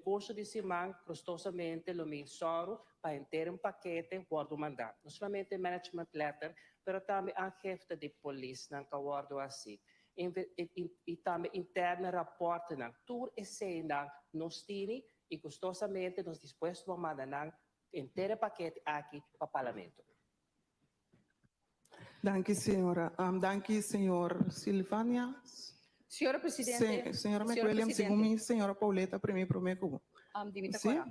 curso di siman, gustosamente lo mi sòru pa henter un pakete wòrdu mandá. No solamente management letter, pero tambe aangifte di polisnan ku a wòrdu hasi i tambe interne raportenan. Tur eseinan nos tini i gustosamente nos dispuesto pa manda nan henter e pakete aki pa Parlamento. Danki señora. Danki señor Silvania. Señora Presidente. Señora McWilliam, segun mi señora Pauletta primi prome ku bo. Di mi ta kora.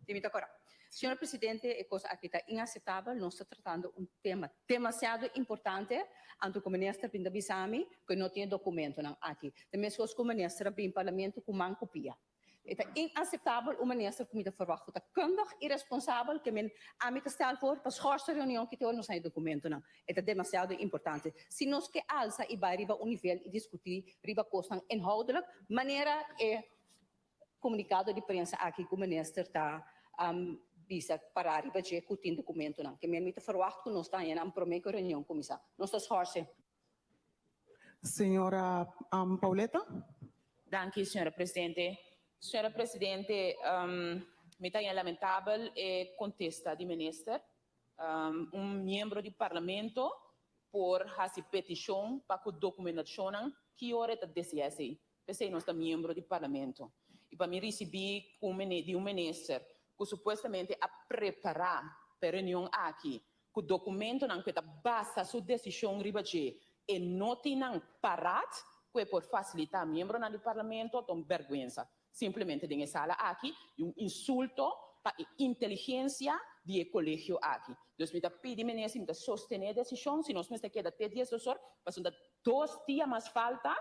Di mi ta kora. Señora Presidente, e kos aki ta inaseptabel. Nos ta tratando un tema demasiado importante, anto ku minister bin ta bisa mi ku e no tin e dokumentonan aki. Ta meskos ku minister a bin Parlamento ku man ku pia. E ta inaseptabel un minister ku mi ta ferwagt ku ta kundig i responsabel ke men ami ta stel voor pa schorsen reunion ki te ora nos haña e dokumentonan. E ta demasiado importante. Si nos ke alsa i bai riba un nivel i diskutí riba kosnan inhoudelijk manera e komunikado di prensa aki ku minister ta bisa pará riba dje ku tin dokumentonan. Ke men mi ta ferwagt ku nos ta haña nan promé ku e reunion kuminsá. Nos ta schorsen. Señora Pauletta. Danki, señora presidente. Señora presidente, mi ta haña lamentabel e kontesta di minister. Un miembro di parlamento por hasi petishon pa ku dokumentashonnan ki ora e ta deseá esei. P'esei nos ta miembro di parlamento. I pa mi risibí ku di un minister ku supuestamente a prepará pa e reunion aki ku dokumentonan ku e ta basa su desishon riba dje e no tin nan parat ku e por fasilitá miembronan di parlamento ta un bèrgwensa simplemente den e sala aki i un insulto pa e inteligensia di e kolegio aki. Dus mi ta pidi minister, mi ta sostené e desishon si nos mester keda te diesdos or pasobra ta dos dia mas falta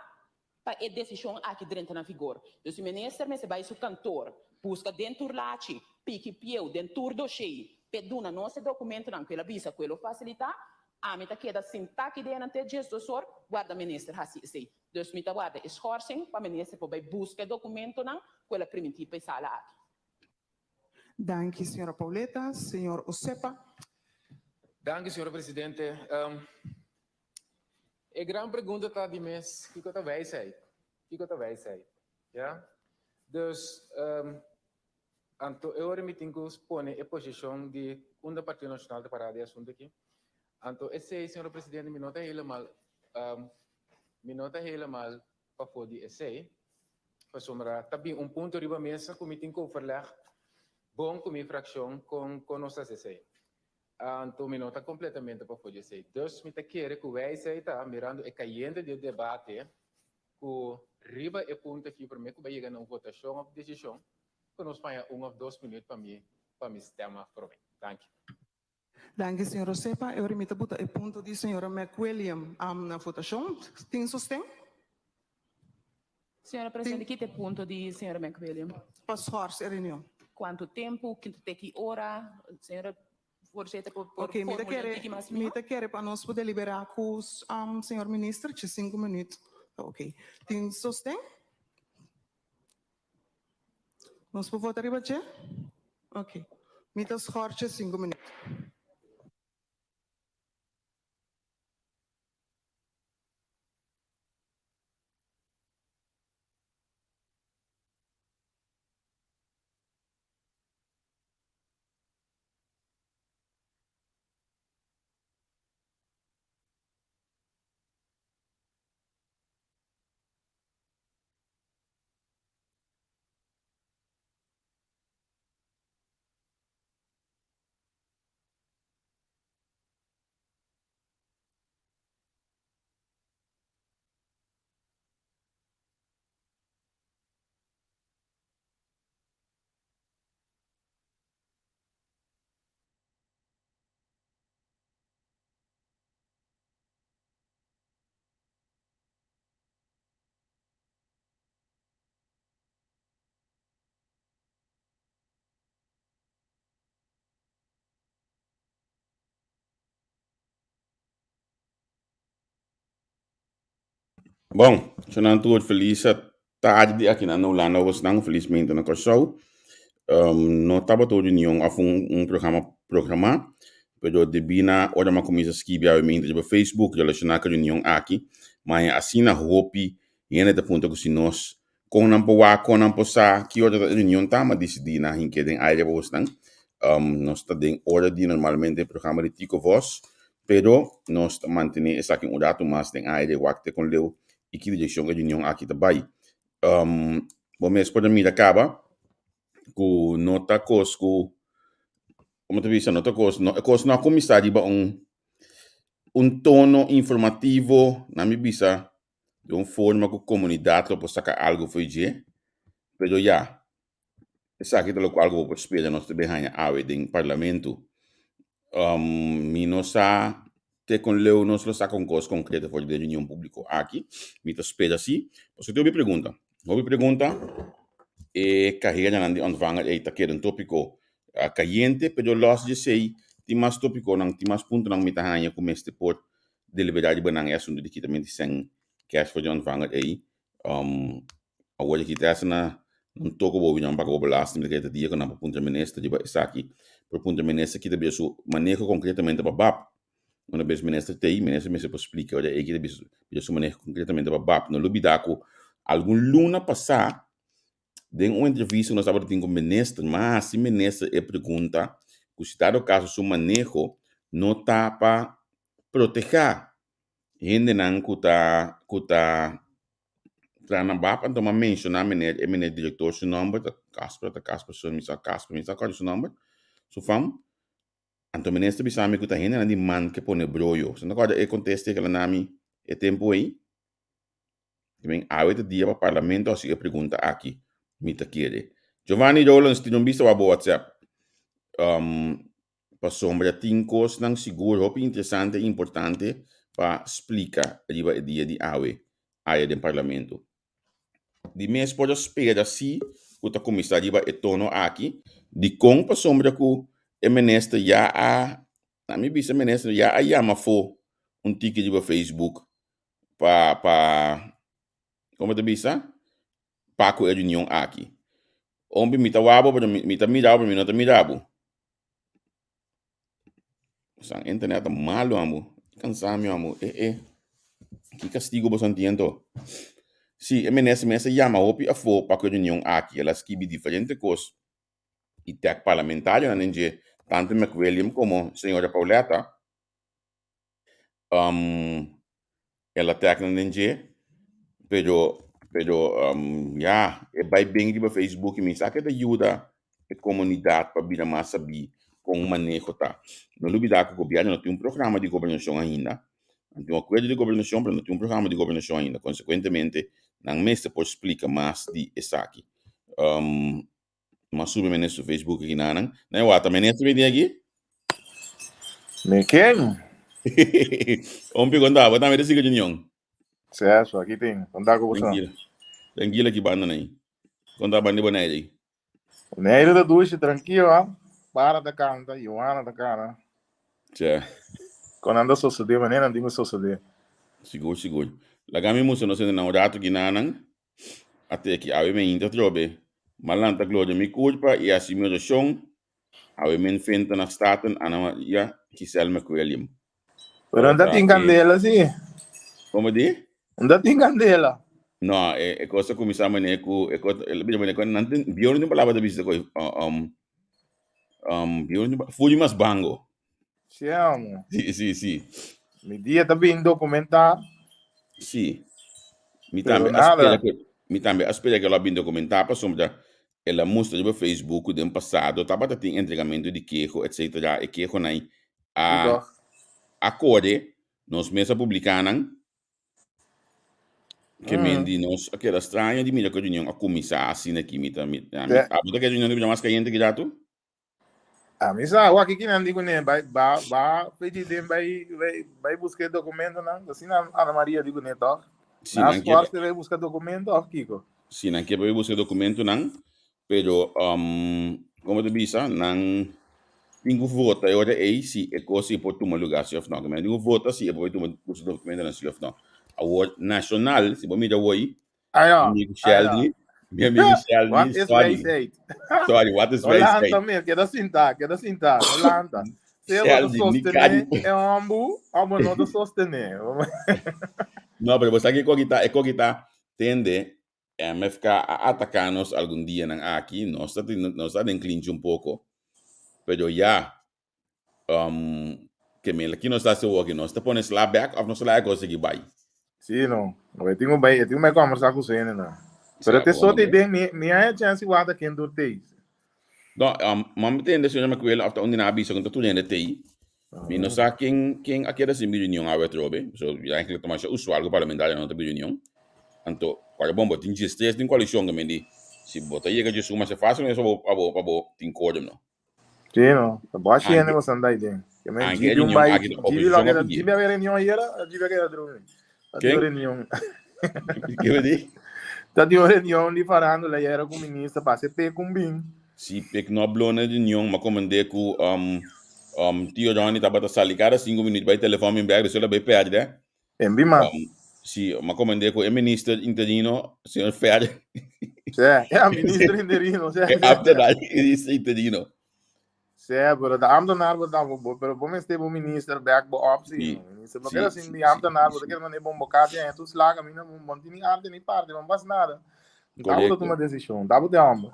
pa e desishon aki drenta na vigor. Dus e minister mester bai su kantor, buska den tur lachi, piki pieu den tur doshei p'e duna nos e dokumentonan ku el a bisa ku e lo fasilitá. Ami ta keda sintá aki den te diesdos or warda minister hasi esei. Dus mi ta warda e schorsing pa minister por bai buska e dokumentonan ku el a primintí pa e sala aki. Danki señora Pauletta. Señor Osepa. Danki señora presidente. E gran pregunta ta di mes, kiko ta wijsheid? Kiko ta wijsheid? Ya? Dus, anto e ora mi tin ku pone e posishon di unda Partido Nashonal ta pará di e asuntu aki. Anto esei, señora presidente, mi no ta helemaal, mi no ta helemaal pafó di esei, pasobra ta bin un punto riba mesa ku mi tin ku overleg bon ku mi frakshon kon kon nos ta hasi esei. Anto mi no ta completamente pafó di esei. Dus mi ta kere cu wijsheid ta, mirando e cayente di e debate, cu riba e punto aki prome cu bai yega na un votacion of decision, cu nos paña un of dos minuut pa mi pa mi stem af prome. Danki. Danki señor Rosepa. E ora mi ta buta e punto di señora McWilliam na votacion. Tin sosten? Señora Presidente, ki ta e punto di señora McWilliam? Pa schors e reunion. Cuanto tempo? Te ki ora? Señora Voorzitter, por por Ok, mi ta formula un kere, tiki mas mi mihor? ta kere pa nos por delibera cu señor Minister, chi cinco minuut. Ok. Tin sosten? Nos por vota riba dje? Ok. Mi ta schors dje cinco minuut. Bon, so nan tur felis tardi di aki nan na Hulanda bosnan, felismente na Kòrsou. No tabata un reunion òf un un programa programá, pero debí na ora mi a kuminsá skibi awe riba Facebook relashoná ku e reunion aki, mi a haña asina hopi hende ta puntra ku si nos. Kon nan por wak, kon nan por sa ki ora ta reunion ta, m'a disidí na hink'é den aire pa bosnan. Nos ta den ora di normalmente e programa di Tico Vos, pero nos ta mantené esaki un ratu mas den aire wak te kon leu i ki direkshon e reunion aki ta bai. Bo mes por a mira kaba ku no ta kos ku, komo ta bisa, no ta kos, no, e kos no a kuminsá riba un un tono informativo, nan mi bisa di un forma ku komunidat lo por saka algu for dje, pero ya, esaki ta lokual ku bo por spera nos ta bin haña awe den parlamento. Mi no sa te kon leu nos lo saka un kos konkreto for di den reunion públiko aki, mi ta spera si, pasobra tin hopi pregunta, hopi pregunta, e kaheranan di ontvanger ei ta keda un tópiko kayente, pero lòs di esei tin mas tópikonan, tin mas puntonan mi ta haña ku mester por deliberá riba nan e asuntu di kitamentu di sèn kèsh for di ontvanger ei. Awor di kita esei nan toko bo nan paga bo belasting, mi ta kere ta dia ku nan por puntra minister riba esaki. Por puntra minister kita bira su maneho konkretamente pa bap. Una bes minister ta ei, minister mester por splika ora ei kita bira su maneho konkretamente pa bap. No lubida ku algun luna pasá Den un entrevista nos tabata tin ku minister, m'a hasi minister e pregunta ku si dado kaso su maneho no ta pa protehá hendenan ku ta ku ta traha na bap, anto m'a menshoná meneer e meneer direktor su nòmber ta Casper ta Casper su mi sa Casper mi sa kòrda su nòmber su fam, anto minister bisa mi ku ta hendenan di man ke pone broyo, bo ta kòrda e kontesta ke el a na mi e tempu ei? También awe ta dia pa parlamento hasi e pregunta aki, mi ta kere. Giovanni Rollins tin un bista wak bo WhatsApp. Um, pasobra tin kosnan sigur hopi interesante i importante pa splika riba e dia di awe aya den parlamento. Di mes por a spera si ku ta kuminsá riba e tono aki, dikon pasobra ku e minister ya a, na mi bisa minister ya a yama afó un tiki riba Facebook pa pa como ta bisa pa cu e reunion aki. Hombre mi ta wak bo pero mi ta mira bo pero mi no ta mira bo. San internet ta malo amo. Cansa mi amo. Eh eh. Ki castigo bo santi anto? Si e minister mes a yama hopi afo pa cu e reunion aki. El a skibi diferente cos y tag parlamentarionan den dje, tanto McWilliam como señora Pauletta. Um, el a tag nan den dje, pero, pero um, ya, e bai ben riba Facebook y mi sa que ta yuda e comunidad pa bira mas sabí con maneho ta. No lubida cu gobierno no tin un programa di gobernacion ainda. Nan tin un acuerdo di gobernacion, pero no tin un programa di gobernacion ainda. Consecuentemente, nan mester por splica mas di esaki. Um, M'a subi mene su Facebook aki nanan. Na e wata mene subi di aki? Me ken? Ompi konta, bo tambe ta siga reunion. Seso, aki tin. Konta ku boso. Tranquilo. Tranquilo aki banda nai. Konta banda di Bonaire ei. Bonaire ta dushi, tranquilo, ha. Para ta kanta, Johanna ta kana. Tja. Kon nan ta sosodé, manera nan tin ku sosodé. Sigur, sigur. Laga mi mustra nos hende nan un ratu aki nanan. Ate aki awe mi ainda trobe. M'a lanta gloria mi kurpa i hasi mi orashon. Awe mi enfrenta na Staten Ana Maria Giselle McWilliam. Pero no ta tin kandela si. Komo di? No ta tin kandela. No, e e kos a kuminsá manera ku e kos el a bira manera ku nan tin bieu no tin palabra ta bisa koe um um bieu no tin furi mas bango. Sí, amo. Sí, sí, sí. Mi dia ta bin documentá. Sí. Mi Pero tambe a nada. spera que mi tambe a spera que lo a bin documentá pasobra el a mustra riba Facebook ku den pasado tabata tin entregamentu di keho etcetera. E kehonan Sí, a toch. a kore, nos mes a publiká nan. Ke men di nos a keda straño di mira ku e reunion a kuminsá asina aki. Mi ta mi a mi Te- abo ta kere reunion ta bira mas kayente ki ratu? A mi sa, wak ki nan di kuné, bai, ba, ba, pedi den bai, bai, bai buska e dokumentonan. Asina Ana Maria di kuné tòg. Si Nan nan ke, sforse bai buska dokumento òf kiko? si nan ke bai buska dokumentonan, pero um, komo ta bisa, nan tin ku vota e ora ei si e kos ei por tuma lugá si òf nò. Ke men tin ku vota si e por bai tuma buska dokumentonan si òf nò. Awor, nashonal, si bo mira awor, Ay, no. Mi amigo Ay, no. Sheldon, mi amigo Sheldon, Wat is sorry. wijsheid? Sorry, wat is No lanta wijsheid? mes, keda sintá, keda sintá, no lanta. Sea bo ta Sheldon, ni sostené cari. e hombu, o bo no ta sostené. No, pero bo sa ki e kokita, e kokita tende. MFK a ataká nos algun dianan aki, nos ta tin nos ta den klinchi un poko, pero ya um, ke men ki nos ta hasi awor aki, nos ta pone sla bek of nos ta laga e kos sigui bai? Sí, no. E tin ku bai, e tin ku bai kòmbersá ku su hendenan. Pero Sa, te bo so te hombre. den, mi, mi a chance wata ken tur tei. No, um, mami tende señora McQuillan of ta un di nan a bisa ku ta tur hende tei. Mi no sa ken ken a keda sin reunion awe atrobe. So, eigenlijk ta masha usual ku parlamentarionan no ta bin reunion. Anto, kualke bon bo tin diestres den koalishon ta mindi si bo ta yega djesun masha fácil mes pa bo pa bo pa bo tin quorum no. Sí, no. Ta bo haci hende Anke bo santa ahí den. Que men anke e Gibi un reunion bai, aki ta Gibi lo oposishon a keda, pidi. Gibi a bai reunion ayera, Gibi a keda drumi. Ta tin Ken? reunion. Ke bo di? Ta tin un reunion di farándula ayera ku minister pa haci pe kun bin. Si pek no habló na reunion, m'a komendé ku um, um, tio Johnny tabata sali kada sinku minuut bai telefòn bin bèk, despues el a bai pèrdè. En bin mas. Um, si, m'a komendé ku e minister interino, señor Fer, Sè, ja, minister interino, sè, e sè, sè. ambtenaar minister interino. Sè, pero ta ambtenaar bo ta, bo, pero bo mester bo minister bèk bo op, si. Sí, Minister, no sí, keda sin sí, di sí, ambtenaar, bo ta sí. keda mane bon bokati, en tu slag, a mi no, bo no tin ni arte ni parte, bo no bas nada. Ta bo ta Korekto. tuma desishon, ta bo te homber.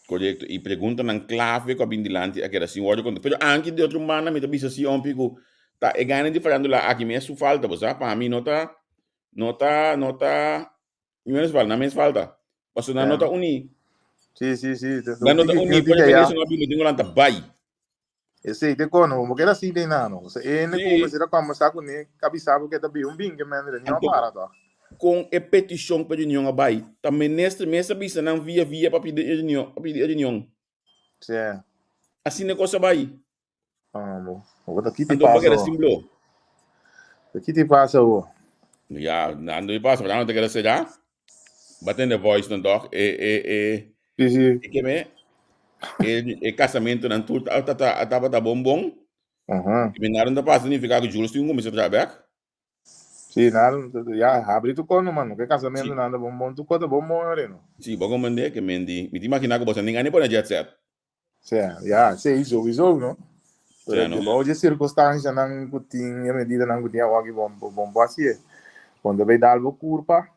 Korekto. I preguntanan klave ku a bin dilanti a keda sin wòrdu kontestá. Pero anke di otro banda mi ta bisa si ompi ku ta e gana di farándula aki mes su falta, bo sa. Pa mi no ta, no ta, no ta, mi menos falta, nan mes falta. Pasobra nan no ta uní. Sí, sí, sí. Nan no ta uní, por eso nan a bin metin ku nan ta bai. Esei te kono, bo keda sin den nano. Ose ene Sí. ku mester a kombersá kuné, ka bisa bo ke ta bin un bin ke men reunion Anto, para toch. kon e petishon pa reunion a bai? Ta minister mes a bisa nan via via pa pidi e reunion, pa pidi e reunion. Sí. Asina e kos a bai. Ah, bo. Bo ta kiti Anto bo pasa keda ho. sin blo. Ta kiti pasa ho. Ya, nan no pasa, pero nan te keda será. Baten de voice nan toch? E e e Sí, sí. e ke me e e casamento nan tur ta ta ta tabata bon bon. Aha. I nada no ta pasa significa ku Jules tin un kuminsá traha bek. Sí, nada, ya, habri tu kono, mano. Ke casamento Sí. nada bon bon, tu kota bon bon areno. Sí, bo komende ke men di, mi ta imagina ku bo sa ninga ni pone jet set. Sea, ya, sí, sowieso, no? Pero Sea, no? bou de circunstancia nan ku tin, e medida nan ku tin awor ki bon, bon bo hasié. Bon ta bay dal bo curpa,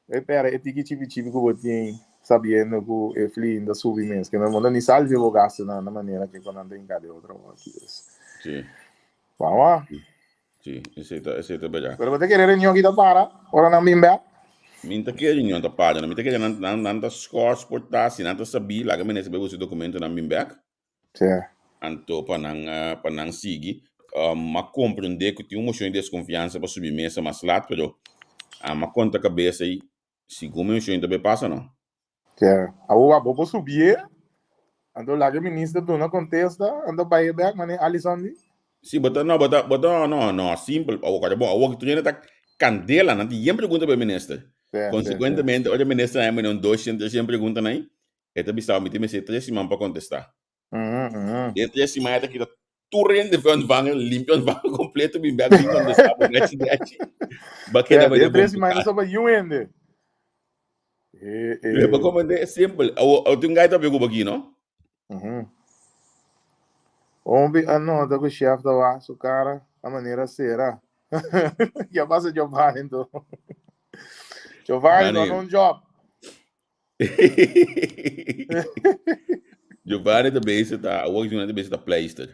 e pera e tiki chipi chipi ku bo tin, sabiendo ku e vlieging ta subi mes. Ke men bo no ni salve bo gasto na na manera ke ku nan ta hinka de otro awor aki. Dus. Sí. Vamos. Sí, esei ta, esei ta berdad. Pero bo ta kere reunion ki ta para ora nan bin bek? Mi ta kere reunion ta para, no. Mi ta kere nan, nan, nan ta schors por ta, si nan ta sabí, laga minister bai busca documento nan bin bek. Sí. Anto pa nan, pa nan sigui. Um, m'a comprende cu tin un mocion di desconfiansa pa subi mesa mas lat, pero a m'a conta cabeza y segun mi mocion ta bay pasa, no. Sí. Awor bo por subié, anto laga e minister duna contesta, anto bai e bek, mane Alison di. Sí, bo ta, no, bo ta, bo ta, no, no, simpel. Awor, awor, bon, awor tur hende ta candela, nan tin yen pregunta pa e minister. Sí, sí, sí. Consecuentemente, ora e minister haña mene un 200, 300 pregunta nan, e ta bisa, mi tin mester tres siman pa contesta. Den tres siman e ta kita tur hende for ontvanger, limpia ontvanger completo, bin bek bin contesta bo nechi nechi. Ba keda Ja, ba de den tres bom siman no pa yiu hende. Eh, eh. Ba como de simpel. Awo awo tin gaita pe ku baki no? Mhm. Hombre, ah no, ta ku chef ta wa su cara a manera sera. Ya pasa Giovanni ento. Giovanni no Mane. un job. Giovanni ta bezig ta, awor Giovanni ta bezig ta pleister.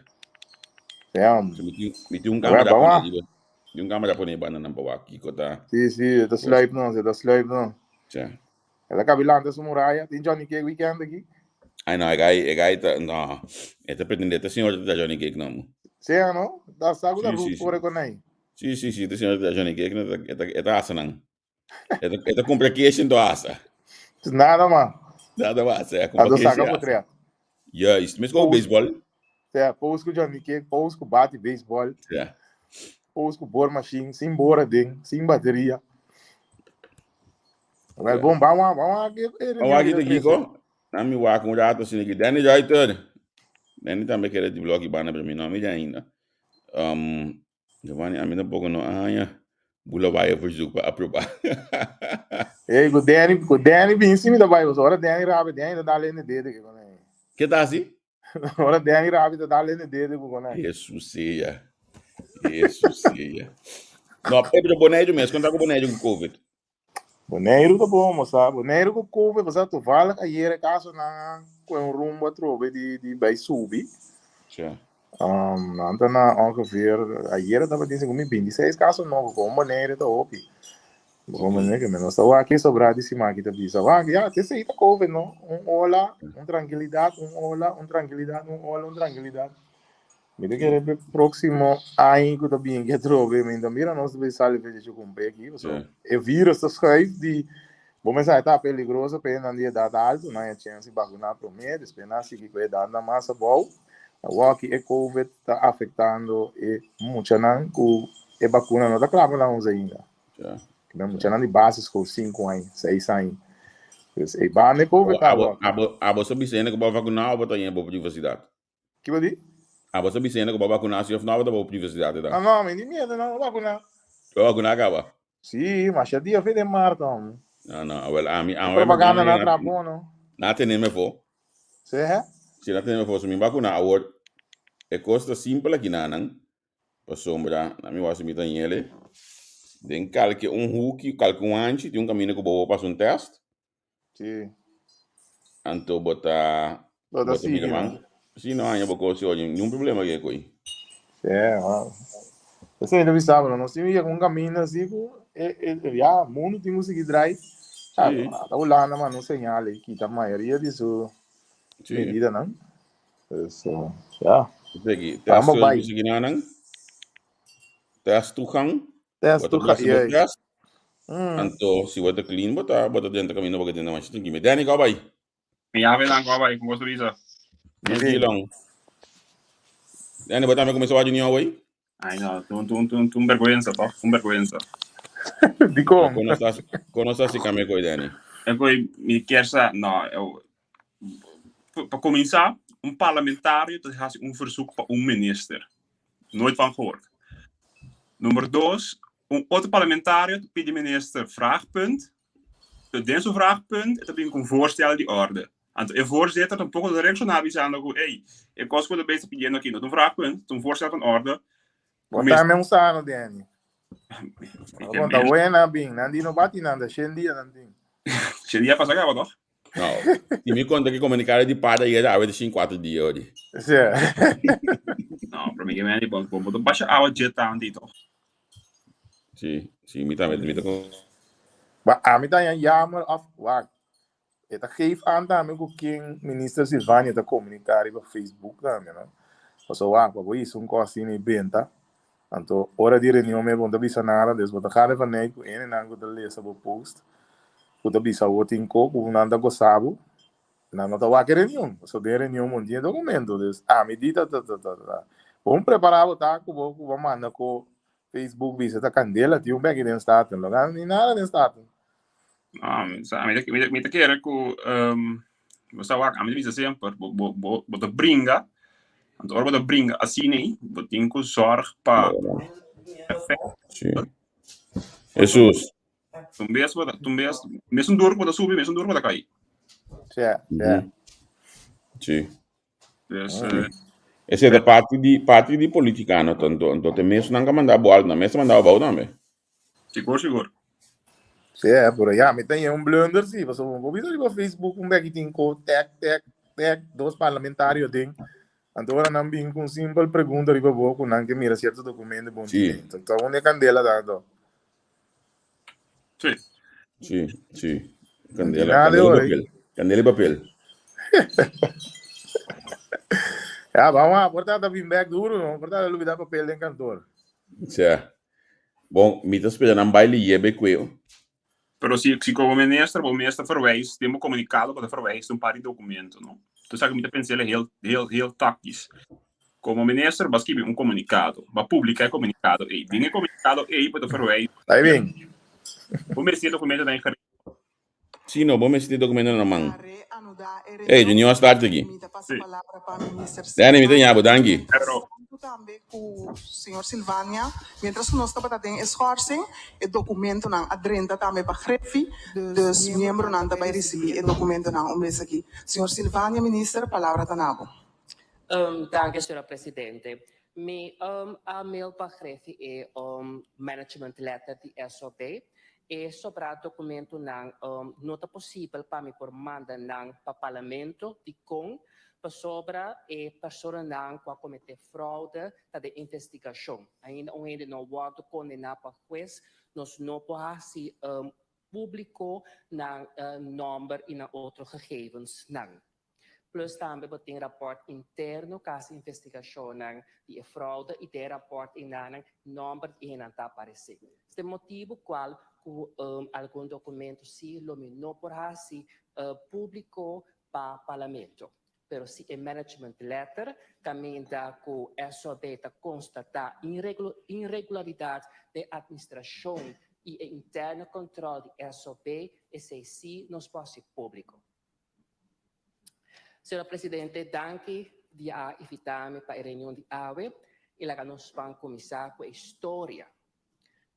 Ja. So, mi tin, mi tin un Alright, camera vamos. pone riba. Tin un camera pone banda nan pa wak kiko ta. Sí, sí, ta sluip no, ta sluip no. Tja. El a kabilante su muralla, tin Johnny Cake weekend aki. Ai no, e gai, e gai ta, no. E ta pretende, ta señor ta Johnny Cake no. Sea no, ta saku ta Sí, root sí, sí. kore con aí. Sí, sí, sí, ta señor ta Johnny Cake no, e ta, e ta asa nan. E ta, e ta compra kesh en to asa. Nada man. Nada mas, é, compra Ado kesh saca e asa. potret. Juist, mes com Post. baseball. Sea, post ku Johnny Cake, post ku bate baseball, Ja. post ku boormachine, sin bora den, sin bateria. Wel Ja. bon, vamos a, vamos a que Vamos aqui de Kiko. Na mi wak un rato assim aqui. Danny Reuter. Danny também quer de blog bana para mim, não me ainda. Um, Giovanni, a mi tampoco no haña bula waya verzoek pa aproba. Ei, ku Danny, ku Danny bin si mi ta bai, ora Danny rabi, Danny ta dale in de dede ku konai. Ke ta hasi? Ora Danny rabi ta dale in de dede ku konai. Jesus sea. Jesus sea. No, pero Boneiru mes, konta ku Boneiru ku COVID. Boneiru ta bon, bo sa. Boneiru ku Covid, bo sa toevallig ayer e kasonan a kohe un rumbo atrobe di di bai subi. Tja. Nan ta na ongeveer, ayer tabatin segun mi 26 kaso nobo, komo Boneiru ta hopi. Bo manera ke nos ta wak e sobrá di siman aki ta bisa wak ya te esei ta covid no un ola un trankilidat un ola un trankilidat un ola un trankilidat mi ta kere pe próksimo aña ku ta bin ke atrobe mi ta mira nos ta bin sali fecha chukumpé aki pasobra e virus ta schuif di bo mester ta peligroso pa esnan di edat alto nan e chèns di bakuná promé despues nan a sigui ku e edatnan mas abou awor aki e covid ta afektando e muchanan ku e bakuna no ta kla pa nan usa ainda. Ja. Mi muchanan di basisschool, 5 aña, 6 aña. Dus e banda e COVID Abo, abo. abo, abo sa bisa hende ku bo vakuná o bo ta yen bo privacidad? Ki bo di? Abo sa bisa hende ku bo vakuná si of no abo ta bo privacidad eta? Ah no, mi di miedo no, vakuná. Bo vakuná kaba? Sí, masha dia fin de maart hom. No, no, awel ami, E ami propaganda na tra bon no. Na tene me fo. Sí, hè? Si na tene me fo, so mi vakuná awor. E kos ta simpel aki nanan. Pasobra na mi wak si mi ta yele den kalke un huki, kalke un hanchi tin un kaminda ku bo por pasa un tèst. Sí. Anto bo ta Bo ta bo ta mira sigui, man. no? Si no haña bo kos oye, niun problema ke koy. Sí, wow. Esei ta bisa bo, nos tin ku yega un kaminda asi ku e e ya mundu tin ku sigui drai. Sí. Ata Hulanda manda un señal ei kita mayoria di su Sí. medidanan. Dus, ja. Segi, Vamos test bai. segi nanan. Test toegang. Test Wat toegang, ja. Test. Anto, si wat clean, bota bota dentro camino porque dentro mais tranquilo. Danny, go bai. Ja, we dan go bai, como se dice. Tranquilo. Danny, bota me começou a junior hoy. Ai no, tu tu tu tu un vergüenza, toch? Un vergüenza. Di kon? Kono sta si kame koi, Danny? E koi, mi kier sa, no, eu, pa kuminsá, un parlamentario ta hasi un verzoek pa un minister. Nooit van gehoord. Nummer dos, un otro parlamentario ta pidi minister vraagpunt. Den su vraagpunt e ta bin ku un voorstel di orde. Anto e voorzitter tampoko ta reakshoná bisando ku, ey, e kos ku bo ta bezig pidiendo aki no ta un vraagpunt, ta un voorstel van orde. Bo ta me un sano, Danny. Bo ta buena, bin. Nan di no bati nan, ta shen dia nan tin. Shen dia pasa kaba, toch? No, si mi konta ki komunikado di pada yera awe ta shin kuater dia ori. Sí. No, pero mi ke meni, bo bo ta basha awa jet tanti, toch? Sí, sí, mi tambe, mi ta kon. Ba ami ta yan jammer of wak. E ta geef aan tambe ku ken Minister Silvania ta komuniká riba Facebook tambe, no? Pasobra wak, pa bo hisa un kos asina i benta, anto ora di reunion mes bo no ta bisa nada, des bo ta gana van nei ku enenan ku ta lesa bo post, ku ta bisa bo tin ko ku nan ta gosa bo, nan no ta wak e reunion, pasobra den reunion bo no tin e dokumento. Des ami di ta ta ta ta ta. Bon prepará bo ta ku bo ku bo manda ku Facebook bisa ta kandela tin un beki den Staten, lo gana ni nada den Staten. No, mi sa, mi ta, mi ta, mi ta kere ku um, bo sa wak, ami ta bisa semper, bo, bo, bo, bo ta bringa, anto ora bo ta bringa asina ei, bo tin ku zorg pa Sí. Jesus. Un bes bo ta, un bes, mesun duro ku bo ta subi, mesun duro bo ta kai. Sí, sí. Sí. Dus, Sí. eh, Ese ta parti di parti di politica no tanto anto te mes nan ka manda bo alto nan mes ta manda bo abou tambe. sigur, sigur. Sí, eh, pero ya, mi tenía un blunder, sí, paso, bo bisa riba Facebook un beki tin ko tag, tag, tag, dos parlamentario den. Anto ora nan bin ku un simpel pregunta riba bo ku nan ke mira cierto documento bon Sí. tin. Entonces, ta un candela tanto. Sí. Sí, sí. Candela, Nada de candela y ora. papel. Candela y papel. Ja, vamos a portar ta bin back duro, no? Portar olvidar papel den kantoor. Sea. Bon, mi ta spera nan baile yebe cueo. Pero si, si como minister, bo minister verwijs, den bo comunicado bo ta verwijs un par di documento, no? Entonces aki mi ta pensele heel, heel, heel tactisch. Como minister, bo a skibi un comunicado, bo a publica e comunicado ei. Den e comunicado ei bo ta verwijs. Ahí bien. Bo mester e documento den gereed. Sí, no, bo mester e documento na man. Ey, Junior start aki. Sí. Danny, mi ta ña bo, danki. Pero. Tambe ku señor Silvania, mientras ku nos tabata den e schorsing, e documentonan a drenta tambe pa Grefi, dus miembronan ta bai ricibi e documentonan un bes aki. Señor Silvania, minister, palabra ta na bo. Danki, señora presidente. Mi a mail pa Grefi e management letter di SOB. E sobrá dokumentonan no ta posibel pa mi por manda nan pa Parlamento. Dikon? Pasobra e personanan ku a kometé froude ta den investigashon. Ainda un hende no wòrdu kondená pa hues, nos no por hasi públiko nan nòmber i nan otro gegevensnan. Plus tambe bo tin rapòrt interno ku hasi investigashonnan di e froude i den e rapòrt einanan nòmber di e hendenan ta aparesé. Esei ta e motibu kual ku algun dokumento si lo mi no por hasi públiko pa Parlamento. Pero si e management letter kaminda ku SOB ta konstatá inregularidat den administrashon i e interne kòntròl di SOB, esei si nos por hasi públiko. Señora Presidente, danki di a invitá mi pa e reunion di awe i laga nos ban kuminsá ku e historia.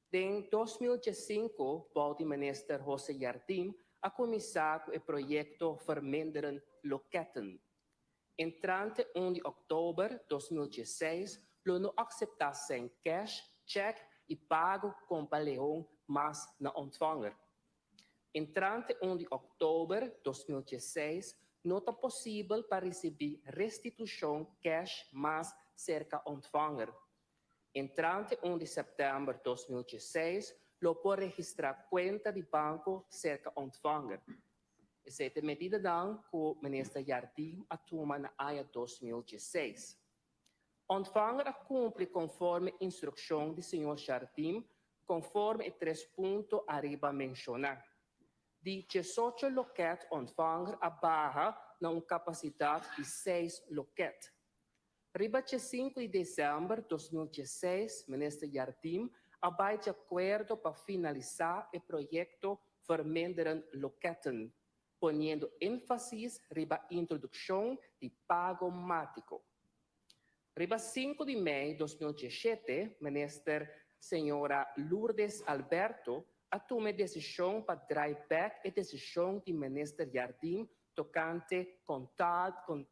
Den 2015, bou di Minister José Jardim, a kuminsá ku e proyekto Verminderen Loketten. Entrante 1 di òktober 2016 lo no akseptá sèn kèsh, chèk i pago kompa leon mas na ontvanger. Entrante 1 di òktober 2016 no ta posibel pa risibí restitushon kèsh mas serka ontvanger. Entrante 1 di sèptèmber 2016 lo por registrá kuenta di banko serka ontvanger. Esei ta e medidanan ku Minister Jardim a tuma na aña 2016. Ontvanger a kumpli konforme instrukshon di señor Jardim konforme e tres punto ariba menshoná. Di 18 lokèt Ontvanger a baha na un kapasidat di seis lokèt. Riba 15 di desèmber 2016 Minister Jardim a bai di akuerdo pa finalisá e proyekto Verminderen Loketten, poniendo énfasis riba introdukshon di pagomátiko. Riba 5 di mei 2017 Minister señora Lourdes Alberto a tuma e desishon pa drai bèk e desishon di Minister Jardim tokante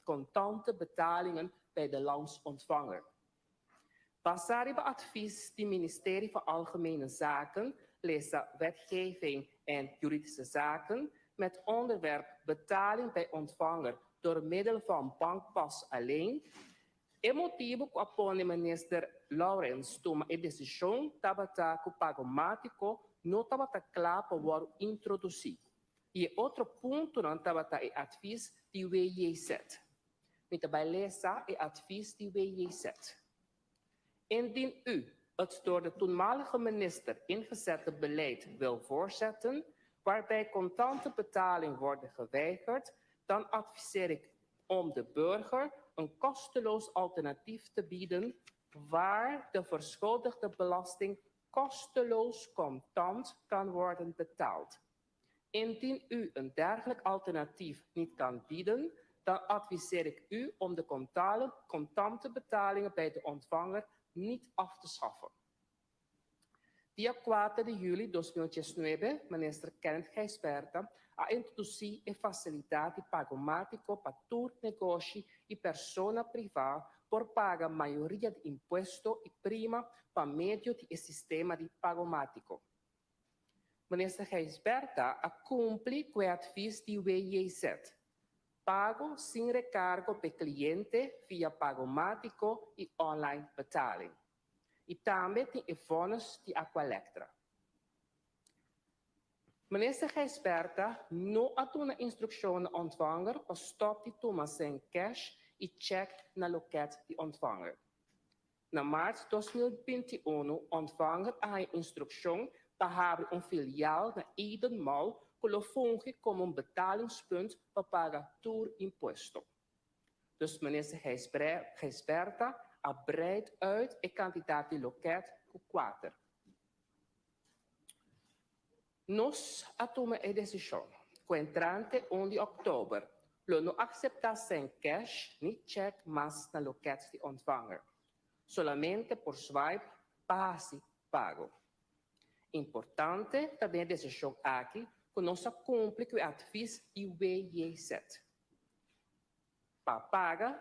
kontante betalingen bij de landsontvanger. Basá riba advies di Ministerie van Algemene Zaken, lesa Wetgeving en Juridische Zaken, met onderwerp Betaling bij ontvanger door middel van bankpas alleen, e motibu ku a pone Minister Lourens tuma e desishon tabata ku pagomátiko no tabata kla pa wòrdu introdusí i e otro puntonan tabata e advies di WJZ. Mi ta bai lesa e advies di WJZ. Indien u het door de toenmalige minister ingezette beleid wil voortzetten, waarbij contante betaling worden geweigerd, dan adviseer ik om de burger een kosteloos alternatief te bieden waar de verschuldigde belasting kosteloos contant kan worden betaald. Indien u een dergelijk alternatief niet kan bieden, dan adviseer ik u om de contante betalingen bij de ontvanger niet af te schaffen. Dia 4 di yüli 2019, Minister Kenneth Gijsbertha a introdusí e fasilidat di pagomátiko pa tur negoshi i persona privá por paga mayoria di impuesto i prima pa medio di e sistema di pagomátiko. Minister Gijsbertha a kumpli ku e advis di WJZ. Pago sin rekargo p'e kliente via pagomátiko i online betaling. I tambe tin e vònes di Aqualectra. Minister Gijsbertha no a duna instrukshon na ontvanger pa stòp di tuma sèn kèsh i chèk na lokèt di ontvanger. Na mart 2021 ontvanger a haña instrukshon pa habri un filial na Eden Mall ku lo fungi komo un betalingspunt pa paga tur impuesto. Dus Minister Gijsbertha a breid uit e kantidat di lokèt ku kuater. Nos a tuma e desishon ku entrante 1 di òktober lo no akseptá sèn kèsh ni chèk mas na lokèt di ontvanger. Solamente por swipe pa hasi pago. Importante ta den e desishon aki ku nos a kumpli ku e advis di WJZ. Pa paga,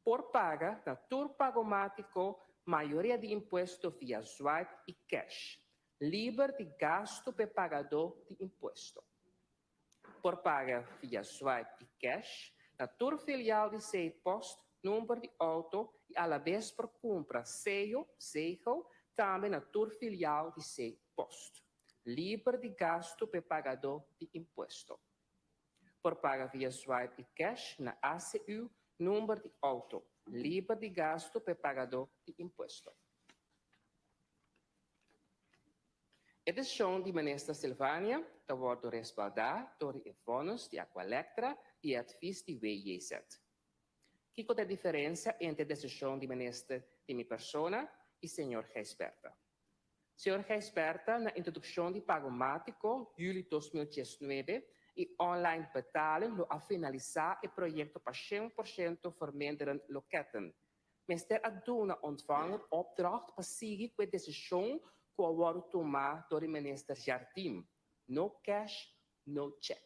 por paga na tur pagomátiko mayoria di impuesto via swipe i kèsh. Liber di gastu p'e pagadó di impuesto. Por paga via swipe i cash na tur filial di Cpost, number di outo i alabes por kumpra seyo, zegel, tambe na tur filial di Cpost. Liber di gastu p'e pagadó di impuesto. Por paga via swipe i cash na ACU, number di outo. Liber di gastu p'e pagadó di impuesto. E desishon di Minister Silvania ta wòrdu respaldá dor di e vònis di Aqualectra i e advis di WJZ. Kiko ta e diferensia entre e desishon di Minister di mi persona i señor Gijsbertha? Señor Gijsbertha na introdukshon di Pagomátiko yüli 2019 i online betaling lo a finalisá e proyekto pa 100% verminderen loketten. Mester a duna Ontvanger opdracht pa sigui ku e desishon ku a wòrdu tumá dor di Minister Jardim, no cash, no check.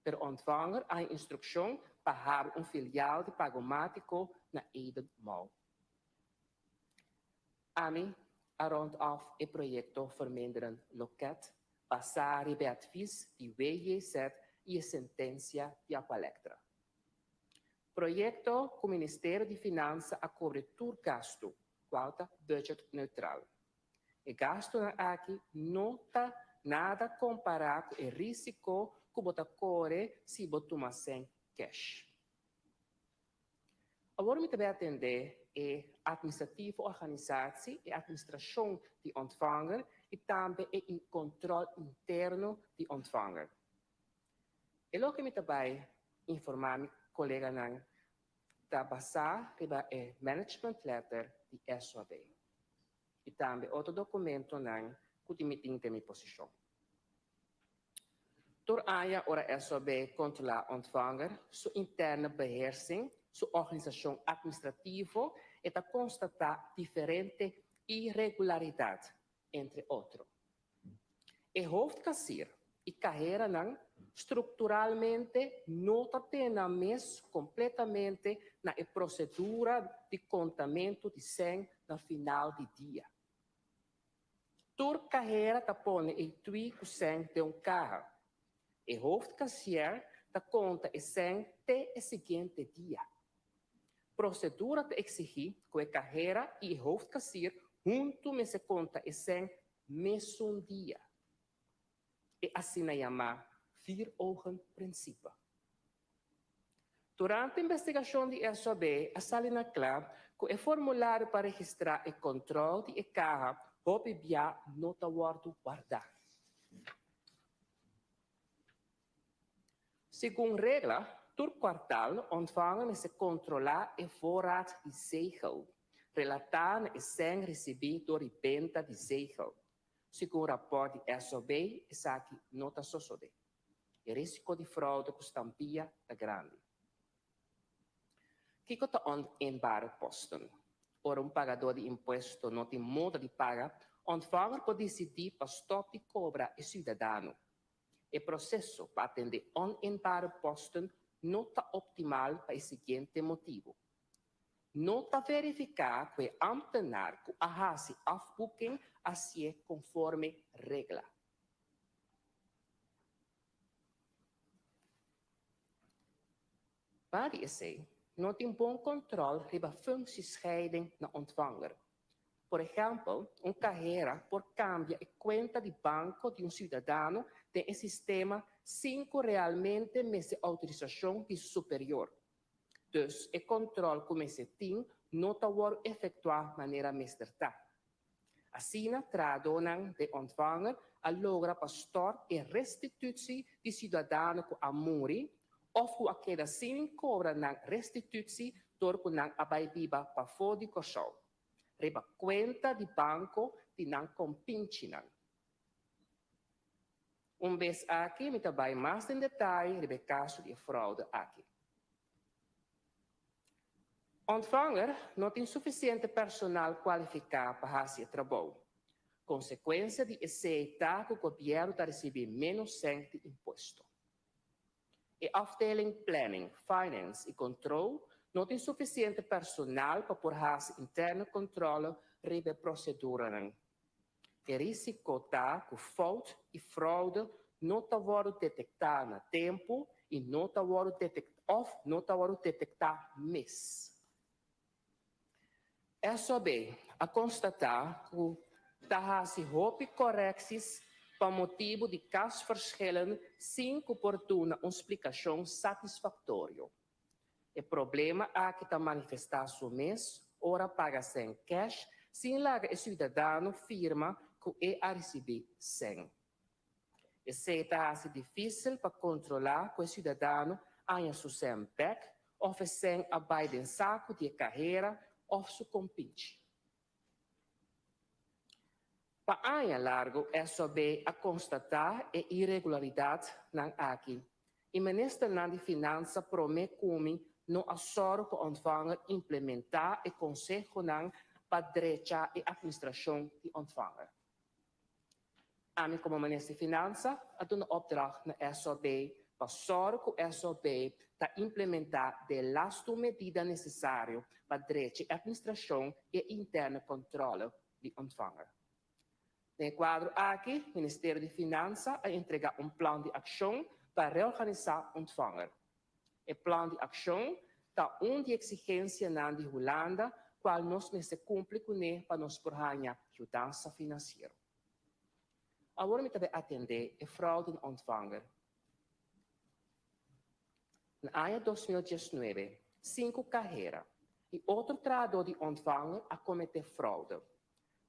Pero Ontvanger a haña instrukshon pa habri un filial di Pagomátiko na Eden Mall. Ami a rond af e proyekto Verminderen Loket basá riba e advis di WJZ i e sentensia di Aqualectra. Proyekto ku Ministerio di Finansa a kobre tur gastu, kual ta budget neutral. E gastunan aki no ta nada kompará ku e risiko ku bo ta kore si bo tuma sèn kèsh. Awor mi ta bai atendé e administratieve organisatie, e administrashon di Ontvanger i tambe e kontrol interno di Ontvanger. E loke mi ta bai informá mi koleganan ta basá riba e management letter di SOAB i tambe otro dokumentonan ku tin mi tin den mi posishon. Tur aña ora SOAB kontrolá Ontvanger su interne beheersing, su organisashon administrativo, e ta konstatá diferente iregularidat, entre otro. E hoofdkassier i kaheranan strukturalmente no ta tene nan mes kompletamente na e prosedura di kontamentu di sèn na final di dia. Tur kahera ta pone e tui ku sèn den un kaha. E hoofdkassier ta konta e sèn te e siguiente dia. Prosedura ta eksigí ku e kahera i e hoofdkassier huntu mester konta e sèn mesun dia. E asina yamá vier-ogen-principe. Durante investigashon di SOB a sali na kla ku e formulario pa registrá e kòntròl di e kaha hopi bia no ta wòrdu wardá. Segun regla, tur kwartal Ontvanger mester kontrolá e voorraad di zegel, relatá na e sèn risibí dor di benta di zegel. Segun rapòrt di SOB, esaki no ta sosodé. E risiko di froude ku stampia ta grandi. Kiko ta oninbare posten? Ora un pagadó di impuesto no tin moda di paga, Ontvanger por disidí pa stòp di kobra e siudadano. E proseso pa atendé oninbare posten no ta optimal pa e siguiente motibu, No ta verifiká ku e ámtenar ku a hasi afboeking a hasié konforme regla. Pa di esei, no tin bon kòntròl riba functiescheiding na Ontvanger. Por ehèmpel, un kahera por kambia e kuenta di banko di un siudadano den e sistema sin ku realmente mester outorisashon di su superior. Dus e kòntròl ku mester tin no ta wòrdu efektuá manera mester ta. Asina trahadónan den Ontvanger a logra pa stòrt e restitutsie di siudadano ku a muri òf ku a keda sin kobra nan restitutsie dor ku nan a bai biba pafó di Kòrsou, riba kuenta di banko di nan kompinchinan. Un bes aki mi ta bai mas den detaye riba e kaso di e froude aki. Ontvanger no tin sufisiente personal kualifiká pa hasi e trabou. Konsekuensia di esei ta ku gobièrnu ta risibí ménos sèn di impuesto. E afdeling Planning, Finance i Control no tin sufisiente personal pa por hasi interne kontrole riba e proseduranan. E rísiko ta ku fout i froude no ta wòrdu detektá na tempu i no ta wòrdu òf no ta wòrdu detektá mes. SOB a konstatá ku ta hasi hopi koreksis pa motibu di kasverschillen sin ku por duna un splikashon satisfaktorio. E problema aki ta manifestá su mes ora paga sèn kèsh sin laga e siudadano firma ku e a risibí sèn. Esei ta hasi difísil pa kontrolá ku e siudadano haña su sèn bèk òf e sèn a bai den saku di e kahera òf su kompinchi. Pa aña largu SOB a konstatá e iregularidatnan aki i ministernan di Finansa promé ku mi no a sòru ku Ontvanger implementá e konsehonan pa drecha e atministrashon di Ontvanger. Ami komo Minister di Finansa a duna opdracht na SOB pa sòru ku SOB ta implementá de lastu medida nesesario pa drecha e atministrashon i e interne kòntròle di Ontvanger. Den e kuadro aki Ministerio di Finansa a entregá un plan di akshon pa reorganisá Ontvanger. E plan di akshon ta un di eksigensianan di Hulanda kual nos mester kumpli kuné pa nos por haña yudansa finansiero. Awor mi ta bai atendé e fraude na Ontvanger. Na aña 2019, sinku kahera i otro trahadó di Ontvanger a kometé fraude.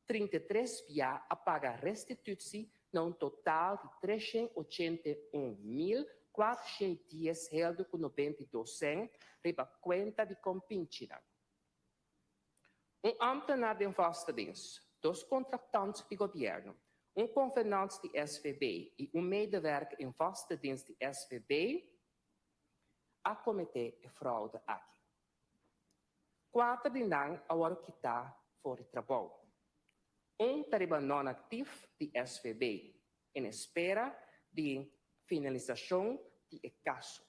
33 bia a paga restitutsi na un total di 381 410 heldu ku 92 sèn riba kuenta di kompinchinan. Un ambtenaar den vaste dienst, dos contractant di gobièrnu, un convenant di SVB i un medewerker in vaste dienst di SVB a kometé e fraude aki. Kuater di nan a wòrdu kitá for di trabou. Un ta riba non-actief di SVB, en espera di finalisashon di e kaso.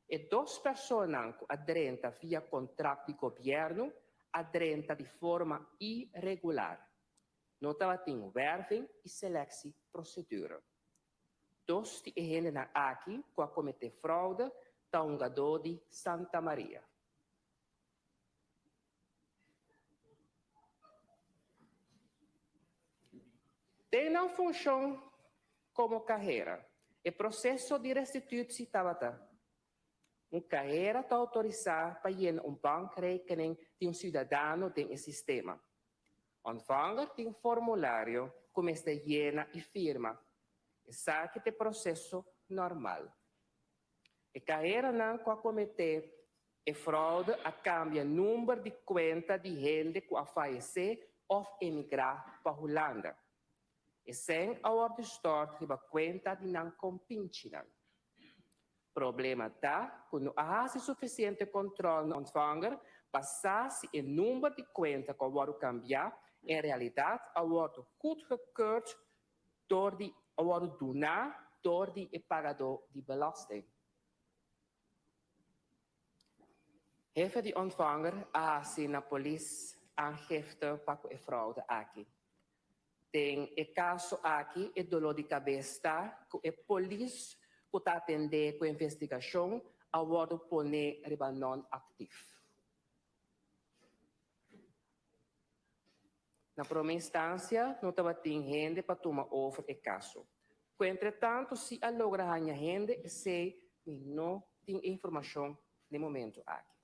E dos personanan ku a drenta via kontrakt di gobièrnu a drenta di forma iregular. No tabatin werving i selectieprocedure. Dos di e hendenan aki ku a kometé fraude ta hungadó di Santa Maria. Den nan funshon komo kahera, e proseso di restitutsi tabata: Un kahera ta outorisá pa yena un bankrekening di un siudadano den e sistema. Ontvanger tin un formulario ku mester yena i firma. Esaki ta e proseso normal. E kaheranan ku a kometé e fraude a kambia number di kuenta di hende ku a fayesé òf emigrá pa Hulanda. E sèn a wòrdu stòrt riba kuenta di nan kompinchinan. Problema ta ku no a hasi sufisiente kòntròl na Ontvanger pa sa si e number di kuenta ku a wòrdu kambiá en realidat a wòrdu goedgekeurd dor di a wòrdu duná dor di e pagadó di belasting. Hefe di Ontvanger a hasi na polis aangifte pa ku e fraude aki. Den e kaso aki e doló di kabes ta ku e polis ku ta atendé ku e investigashon a wòrdu poné riba non-aktief. Na promé instansia no tabatin hende pa tuma over e kaso. Ku entretantu si a logra haña hende esei mi no tin e informashon n'e momentu aki.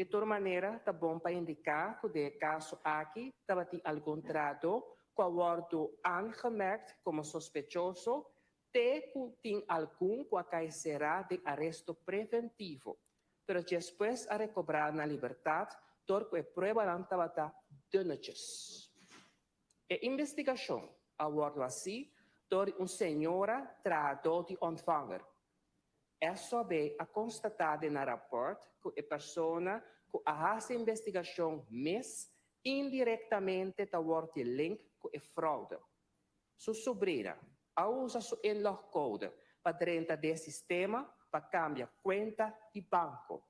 Di tur manera ta bon pa indiká ku den e kaso aki tabatin algun trahadó ku a wòrdu aangemerkt komo sospechoso te ku tin algun ku a kai será den aresto preventivo, pero despues a rekobrá nan libertat dor ku e pruebanan tabata dunnetjes. E investigashon a wòrdu hasí dor di un señora trahadó di Ontvanger. SOB a konstatá den nan rapòrt ku e persona ku a hasi investigashon mes indirektamente ta wòrdu link ku e froude. Su subrina a usa su inlogcode pa drenta den sistema pa kambia kuenta di banko.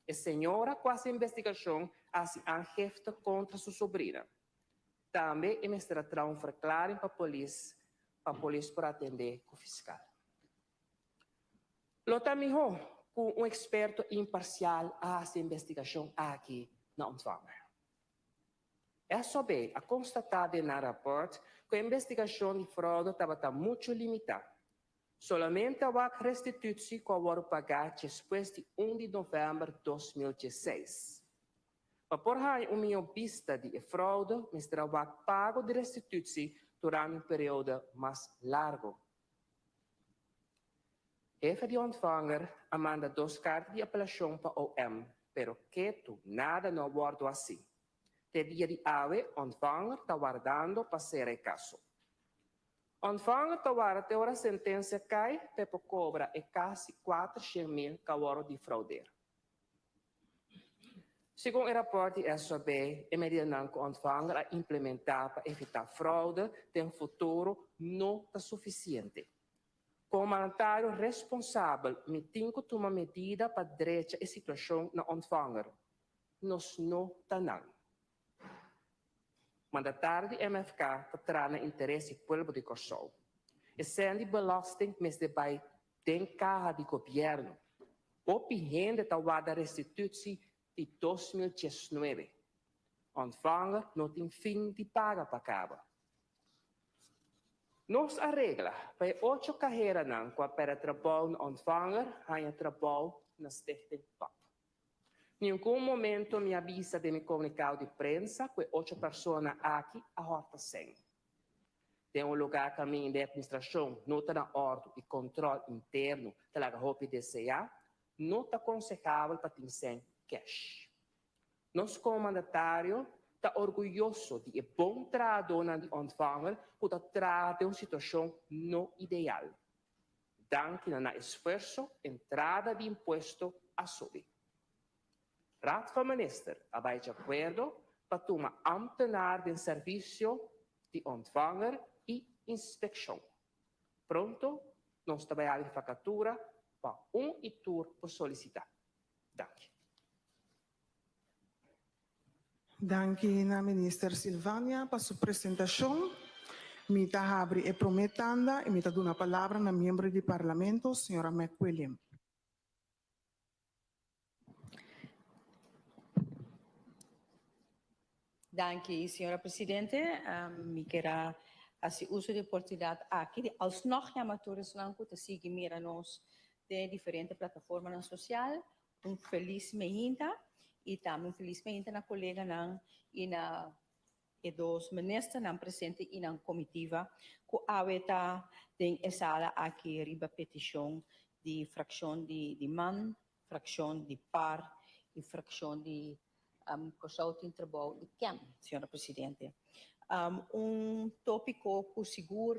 E señora ku hasi investigashon a hasi aangifte kontra su sobrina. Tambe e mester a traha un verklaring pa polis pa polis por atendé ku fiskal. Lo ta mihó ku un eksperto imparsial a hasi e investigashon aki na Ontvanger. SOB a konstatá den nan rapòrt ku e investigashon di froude tabata muchu limitá. Solamente a wak restitutsi ku a wòrdu pagá despues di un di novèmber 2016. Pa por haña un mihó bista di e froude mester a wak pago di restitutsi durante un periodo mas largu. Hefe di Ontvanger a manda dos karta di apelashon pa OM, pero ketu nada no a wòrdu hasí. Te dia di awe Ontvanger ta wardando pa sera e kaso. Ontvanger ta warda te ora sentensia kai pa e por kobra e kasi 400.000 ku a wòrdu difrauder. Segun e rapòrt di SOB, e medidanan ku Ontvanger a implementá pa evitá froude den futuro no ta sufisiente. Komo mandatario responsabel mi tin ku tuma medida pa drecha e situashon na Ontvanger. Nos no ta nan. Mandatario di MFK ta traha na interes di pueblo di Kòrsou. E sèn di belasting mester bai den kaha di gobièrnu. Hopi hende ta warda restitutsi di 2019. Ontvanger no tin fin di paga pa kaba. Nos a regla pa e ocho kaheranan ku a pèrdè trabou na Ontvanger haña trabou na Stichting pap. Ningun momento mi a bisa den mi komunikado di prensa ku e ocho persona aki a hòrta sèn. Den un lugá kaminda e atministrashon no ta na òrdu i kòntròl interno ta laga hopi deseá, no ta konsehabel pa tin sèn kèsh. Nos komo mandatario ta orguyoso di e bon trahadónan di Ontvanger ku ta traha den un situashon no ideal. Danki na nan esfuerso, entrada di impuesto a subi. Raad van Minister a bai djakuerdo pa tuma ambtenaar den servisio di Ontvanger i Inspekshon. Pronto nos ta bai habri vakatura pa un i tur por solisitá. Danki. Danki na Minister Silvania pa su presentashon. Mi ta habri e promé tanda i mi ta duna palabra na miembro di Parlamento, señora McWilliam. Danki, señora Presidente. Mi kier a hasi uso di e oportunidat aki di alsnog yama tur esnan ku ta sigui mira nos den e diferente plataformanan sosial un felis meinta i tambe un felis meinta na koleganan i na e dos ministernan presente i nan komitiva ku awe ta den e sala aki riba petishon di frakshon di man, frakshon di par i frakshon di Kòrsou tin trabou i ken, señora presidente. Un tópiko ku sigur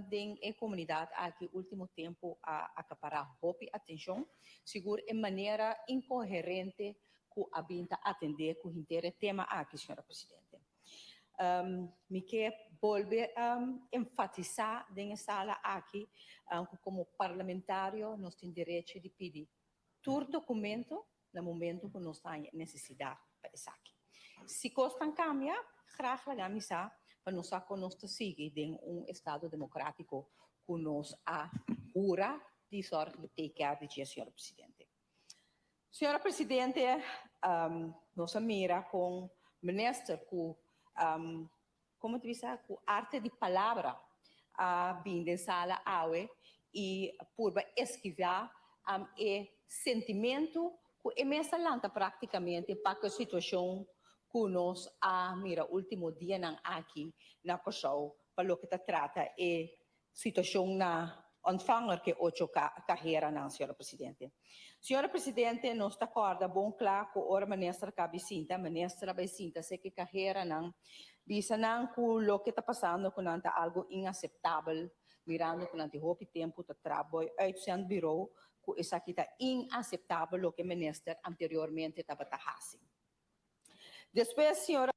den e komunidat aki último tempu a akapará hopi atenshon, sigur e manera inkoherente ku a bin ta atendé ku henter e tema aki, señora presidente. Mi ke bolbe enfatisá den e sala aki ku komo parlamentario nos tin derecho di pidi tur dokumento na momento ku nos ta haña nesesidat pa esaki. Si kosnan kambia, graag laga mi sa pa nos sa kon nos ta sigui den un estado demokratiko ku nos a hura di sòrg di take care di dje, señora presidente. Señora presidente, nos a mira kon minister ku, komo ta bisa, ku arte di palabra a bin den sala awe i purba eskivá e sentimentu ku e mes a lanta práktikamente pa ku e situashon ku nos a mira último dianan aki na Kòrsou pa loke ta trata e situashon na Ontvanger ku e ocho kaheranan, señora presidente. Señora presidente, nos ta kòrda bon kla ku ora minister a kabi sinta, minister a bai sinta seki kaheranan bisa nan ku loke ta pasando ku nan ta algu inaseptabel, mirando ku nan tin hopi tempu ta traha boy uitzendbureau, ku esaki ta inaseptabel loke minister anteriormente tabata hasi. Despues, señora.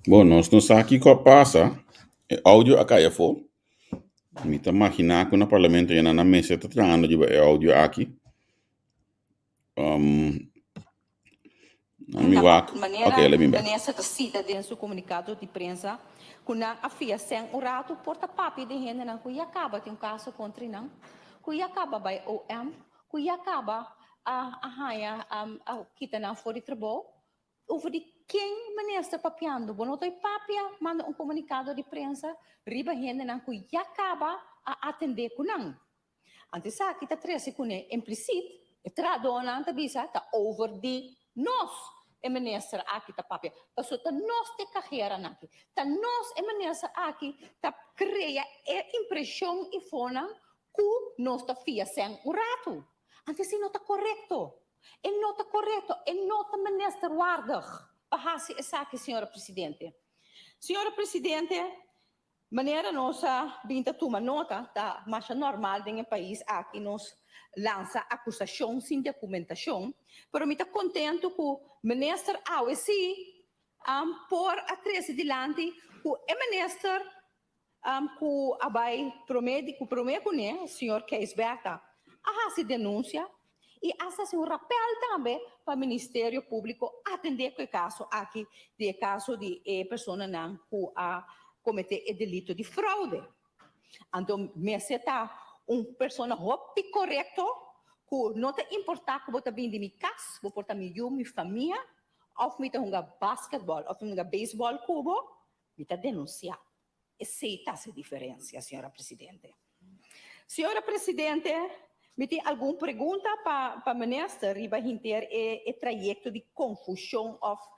Bon, nos no sa kiko a pasa. E audio a kai afó. Mi ta maginá ku na parlamento ya nan a mester ta trahando riba e audio aki. Um, mi wak. Manera Ok, let me back. minister ta cita den su comunicado di prensa cu nan a fia sen un rato por ta papia di hendenan cu ya caba tin un caso contra nan, cu ya caba bay OM, cu ya caba a haya a kita nan for di trabou. Over di ken minister papiando? Bo no ta papia, manda un comunicado di prensa riba hendenan cu ya caba a atende cu nan. Anto esaki ta trece cune impliciet, e trahadornan ta bisa ta over di nos e minister aki ta papia. Pasobra ta nos t'e caheranan aki. Ta nos e minister aki ta crea e impresion y fonan cu nos ta fia sen un rato. Anto esey no ta corecto. E no ta corecto. E no ta minister waardig pa haci esaki, señora Presidente. Señora Presidente, Manera nos a bin ta tuma nota, ta masha normal den e pais aki nos lansa akusashon sin dokumentashon, pero mi ta kontentu ku minister awe si por a trese dilanti ku e minister ku a bai prome di ku prome kuné, señor Kees Bertha, a hasi denunsia i a hasi un rapèl tambe pa Ministerio Públiko atendé ku e kaso aki di e kaso di e personanan ku a kometé e delito di fraude. Anto mester ta un persona hopi korekto ku no ta importá ku bo ta bini di mi kas, bo por ta mi yu, mi famia, òf mi ta hunga basketbòl òf mi hunga beisbòl ku bo, mi ta denunsiá. Esei ta hasi diferensia, señora presidente. Señora presidente, mi tin algun pregunta pa pa minister riba hinter e e trayekto di konfushon òf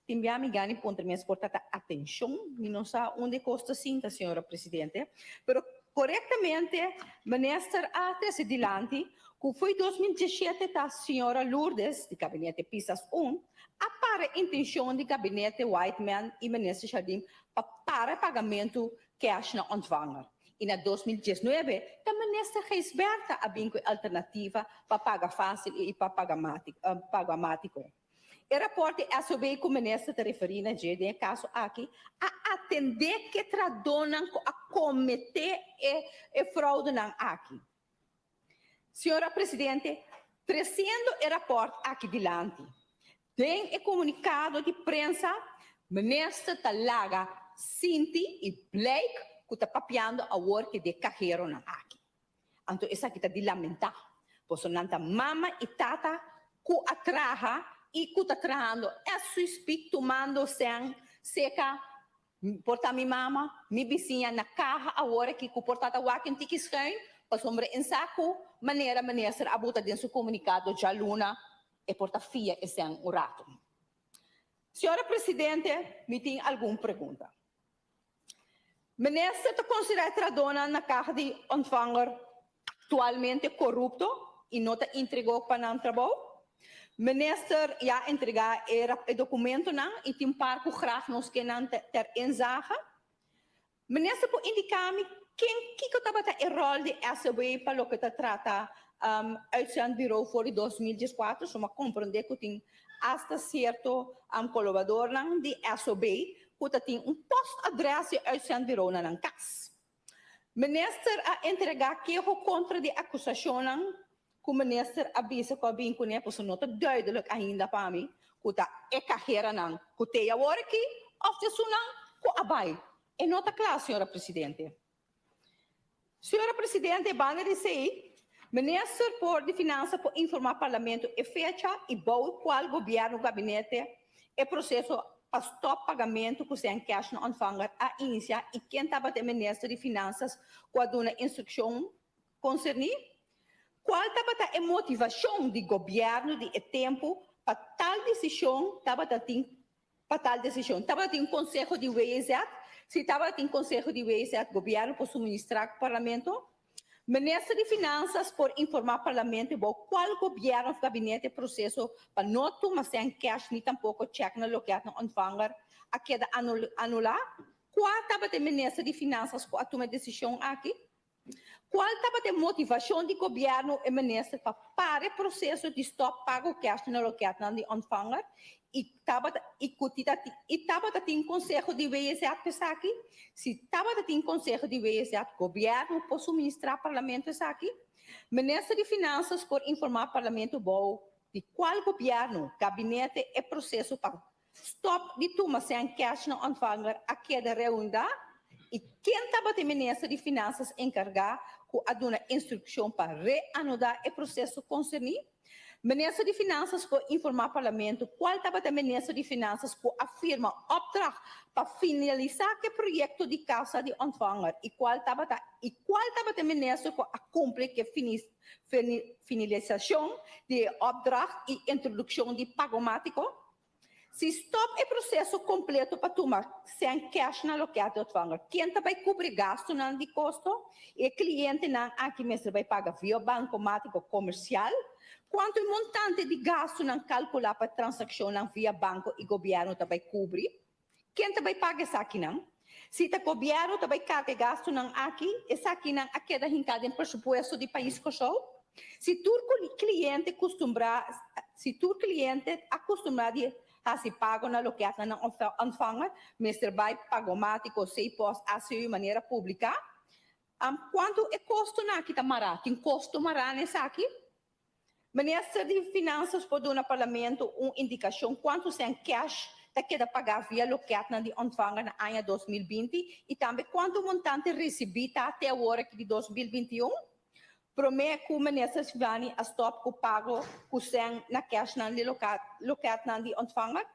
Tin bia mi gana i puntra mi es por ta ta atencion, mi no sa unda e cos ta sinta, señora Presidente, pero corectamente Minister a trece dilanti cu fo'i 2017 ta señora Lourdes di Gabinete Pisas un a para intencion di Gabinete Whiteman y Minister Jardim pa para pagamento cash na ontvanger y na 2019 ta Minister Gijsbertha a bin cu e alternativa pa paga facil y pa pagamatico. E rapòrt di SOB ku minister ta referí na dje den e kaso aki a atendé ke tradónan ku a kometé e e froudenan aki. Señora Presidente, tresiendo e rapòrt aki dilanti, den e komunikado di prensa minister ta laga sinti i blijk ku ta papiando awor ke de kaheronan aki. Anto esaki ta di lamentá, pasobra nan ta mama i tata ku a traha i ku ta trahando as we speak tumando sèn seka por ta mi mama, mi bisiña na kaha awor aki ku por ta ta wak un tiki schuin pasobra en sa ku manera minister a buta den su komunikado djaluna e por ta fia e sèn un rato. Señora Presidente, mi tin algun pregunta. Minister ta considera e trahadornan na caha di ontvanger actualmente corupto y no ta entregó pa nan trabou? Minister ya a entrega e documentonan y tin un par cu graag nos ke nan ter inzage. Minister por indica mi ken kico tabata e rol di SOB pa loke ta trata uitzendbureau for di 2014? So mi a comprende cu tin hasta cierto colaboradornan di SOB ku ta tin un postadres di uitzendbureau na nan kas. Minister a entregá keho kontra di akusashonnan ku minister a bisa ku a bin kuné, pasobra no ta duidelik ainda pa mi ku ta e kaheranan ku t'ei awor aki òf ta esunnan ku a bai. E no ta kla, señora presidente. Señora Presidente, banda di esei, Minister por di Finansa por informa Parlamento e fecha y bou cual Gobierno Gabinete e proceso pa stop pagamento cu sèn cash na ontvanger a inicia y ken tabata e Minister di Finansas cu a duna instruccion concerni? Cual tabata e motivacion di Gobierno di e tempo pa tal decision tabata tin Pa tal desishon tabatin konseho di WZ? Si tabatin konseho di WZ, gobièrnu por suministrá ku Parlamento? Minister di Finansas por informá Parlamento bou kual gobièrnu òf gabinete e proseso pa no tuma sèn kèsh ni tampoko chèk na lokèt na ontvanger a keda anulá? Kua tabata e Minister di Finansas ku a tuma e desishon aki? Kual tabata e motivashon di gobièrnu e minister pa para e proseso di stòp pago kèsh na lokètnan di ontvanger? I tabata i ku ti ta i tabata tin konseho di WSZ pa esaki? Si tabata tin konseho di WSZ, gobièrnu por suministrá parlamento esaki? Minister di Finansas por informá parlamento bou di kual gobièrnu, gabinete e proseso pa stòp di tuma sèn kèsh na Ontvanger a keda reundá? I ken tabata e minister di Finansas enkargá ku a duna instrukshon pa reanudá e proseso konserní? Minister di Finansas por informá Parlamento kual tabata e Minister di Finansas ku a firma opdracht pa finalisá ku e proyekto di Kasa di Ontvanger i kual tabata i kual tabata e Minister ku a kumpli ku e finalisashon di e opdracht i introdukshon di Pagomátiko? Si stop e proseso kompleto pa tuma sèn kèsh na lokèt di ontvanger, ken ta bai kubri gastunan di kosto? E klientenan aki mester bai paga via bankomátiko komersial? Kuantu e montante di gastunan kalkulá pa transakshonnan via banko i gobièrnu ta bai kubri? Ken ta bai paga esakinan? Si ta gobièrnu ta bai karga e gastunan aki, esakinan a keda hinká den presupuesto di pais Kòrsou? Si tur cliente custumbrá, si tur cliente a custumbrá di haci pago na loketnan nan ontvanger, mester bai pagomatico, C-post, ACU manera publica. Cuanto e costonan aki ta mará? Tin costo mará na esaki? Minister di Finanzas por duna Parlamento un indicacion cuanto cen cash ta keda pagá via loketnan di ontvanger na aña 2020 y tambe cuanto montante ricibi ta te awor aki di 2021? Promé ku Minister Silvanie a stòp ku pago ku sèn na kèshnan di lokètnan di ontvanger,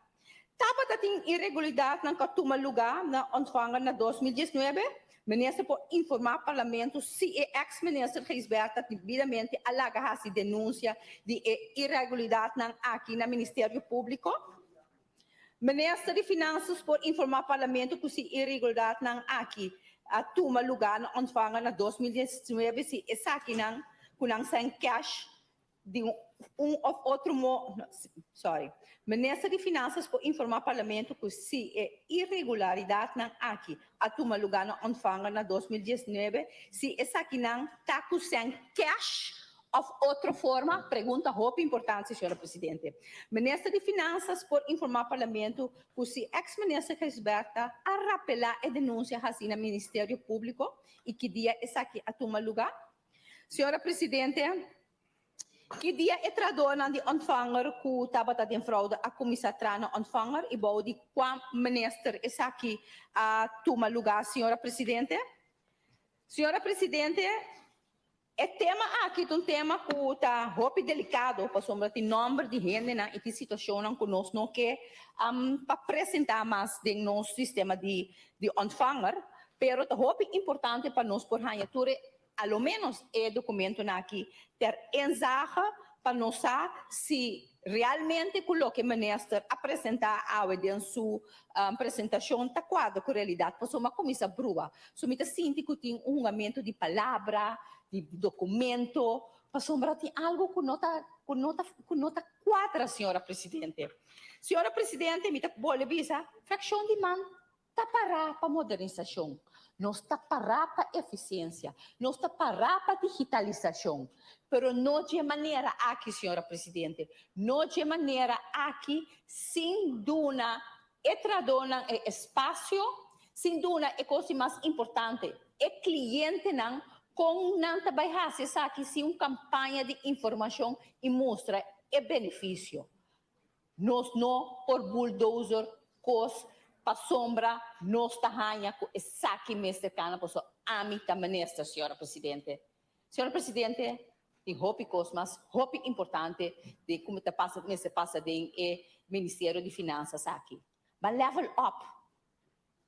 tabata tin iregulidatnan ku a tuma lugá na ontvanger na 2019. Minister por informá Parlamento si e eks Minister Gijsbertha debidamente a laga hasi denunsia di e iregulidatnan aki na Ministerio Públiko? Minister di Finansas por informá Parlamento ku si iregulidatnan aki a tuma lugá na ontvanger na 2019 si esakinan ku nan sa en cash di un òf otro mo sorry Minister di Finansas por informá Parlamento ku si e iregularidatnan aki a tuma lugá na ontvanger na 2019 si esakinan ta ku sèn cash Of otro forma? Pregunta hopi importante, señora Presidente. Minister di Finanzas por informa Parlamento cu si ex Minister Gijsbertha a rapela e denuncia haci na Ministerio Publico y ki dia esaki a tuma luga? Señora Presidente, ki dia e trahadornan di Ontvanger cu tabata den fraude a cuminsa traha na Ontvanger y bou di cua Minister esaki a tuma luga, señora Presidente? Señora Presidente, E tema aki ta un tema ku ta hopi delikado pasobra tin nòmber di hendenan i tin situashonnan ku nos no ke pa presentá mas den nos sistema di di ontvanger, pero ta hopi importante pa nos por haña tur e a lo ménos e dokumentonan aki ter inzage pa nos sa si realmente ku loke minister a presentá awe den su presentashon ta kuadra ku realidat pasobra a kuminsá brua. So mi ta sinti ku tin un hungamentu di palabra, di dokumento, pasobra tin algu ku no ta ku no ta ku no ta kuadra, señora presidente. Señora presidente, mi ta bolbe bisa, frakshon di man ta pará pa modernisashon, nos ta pará pa efisiensia, nos ta pará pa digitalisashon, pero no dje manera aki, señora presidente, no dje manera aki sin duna E trahadónan e espasio, sin duna e kos di mas importante, e klientenan, kon nan ta bai hasi esaki sin un kampaña di informashon i mustra e benefisio. Nos no por bulldozer kos pasobra nos ta haña ku esaki mester kana pasobra ami ta minister, señora presidente. Señor Presidente, tin hopi cos mas hopi importante di como ta pasa, mester pasa den e Ministerio di Finanzas aki. Ban level up.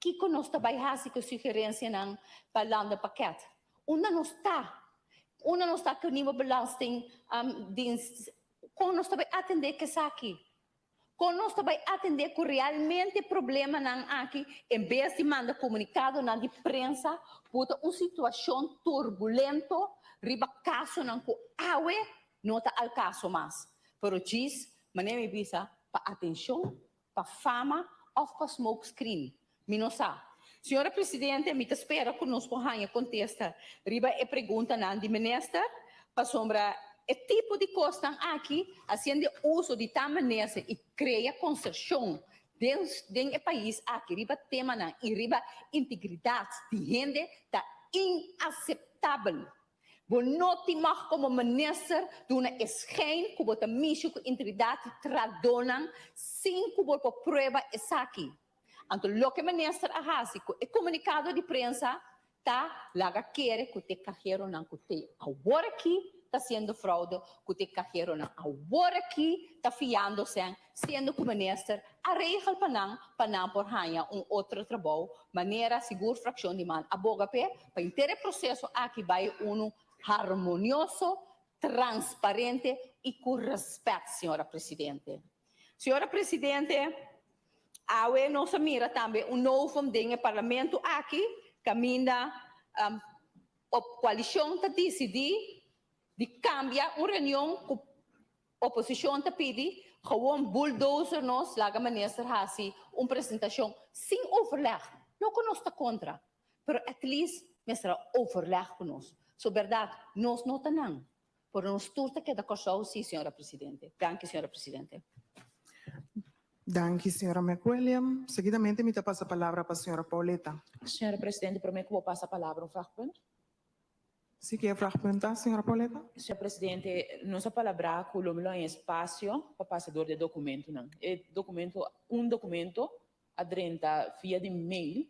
Kico nos ta bay haci cu sugerencianan pa landenpakket? Unda nos ta? Unda nos ta cu nieuwe belastingdienst? Con nos ta bay atende cu esaki? Kon nos ta bai atendé ku realmente problemanan aki en bes di manda komunikadonan di prensa ku ta un situashon turbulento riba kasonan ku awe no ta al kaso mas, pero djis, manera mi bisa, pa atenshon, pa fama òf pa smoke screen? Mi no sa. Señora Presidente, mi ta spera ku nos por haña kontesta riba e preguntanan di Minister, pasobra. E tipo di kosnan aki, hasiendo uso di tal manera i krea konsershon den e pais aki riba temanan i riba integridat di hende ta inaseptabel. Bo no tin mag komo minister duna e schijn ku bo ta mishi ku integridat di trahadónan sin ku bo por prueba esaki. Anto loke minister a hasi ku e komunikado di prensa ta laga kere ku te kaheronan ku te awor aki ta hasiendo fraude, ku te kaheronan awor aki ta fiando sèn, siendo ku minister a regel pa nan pa nan por haña un otro trabou, manera sigur frakshon di man a boga p'e, pa henter e proseso aki bai unu harmonioso, transparente i ku rèspèt, señora Presidente. Señora Presidente, awe nos a mira tambe un novum den e Parlamento aki kaminda koalishon ta disidí di kambia un reunion ku oposishon ta pidi, gewoon bulldozer nos laga minister hasi un presentashon sin overleg. No ku nos ta kontra, pero at least mester a overleg ku nos. So bèrdat nos no ta nan, pero nos tur ta keda Kòrsou sí, señora Presidente. Danki, señora Presidente. Danki, señora McWilliam. Seguidamente mi ta pasa palabra pa señora Pauletta. Señora Presidente, promé ku bo pasa palabra un vraagpunt. Si ke vraagpunt ta, señora Pauletta? Señor Presidente, nos a palabrá ku lo mi lo haña espasio pa pasa dor di e dokumentonan. E dokumento, un dokumento a drenta via di mail,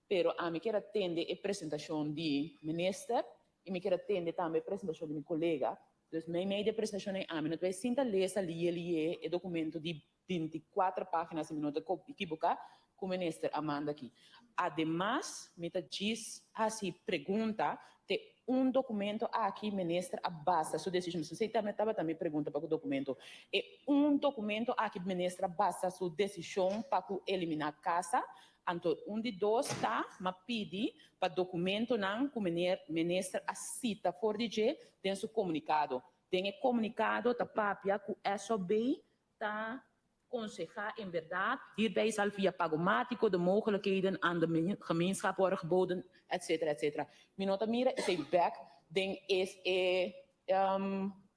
pero ami kier a tende e presentashon di minister i mi kier a tende tambe e presentashon di mi kolega. Dus meimei di e presentashon ei ami no ta bai sinta lesa lie lie e dokumento di 24 página, si mi no ta ekiboká, ku minister a manda aki. Ademas, mi ta djis hasi pregunta te un dokumento aki minister a basa su desishon. Esei tambe tabata mi pregunta pa ku dokumento. E un dokumento aki minister a basa su desishon pa ku eliminá kasa. Anto un di dos ta m'a pidi pa dokumentonan ku meneer minister a sita for di dje den su komunikado. Den e komunikado ta papia ku SOB ta konsehá en bèrdat, Hierbij zal via Pagomatico de mogelijkheden aan de gemeenschap worden geboden, etc. Etc. Mi no ta mira esei bèk den es e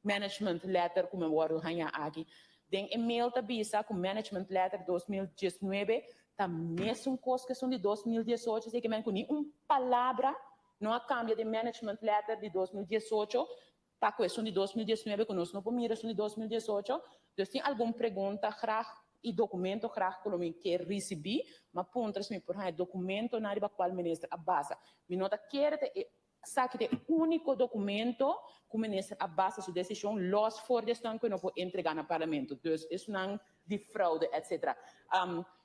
management letter ku mi a wòrdu haña aki. Den e mail ta bisa ku management letter 2019 ta mesun kos ku esun di 2018, esei ke men ku ni un palabra no a kambia den management letter di 2018 pa ku esun di 2019 ku nos no por mira esun di 2018. Dus tin algun pregunta graag i dokumento graag ku lo mi ke risibí, m'a puntra si mi por haña dokumentonan riba kual minister a basa. Mi no ta kere ta e esaki ta e úniko dokumento ku minister a basa su desishon lòs for di esnan ku e no por entregá na parlamento. Dus esunnan di fraude etcetera.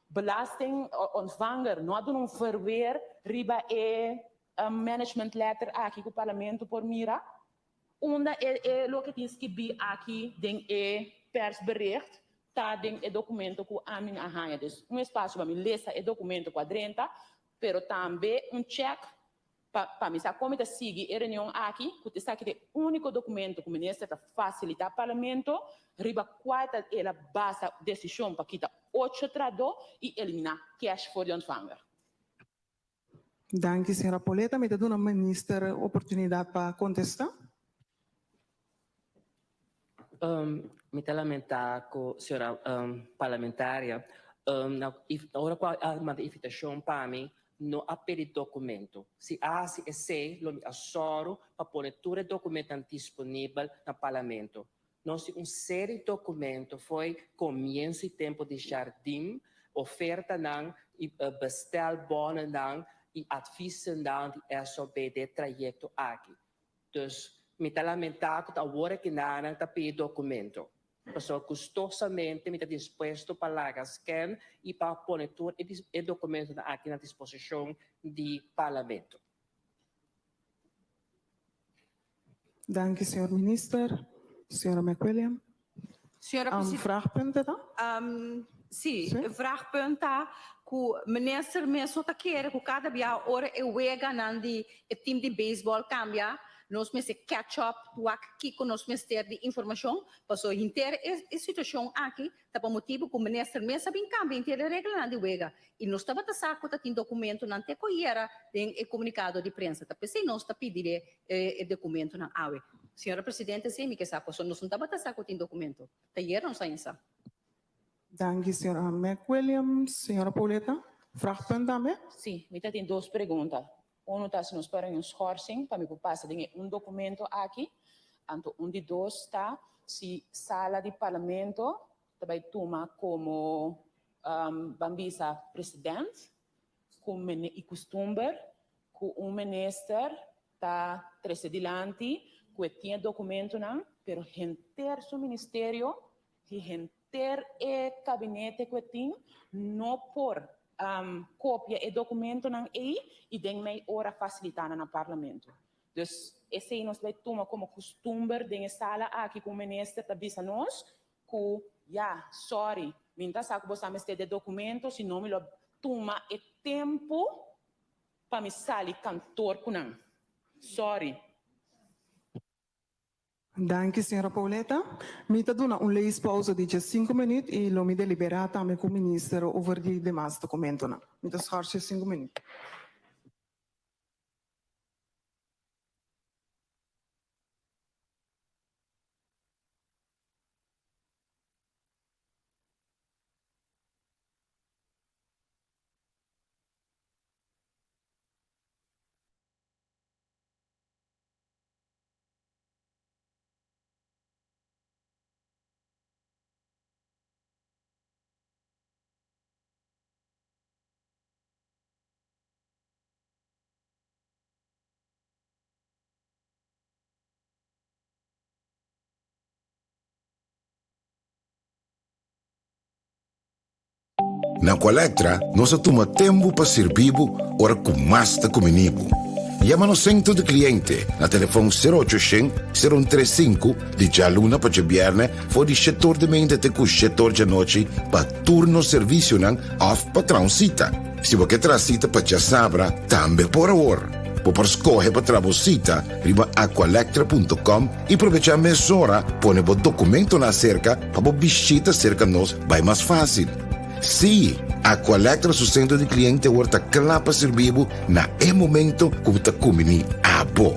Belasting ontvanger no a duna un verweer riba e management letter aki ku parlamento por mira? Unda e e loke tin skibí aki den e persbericht ta den e dokumento ku ami a haña. Dus un espasio pa mi lesa e dokumento ku a drenta, pero tambe un chèk pa pa mi sa kon mi ta sigui e reunion aki, ku esaki ta e úniko dokumento ku minister ta fasilitá parlamento riba kua ta el a basa desishon pa kita ocho trahadó i eliminá cash for di ontvanger. Danki, señora Pauletta. Mi ta duna minister oportunidad pa contesta. Mi ta lamenta cu señora parlamentaria na ora cu a manda invitacion pa mi no a pidi documento. Si a haci esey lo mi a sòru pa pone tur e documentonan disponibel na Parlamento. Nos tin un serie documento fo'i comienso y tempo di Jardim, ofertanan y bestelbonnennan y adviesennan di SOB den e trayecto aki. Dus mi ta lamenta cu ta awor aki nan ta pidi documento. Pasobra gustosamente mi ta dispuesto pa laga scan y pa pone tur e documentonan aki na disposicion di Parlamento. Danki, señor minister. Señora McWilliam. Señora Presidente. Vraagpunt ta? Sí, e vraagpunt ta ku minister mes no ta kere ku kada bia ora e weganan di e team di baseball kambia, nos mester catch up wak kiko nos mester di informashon, pasobra henter e situashon aki Ta pa motibu ku minister mes a bin kambia henter e reglanan di wega i nos tabata sa ku ta tin dokumentonan te ku yera den e komunikado di prensa. Ta p'esei nos ta pidi e dokumentonan awe. Señora Presidente, sí, mi ke sa, pasobra nos no tabata sa ku tin dokumento. Ta ayer nos a sa. Danki, señora McWilliams. Señora Pauletta, vraagpunt tambe? Sí, mi ta tin dos pregunta. Uno ta si nos por haña un schorsing pa mi por pasa den e un documento aki. Anto un di dos ta si sala di Parlamento ta bay tuma como ban bisa president cu y custumber cu un minister ta trece dilanti cu e tin e documentonan pero henter su ministerio y henter e kabinete ku e tin no por kopia e dokumentonan ei i den mei ora fasilitá nan na Parlamento. Dus esei nos bai tuma komo kustumber den e sala aki ku un minister ta bisa nos ku ya, sòri, mi no ta sa ku bo sa mester di e dokumento, si no mi lo tuma e tempu pa mi sali kantor ku nan. Sòri. Danki, señora Pauletta. Mi ta duna un leespauze di djesinku minuut y lo mi delibera tambe cu minister over di demas documentonan. Mi ta schors djesinku minuut. Na Aqualectra nos a tuma tempu pa sirbi bo ora ku mas ta kumini bo. Yama nos sentro di kliente na telefon sero ocho shen, sero un tres sinku di djaluna pa djabièrnè for di shetor di meinta te ku shetor djanochi pa tur nos servisionan òf pa traha un sita. Si bo ke traha sita pa djasabra tambe por awor. Bo por skohe pa traha bo sita riba aqualectra punto com i probechá mesora pone bo dokumentonan aserka pa bo bishita serka nos bai mas fásil. Sí, Aqualectra su sentro di kliente awor ta kla pa sirbi bo na e momento ku bo ta kumbiní abo.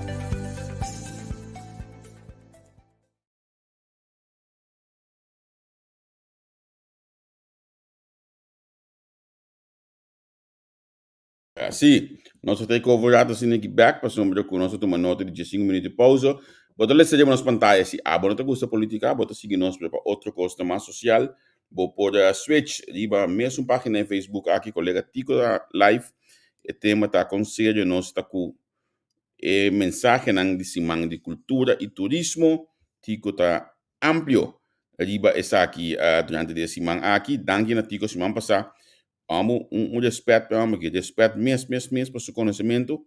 Sí, nos a take over rato asina aki bek pasobra ku nos a tuma nota di diesinku minuut di pausa. Bo ta lesa riba nos pantaya si abo no ta gusta politika, bo ta sigui nos pero pa otro kosnan mas sosial bo por switch riba mesun pagina di Facebook aki kolega Tico ta live. E tema ta kon serio nos ta ku e mensahenan di siman di kultura i turismo. Tico ta amplio riba esaki durante di e siman aki. Danki na Tico siman pasá Amo un un respet pa e homber aki, respet mes mes mes pa su konosementu.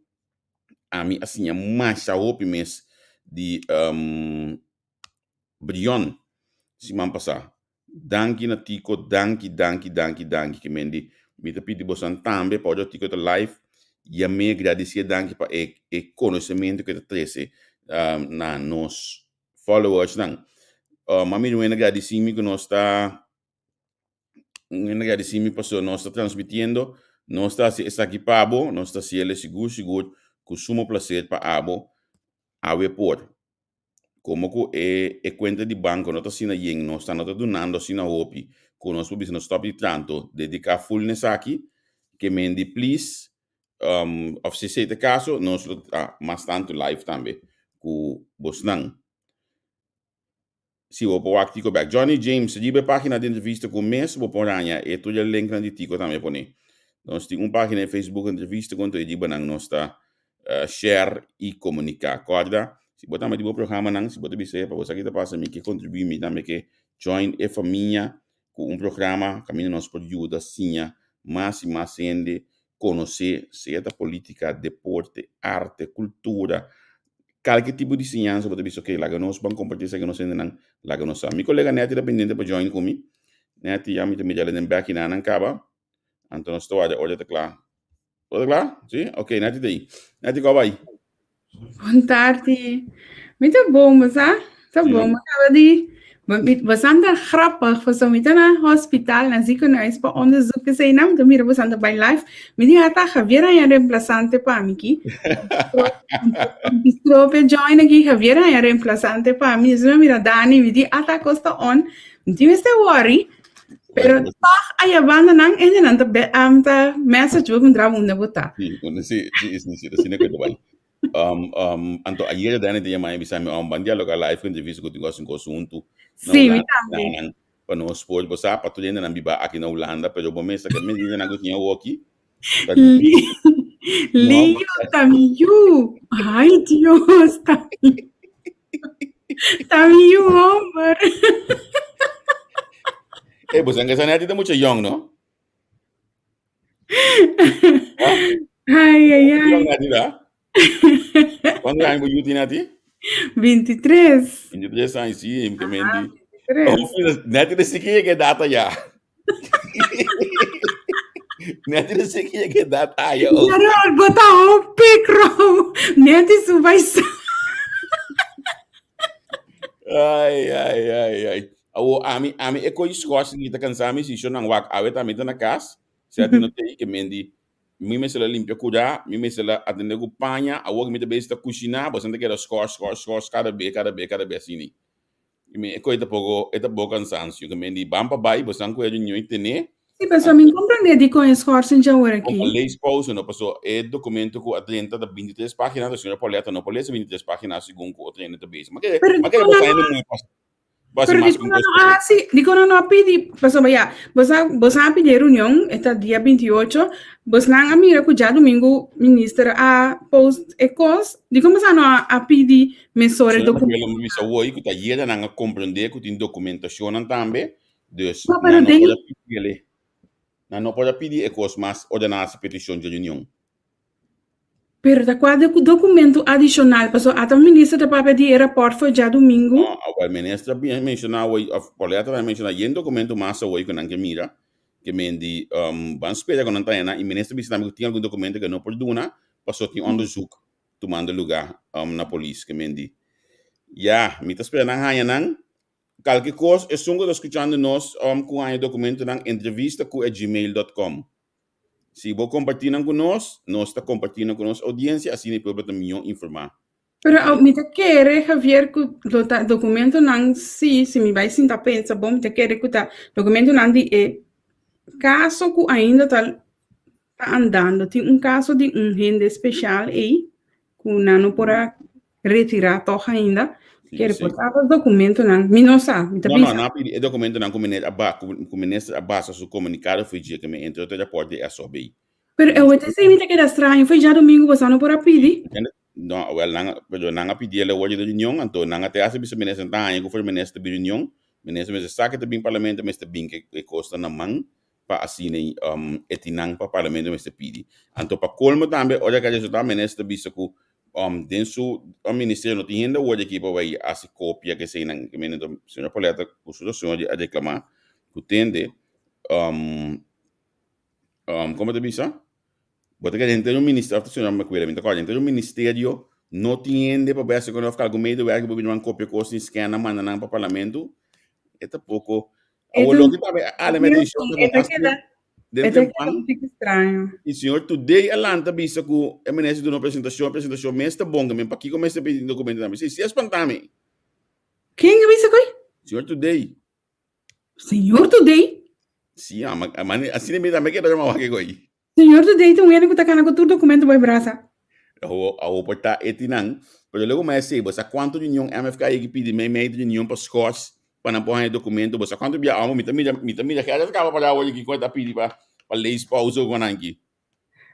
Ami a siña masha hopi mes di Brion siman pasá. Danki na Tico, danki, danki, danki, danki ke men di. Mi ta pidi bosan tambe pa ora Tico ta live yam'é, gradisié danki pa e e konosementu ke ta trese na nos followersnan. Mami Ruena gradisí mi ku nos ta Un agradeci mi pasobra nos ta transmitiendo, nos ta haci esaki pa bo, nos ta haciele sigur sigur cu sumo placer pa abo awe por. Como cu e e cuenta di banco no ta asina yen, nos ta no ta dunando asina hopi cu nos por bisa nos stop di tranto, dedica full na esaki, ke mendi please, of si esey ta e caso, nos lo ta mas tanto live tambe cu bosnan. Si bo por wak Tico bek. Johnny James, riba e pagina di entrevista ku mes bo por haña e tur e linknan di Tico tambe pone. Nos tin un pagina di Facebook entrevista ku anto e riba nan nos ta share i komuniká. Kòrda, si bo tambe tin bo programanan, si bo ta bisa epa bo sa ki ta pasa mi ke kontribuí mi tambe ke join e famia ku un programa kaminda nos por yuda siña mas i mas hende konosé sea ta polítika, deporte, arte, kultura, Kalke tipo di siñansa bo ta bisa ok laga nos ban komparti esaki nos hendenan laga nos sa. Mi kolega Netty ta pendiente pa join ku mi. Netty ya mi ta mira den bek i nan kaba. Anto nos ta warda ora ta kla. Ora ta kla? Si? Ok Netty ta ei. Netty kò bai? Bon tardi. Mi ta bon, bo sa? Ta Si. bon. Bo kaba di. Bosan ta grappig, pasobra mi ta na hospital, na ziekenhuis pa onderzoek eseinan, mi ta mira bosan ta bai live. Mi di ata Javier haña reemplazante pa mi ki. Strope join aki, Javier haña reemplazante pa mi. Despues mi mira Dani, mi di ata kos ta on. Mi tin mester worry, pero toch aya banda nan hendenan ta be, um, ta message bo puntra bo unda bo ta. Sí, sí, sí, sí, sí, asina ku ta bai. Um, um, anto ayer Dani te llama y bisa mi, um, ban dialogar live ku entrevista ku tin un asunto na Sí, mi Hulanda, tambe. nan, pa nos por, bo sa, pa tur hende nan biba aki na Hulanda, pero bo mester ke medida nan ku tin awoki, ta Li, difícil. No, Leo, ta mi yu. Ay, Dios, ta mi, ta mi yu homber. Eh, bo sa neti ta mucho young, no? Ai, ai, ai. Young nati da? Cuántos años bo yu tin nati? 23. 23 años, sí, que mendi. 23. Oh, neti de siquilla que data ya. Neti de siquilla que data ya. Oh. Gerard, bota un picro. Neti su vai sa. Ai, ai, ai, ai. Awo ami, ami e koi schorsing di ta kansa mi si shonan wak awe ta mi ta na kas, sea di no tei ke men di mi mester la limpia kura, mi mester la atende ku paña, awor mi ta bezig ta kushiná, boso ta keda skors, skors, skors kada be, kada be, kada be asini. I mi e koi ta poko, e ta poko kansansio, ke men di ban pa bai, boso ku e reunion i tene. Si, pasobra mi komprende dikon e schorsing dja awor Kon pa aki. leespauze no, paso e dokumento ku a drenta ta bintitres página, ta señora Pauletta no por lesa bintitres página segun ku otro hende ta bezig. Ma kere, Pero ma kere dikon boso nan hende no muhe pas Basi Pero mas dikon ku nan dos no a hasi, dikon nan no a pidi, pasobra ya, boso a boso a pidi e reunion, e ta dia 28, bosnan a mira ku djadumingu minister a post e kos, dikon boso no a pidi mesora e Señora dokumento? Manuela mi bisa hoy ku ta yera nan a komprende ku tin dokumentashonnan tambe, dus No, pero nan no den por a pidi ele, nan no por a pidi e kos mas ora nan hasi petishon dje reunion. Pero ta kua documento adicional? Pasobra ata minister ta papia di e rapport for djadumingu. No, awor minister a bin menciona awor, of Pauletta a menciona yen documento mas awor ku nan ke mira, ke men di ban spera ku nan ta hena, i minister bisa tambe ku tin algun documento ke no por duna pasobra tin onderzoek tumando luga na polis, ke men di ya, mi ta spera nan haña nan. Kalke kos, esun ku ta skuchando nos ku haña documentonan, entrevista ku e gmail dot com. Si bo kompartí nan ku nos, nos ta kompartí nan ku nos oudiensia, asina e pueblo ta mihó informá. Pero au, mi ta kere, Javier, ku lo ta dokumentonan, sí, si mi bai sinta pensa bon, mi ta kere ku ta dokumentonan di e kaso ku ainda ta ta andando. Tin un kaso di un hende speshal ei ku nan no por a retirá tòg ainda. Sí, Kere sí. por ta los documentonan. Mi no sa, mi ta No, no, bisa. nan a pidi e documentonan ku meneer a ba, ku, ku minister a basa su komunikado for dje ke me entre otro raport di SOB. Pero e wete mi ta keda straño, foi djadomingo bosa no por a pidi. Entiende? No, wel, nan, pero nan a pidi el awor di reunion, anto nan a te hasi bisa minister ta haña ku for minister ta bin reunion, minister mester sa ke ta bin parlamento, mester bin ke e kosnan na man pa asina e tin nan pa parlamento mester pidi. Anto pa colmo tambe ora ke a resulta minister ta bisa ku den su ministerio no tin hende awor aki pa bai hasi copia ke eseinan ke mende anto señor Pauletta ku su razon a reclama ku tende como ta bisa bo ta kere henter un ministerio of ta señor Macuela mi ta acorda henter un ministerio no tin hende pa bai hasi of algun medewerker pa bini wan copia cos ni scan nan manda nan pa parlamento e ta poco E Awor ta loke tambe a ale mi atencion e ta mas keda den e ta keda tempan un tiki straño. y señor Today a lanta bisa cu e minister duna un presentacion, presentacion mes ta bon, men pakico mester pidi documento tambe? Si, si a spanta mi. Ken a bisa koe? Señor Today. Señor Today? Si, ama, ama, asina mi tambe keda rama wak koe. Señor Today ta un hende ku ta kana ku tur documento bo e brasa. Awo, awo por ta e tinan, pero luego mi a sey, bo sa cuanto reunion MFK a yega pidi mei mei di reunion pa schors pa nan por haña documento, bo sa cuanto bia amo, mi ta mira, mi ta mira Gerrit caba para awor aki cu e ta pidi pa pa leespauze cu nan aki.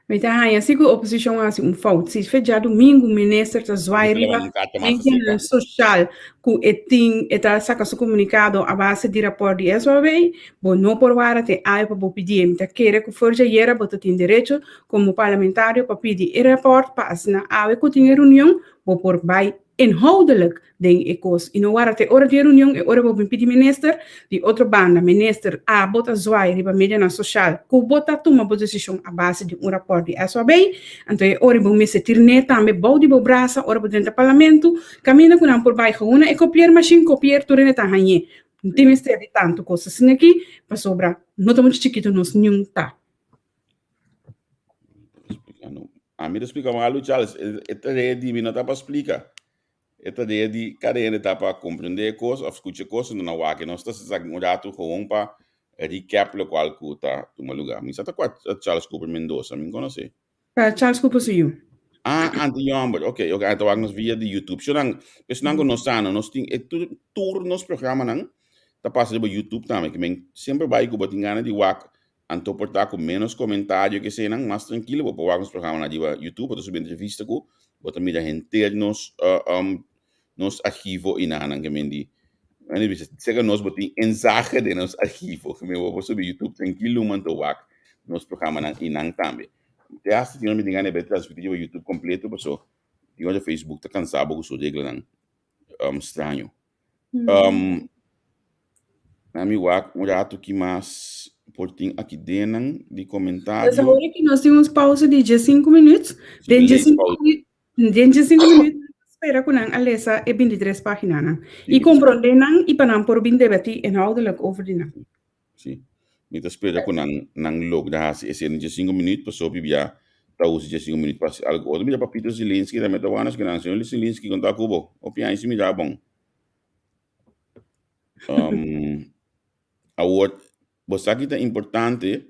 Mi ta haña si ku oposishon a hasi un fout. Si fe djadumingu minister ta zwaai riba medianan soshal ku e tin e ta saka su komunikado a base di rapòrt di SOAB, bo no por wara te awe pa bo pidié. Mi ta kere ku for djayera bo ta tin derecho komo parlamentario pa pidi e rapòrt pa asina awe ku tin e reunion bo por bai inhoudelijk den e kos i no wara te ora di e reunion e ora bo bin pidi minister. Di otro banda minister abo ta zwaai riba medianan soshal ku bo ta tuma bo desishon a base di un rapòrt di SOAB, anto e ora bo mester tir'né tambe bou di bo brasa ora bo drenta parlamento kaminda ku nan por bai gewoon na e kopieer mashin kopier tur hende ta hañ'é. No tin mester di tantu kos asina aki, pasobra no ta muchu chikitu nos niun ta. Ami ta splika malu, Charles. E tarea di mi no ta pa splika. E tarea di kada hende ta pa komprendé e kos òf skucha e kos i no wak. Nos ta saka un ratu gewoon pa recap lokual ku ta tuma lugá. Mi sa ta kua Charles Cooper Mendoza, mi konosé. Pa Charles Cooper su yu. Ah, Anti Jomber. Ok, ok. Anto wak nos via di YouTube. Shonan, personan ku no sa no, nos tin e tur, tur nos programanan ta pasa riba YouTube tambe. Ke men semper bai ku bo tin gana di wak anto por ta ku menos komentario ke eseinan, mas trankilo bo por wak nos programanan riba YouTube. Bo ta subi entrevista ku bo ta mira henter nos uh, um, nos archivo i nanan ke men di men di bisa seka nos bo tin ensahe den nos archivo ke men bo por subi YouTube trankilo man to wak nos programanan i nan tambe. Te hasta tin ora mi tin gana di bai transmiti riba YouTube kompleto paso tin ora Facebook ta kansa bo ku su reglanan um straño. Um na mi wak un rato ki mas por tin aki dennan di Dus komentario. awor aki nos tin un pausa di diesinku minuut. Si Den late diesinku pausa. minuut Den diesinku minuut nan ta spera ku nan a lesa e bintitres páginanan i komprondé nan i pa nan por bin debatí inhoudelijk over di nan. Sí. Mi ta spera ku nan nan logra hasi esei den diesinku minuut pasobra bia ta usa diesinku minuut pa hasi algu otro. Mira Papito Zielinski tambe ta wak nos kinan. Señor Zielinski kon ta ku bo? Hopi aña sin mira bon. Um, awor bo sa ki ta importante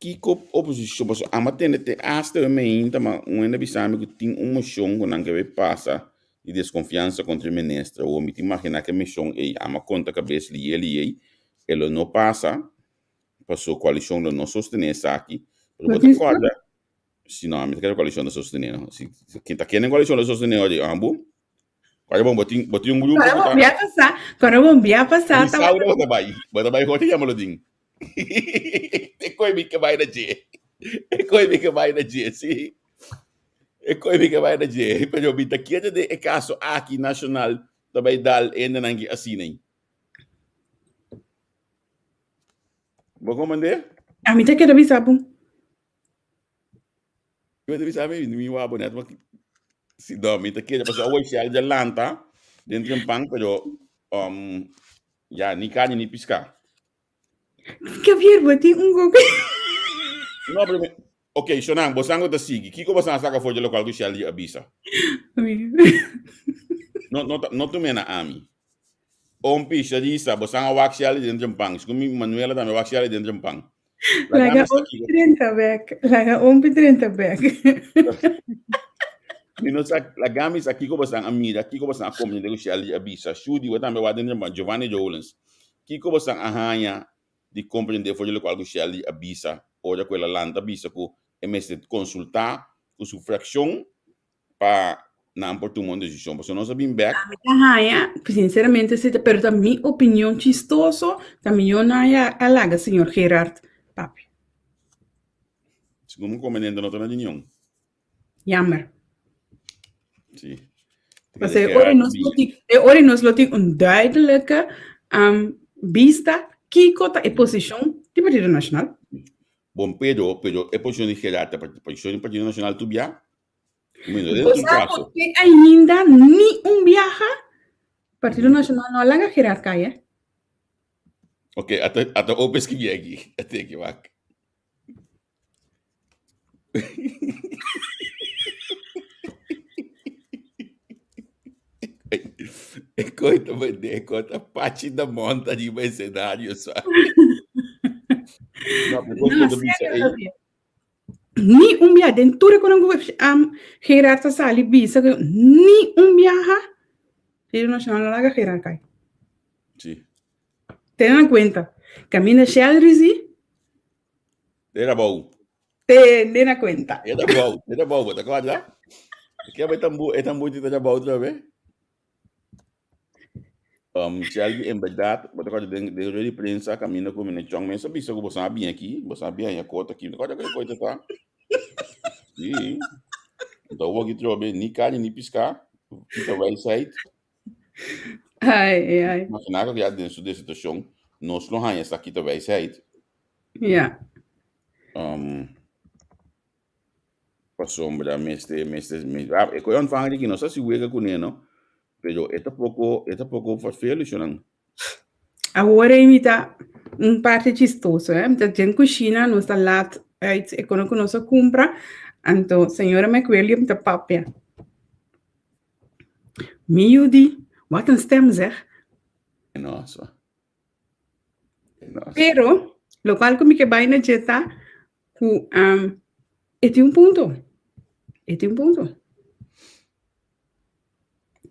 Kiko oposishon pasobra amo a tende te asta e meinta ma un hende a bisa mi ku tin un moshon ku nan ke bai pasa di deskonfiansa kontra e minister awor mi ta imagina ku e moshon ei amo a konta kabes liye liye e lo no pasa pasobra koalishon lo no sostene esaki pero bo ta kòrda si no ami ta kere koalishon ta sostene no si ta kende koalishon ta sostene ori ambu kòrda bon bo tin bo tin un grupo ku Kòrda ta bon bia pasá kòrda bon bia pasá Isaura bo ta bai bo ta bai hopi yama lo tin. E koi mi ke bai na dje. E koi mi ke bai na dje, sí. E koi mi ke bai na dje. Pero mi ta kere den e kaso aki nashonal ta bai dal hendenan ki asina ei. Bo komand'é? Ami ta keda bisa bo. Bo ta bisa mi, mi wak bo net, ma si no, mi ta kere pasobra awor Shell dja lanta den trempan, pero um, ya ni carne ni pisca. Javier, bo tin un gogo. No, pero mi, ok, Shonan, bo sango ta sigui. Kiko bo san saka for di lokual ku Shell dja a bisa? No, no, no tum'é na ami. Ompi, Sharisa, bo san a wak Shell den trempan. Sigun mi Manuela tambe wak Shell den trempan. Laga ompi 30 bek. Laga ompi 30 bek. Mi no sa, laga mi sa kiko bosan a mira, kiko bosan a komprende ku Shelly a bisa. Shudi, bo tambe wak den trempan. Giovanni Rowlands, kiko bosan a haña di komprende for di lokual ku Shelly a bisa ora ku el a lanta bisa ku e mester konsultá ku su frakshon pa nan por tuma un desishon. Pasobra nos a bin bek. Ami ta haña, sinceramente si ta, pero ta mi opinion chistoso, ta mihó no a laga señor Gerard papia. Segun mi komendente no ta na reunion. Jammer. Si. Pasobra e ora nos lo tin, e ora nos lo tin un duidelijke um, bista kiko ta e posishon di Partido Nacional. Bon, pero, pero e posishon di Gerard ta posishon di Partido Nacional tur bia? Bo sa por ke ainda ni un biaha Partido Nacional no a laga Gerard kai, eh? Ok, ata, ata open escribí aquí. Ate aquí, wak. E koi ta bende, e koi ta pachi da monta riba escenario, sa. No, pero No, kos bisa, serio, ei, Javier. Ni un biaha, den tur e konan ku um, Gerard ta sali bisa ku ni un biaha Partido Nacional no laga Gerard kai. Sí. Tene na kuenta, kaminda Shell risi. Era bou. Tene na kuenta. Era bou, era bou, bo ta kòrda? Ke e tambu, e tambu ti ta bou otra vez? Um, Shelby, en berdad, bo ta kòrda den, den rueda di prensa, kaminda ku mi Chong mes a bisa ku boso a bin aki, boso a bin haña kota aki. Bo ta kòrda ku e koi ta sa? Sí. Anto awor aki trobe, ni karni ni piská, kita wijsheid. Ai, ai. Imaginá ku ya den su situashon, nos lo haña sa kita wijsheid. Ja. Um, Pasobra mester, mester, mester, ah, e koe ontvanger aki no sa si wega kuné no, pero e ta poko, e ta poko verveel, shonnan. Awor ei mi ta un parti chistoso, eh. Mi ta den kushina, nos ta laat uit e kono ku nos a kumpra, anto señora McWilliam ta papia. Mi yu di, wat een stem zeg. Nossa. Nossa. Pero, lokual ku mi ke bai na dje ta ku um, e tin un punto. E tin un punto.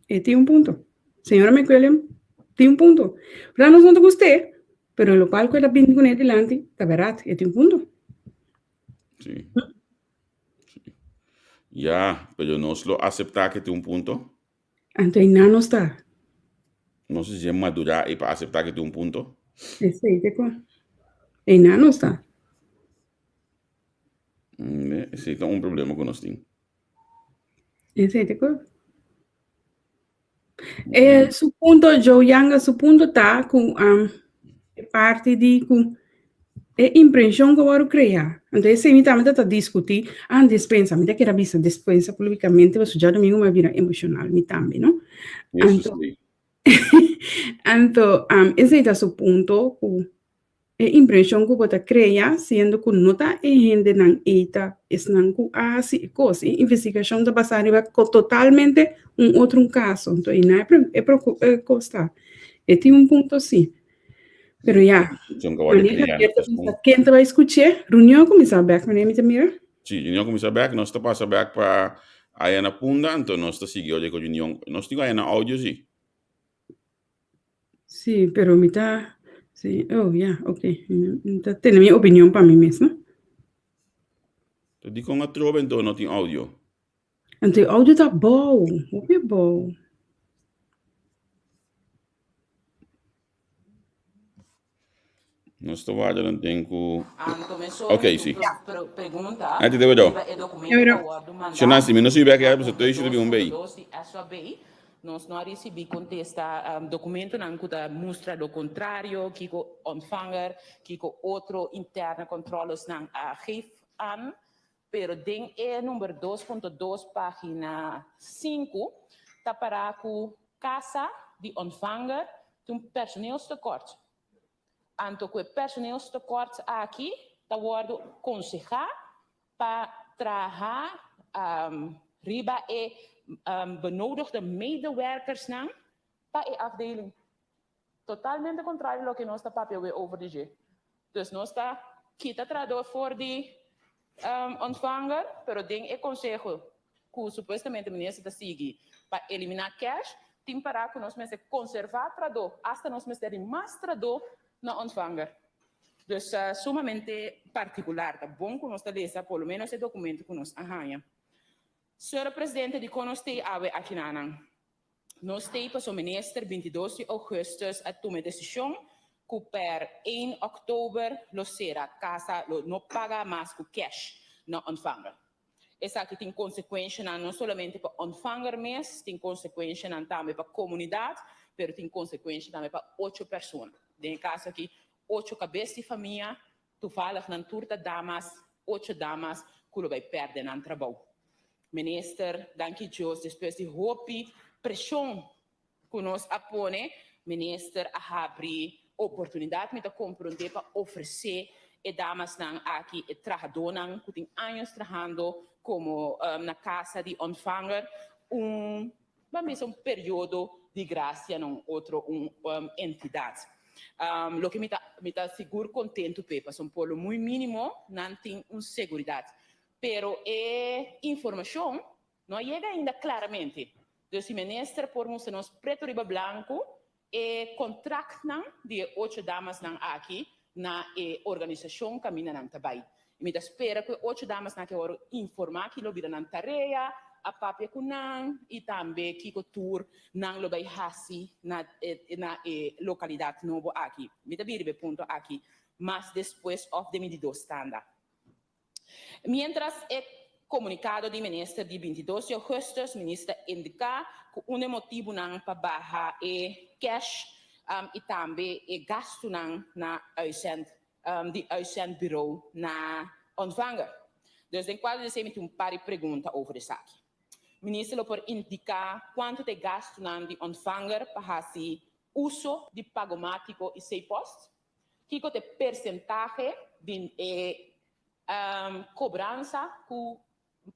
E tin un punto. Señora McWilliam tin un punto. Pero nos no ta gust'é, pero lokual ku e ta bini kuné dilanti ta bèrdat, e tin un punto. Sí. Sí. Ya, pero nos lo aceptá ke tin un punto? Anto einan nos ta. Nos si dje madurá ei pa aceptá ke tin un punto? Esei te kon. Einan nos ta. Mm, esei ta un problema ku nos tin. Esei te kon. E su punto, Joe Yanga su punto ta ku um, e parti di ku e impreshon ku wòrdu krea. Anto esei mi tambe ta diskutí, ah, despensa, mi ta kere bisa despensa públikamente pasobra djadumingu mi a bira emoshonal mi tambe, no? Anto, anto um, esei ta su punto ku E impreshon ku bo ta krea siendo ku no ta e hendenan ei ta esnan ku a hasi e kos. E investigashon ta basá riba totalmente un otro un kaso. Anto einan e e kos ta. E tin un punto si. Pero ya, manera Javier ta bisa ken ta bai skuch'é, reunion a kuminsá bèk, manera mi ta mira. Si, reunion a kuminsá bèk, nos ta pasa bèk pa aya na Punda, anto nos ta sigui ora ku reunion. Nos tin ku aya na audio si. Sí, pero mi ta, sí, oh ya, ok. Mi ta tene mi opinion pa mi mes, no? Pero dikon atrobe anto no tin audio? Anto e audio ta bou, hopi bou. Nos ta warda nan ten ku Anto mesora Ok, mi si. pro, pro, pregunta Antes debe do. riba e documento Pero, ku a wordu Sho mandá Nancy, mi no subi bek na ya, pasobra punto toy sho ta bin un bei. 2.2 di SAB. Nos no a risibí kontesta, dokumentonan ku ta mustra lo kontrario, kiko ontvanger, kiko otro interne controlesnan a geef aan. Pero den e number 2.2 pagina 5 ta pará ku kasa di ontvanger tin un personeelstekort. Anto ku e personeelstekort aki ta wòrdu konsehá pa traha riba e benodigde medewerkersnan pa e afdeling. Totalmente kontrario loke nos ta papia awe over di dje. Dus nos ta kita trahador for di ontvanger, pero den e konseho ku supuestamente minister ta sigui pa eliminá cash, tin pará ku nos mester konservá trahador, asta nos mester di mas trahador na ontvanger. Dus sumamente partikular. Ta bon ku nos ta lesa por lo menos e dokumento ku nos a haña. Señora Presidente, dikon nos t'ei awe akinanan? Nos t'ei paso minister 22 di augustus a tuma e desishon ku per 1 oktober lo sera kasa, lo no paga mas ku cash na ontvanger. Esaki tin konsekuenshanan no solamente pa ontvanger mes, tin konsekuenshanan tambe pa komunidat, pero tin konsekuensha tambe pa ocho persona. Den e kaso aki ocho kabes di famia, toevallig nan tur ta damas, ocho damas ku lo bai pèrdè nan trabou. Minister, danki Dios despues di hopi preshon ku nos a pone, minister a habri oportunidat, mi ta komprondé, pa ofresé e damasnan aki, e trahadónan ku tin años trahando komo na kasa di ontvanger, un, ban bisa un periodo di grasia na un otro un entidat. Loke mi ta mi ta sigur kontentu p'e, pasobra un pueblo muy mínimo nan tin un seguridat. Pero e informashon no a yega ainda klaramente. Dus si minister por mustra nos preto riba blanco e contractnan di e ocho damasnan aki na e organisacion caminda nan ta bay. Y mi ta spera cu e ocho damasnan aki awor informa ki lo bira nan tarea, a papia cu nan y tambe kico tur nan lo bay haci na na e localidad nobo aki. Mi ta bira riba e punto aki mas despues of den mi di dos tanda. Mientras e komunikado di minister di 22 di ougùstùs, minister ta indiká ku un e motibunan pa baha e kèsh i tambe e gastunan na uitzend di uitzendbureau na Ontvanger. Dus den kuadro di esei mi tin un par di pregunta over esaki. Minister lo por indiká kuantu ta e gastunan di Ontvanger pa hasi. uso di Pagomatico y Cpost? Kiko ta e percentahe di e cobransa cu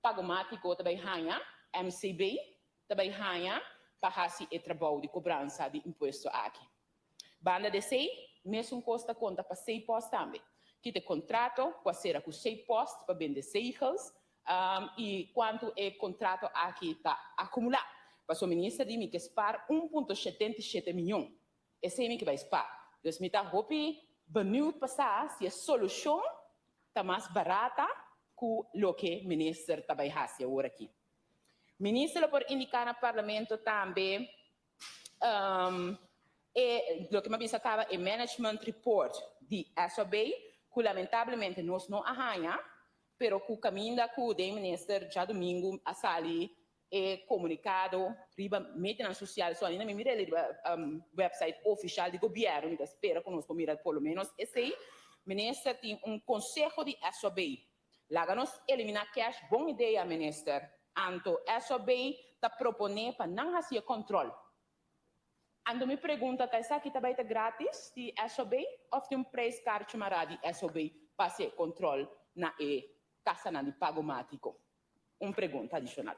Pagomatico ta bay haña, MCB ta bay haña pa haci e trabou di cobransa di impuesto aki? Banda di esey, mesun cos ta conta pa Cpost tambe. Kita e contrato cu a cera cu Cpost pa bende zegels y cuanto e contrato aki ta acumula. Pasobra minister di mi ke spaar 1.77 miyon. Esey mi ke bay spaar. Dus mi ta hopi benieuwd pa sa si e solucion ta mas barata cu loke minister ta bay haci awor aki. Minister lo por indica na Parlamento tambe e loke mi a bisa caba, e management report di SOB cu lamentablemente nos no a haña, pero cu caminda cu den minister djadomingo a sali e comunicado riba medionan social, so ainda mi mira el riba website oficial di gobierno, mi ta spera cu nos por mira por lo menos esey. Minister tin un conseho di SOB: "Laga nos elimina cash." Bon idea, minister. Anto SOB ta propone pa nan haci e control. Anto mi pregunta ta: esaki ta bay ta gratis di SOB of tin un prijskaartje mara di SOB pa haci e control na e casanan di Pagomatico? Un pregunta adicional.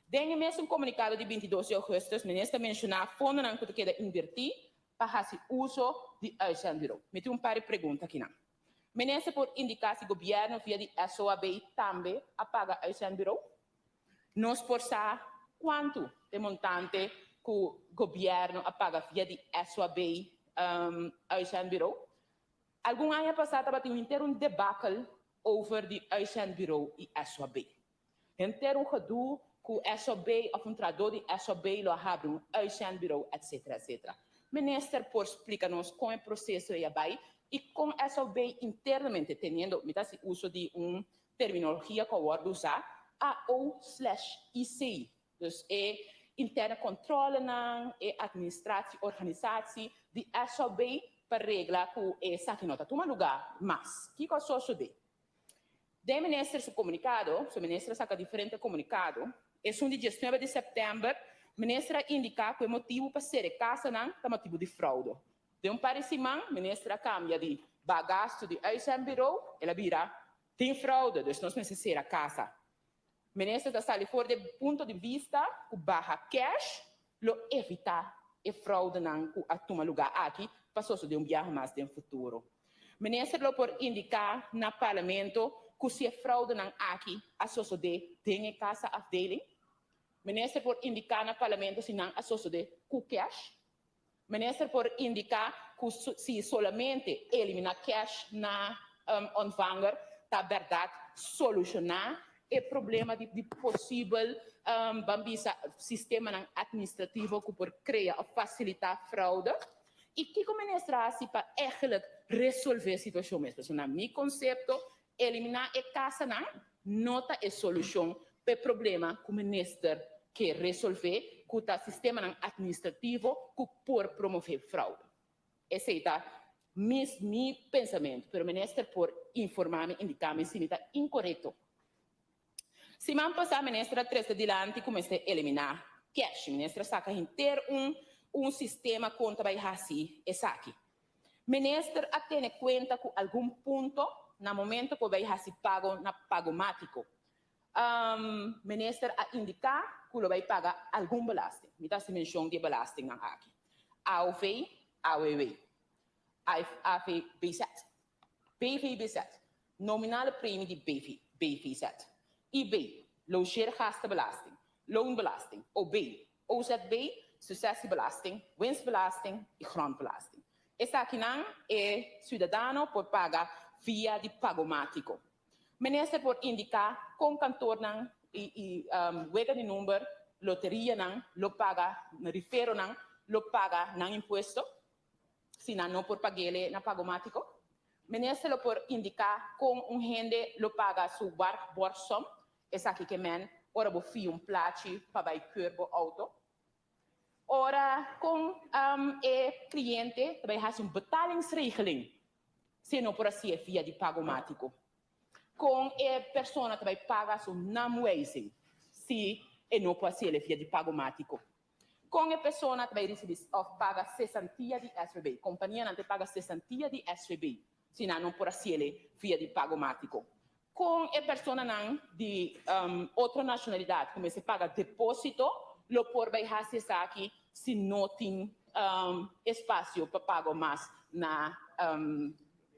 Den e mesun comunicado di 22 di augustus, minister a menciona fondonan cu ta keda inverti pa haci uso di uitzendbureau. Mi tin un par di pregunta aki nan. Minister por indica si gobierno via di SOAB tambe a paga uitzendbureau? Nos por sa cuanto e montante cu gobierno a paga via di SOAB uitzendbureau? Algun aña pasa tabatin henter un debacle over di uitzendbureau y SOAB. Henter un gedoe cu SOAB of un trahador di SOAB lo a habri un uitzendbureau, etc. Etc. Minister por splica nos con e proceso a bay y con SOAB internamente, teniendo, mi ta haci uso di un terminologia cu a wordo usa, AO/IC, dus e interne controle nan, e administratie, organisatie di SOAB pa regla cu esaki no ta tuma lugar mas. Kico a sosode? Den minister su comunicado, su minister a saca diferente comunicado, esun di 19 di september, minister a indica cu e motibo pa cera e casanan ta motibo di fraude. Den un par di siman, minister a cambia di gasto di uitzendbureau, el a bira tin fraude, dus nos mester cera casa. Minister ta sali for di punto di vista cu baha cash lo evita e fraudenan cu a tuma lugar aki pa sosode un biaha mas den futuro. Minister lo por indica na Parlamento cu si e fraudenan aki a sosode den e casa afdeling? Minister por indica na Parlamento si nan a sosode cu cash? Minister por indica cu si solamente elimina cash na ontvanger ta berdad soluciona e problema di posibel ban bisa sistemanan administrativo cu por crea of facilita fraude? Y kico minister a haci pa eigenlijk resolve e situacion mes? Pasobra na mi concepto, elimina e casanan no ta e solucion pa e problema cu minister kier resolve, cu ta sistemanan administrativo cu por promove fraude. Esey ta mi pensamento, pero minister por informa mi, indica mi si mi ta incorecto. Siman pasa minister a trece dilanti cu mester elimina cash. Minister a saca henter un sistema con ta bay haci esaki. Minister a tene cuenta cu algun punto na momento cu bay haci pago na Pagomatico? Minister a indica cu lo bay paga algun belasting. Mi ta haci mencion di belastingnan aki: AOV, AWW, AVBZ, BVBZ, nominale premie di BV, BVZ, IB, logeergastenbelasting, loonbelasting, OB, OZB, successiebelasting, winstbelasting y grondbelasting. Esakinan e ciudadano por paga via di Pagomatico. Minister por indica con kantoornan y wega di number, loterianan lo paga, riferonan lo paga nan impuesto, si nan no por pag'e na Pagomatico? Minister lo por indica con un hende lo paga su borgsom, esaki kiermen ora bo fia un plachi pa bay keur bo auto? Ora con e cliente bay haci un betalingsregeling, si no por haci via di Pagomatico? Con e persona bay paga su naamwijzing, si e no por haci via di Pagomatico? Kon e persona ta bai risibí òf paga sesantia di SVB? Kompanianan ta paga sesantia di SVB si nan no por hasiel via di pagomátiko. Kon e personanan di otro nashonalidat ku mester paga depósito lo por bai hasi esaki si no tin espasio pa pago mas na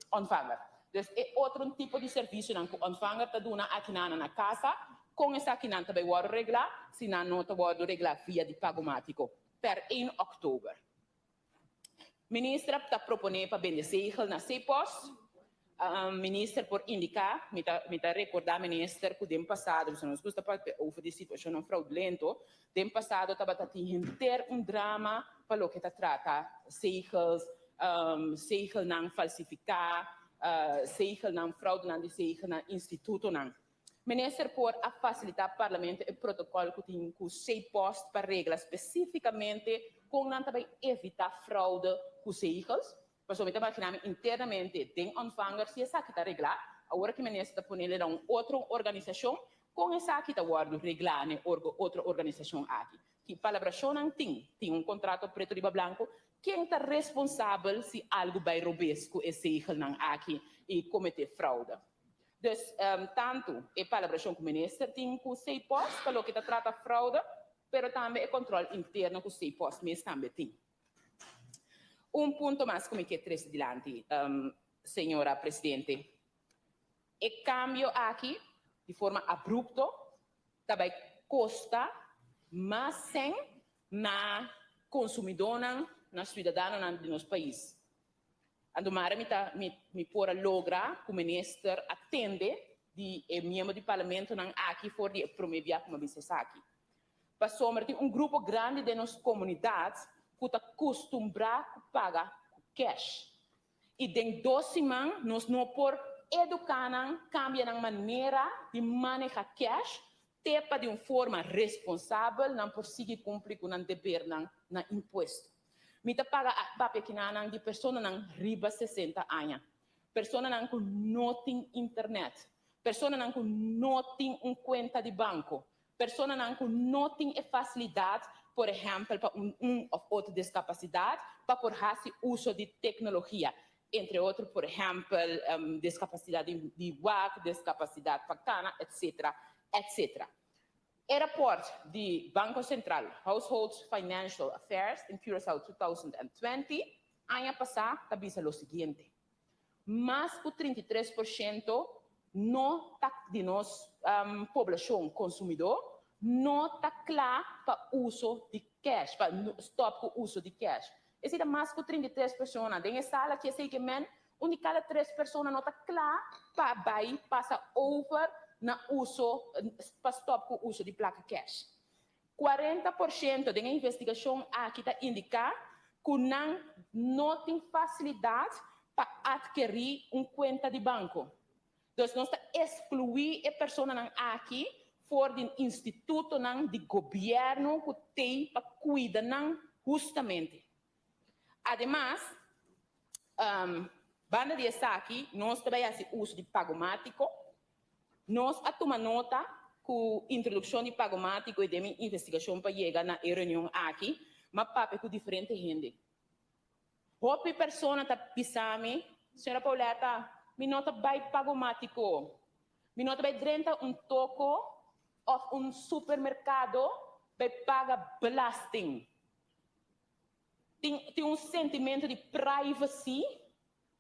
Ontvanger? Dus e otro tipo di servisionan ku Ontvanger ta duna akinan na kasa, kon esakinan ta bai wòrdu reglá si nan no ta wòrdu reglá via di pagomátiko per 1 òktober? Minister ta proponé pa bende zegel na Cpost. Minister por indiká, mi ta mi ta rekordá minister ku den pasado, pasobra nos gusta papia over di situashonnan fraudulento, den pasado tabata tin henter un drama pa loke ta trata zegels, zegelnan falsifiká, zegelnan, fraudenan di zegelnan, institutonan. Minister por a fasilitá Parlamento e protokòl ku tin ku Cpost pa regla spesífikamente kon nan ta bai evitá fraude ku zegels? Pasobra mi ta imaginá mi internamente den Ontvanger si esaki ta reglá, awor ki minister ta ponele na un otro organisashon, kon esaki ta wòrdu reglá na e otro organisashon aki? Ki palabrashonnan tin? Tin un kontrato pretu riba blanku? Ken ta responsabel si algu bai robes ku e zegelnan aki i kometé fraude? Dus tantu e palabrashon ku minister tin ku Cpost pa loke ta trata fraude, pero tambe e kòntròl interno ku Cpost mes tambe tin. Un punto mas ku mi ke trese dilanti, señora presidente. E kambio aki di forma abrupto ta bai kosta mas sèn na konsumidónan, na siudadanonan di nos pais. Anto mara mi ta mi mi por a logra ku minister a tende di e miembro di parlamentonan aki for di e prome bia ku mi a bisa esaki. Pasobra tin un grupo grandi den nos komunidat ku ta kustumbrá ku paga ku kèsh. I den dos siman nos no por eduká nan kambia nan manera di maneha kèsh te pa di un forma responsabel nan por sigui kumpli ku nan debernan na impuesto. Mi ta paga papia kinanan di personanan riba 60 aña, personanan ku no tin internet, personanan ku no tin un kuenta di banko, personanan ku no tin e fasilidat, por ehèmpel pa un un òf otro diskapasidat, pa por hasi uso di teknologia, entre otro por ehèmpel diskapasidat di wak, diskapasidat pa kana, etsetera, etsetera. E rapòrt di Banko Sentral Households Financial Affairs in Curaçao 2020 aña pasá ta bisa lo siguiente, Mas ku 33% no ta di nos poblashon konsumidó no ta kla pa uso di kèsh, pa stòp ku uso di kèsh. Esei ta mas ku 33 persona. Den e sala aki esei ke men un di kada tres persona no ta kla pa bai pasa over na uso, pa stòp ku uso di plaka kèsh. 40% den e investigashon aki ta indiká ku nan no tin fasilidat pa atkerí un kuenta di banko. Dus nos ta eskluí e personanan aki for di institutonan di gobièrnu ku tei pa kuida nan hustamente. Ademas, banda di esaki nos ta bai hasi uso di pagomátiko. Nos a tuma nota ku introdukshon di pagomátiko i den mi investigashon pa yega na e reunion aki, m'a papia ku diferente hende. Hopi persona ta bisa mi, Señora Pauletta, mi no ta bai pagomátiko. Mi no ta bai drenta un toko òf un supermerkado bai paga belasting. Tin tin un sentimento di privacy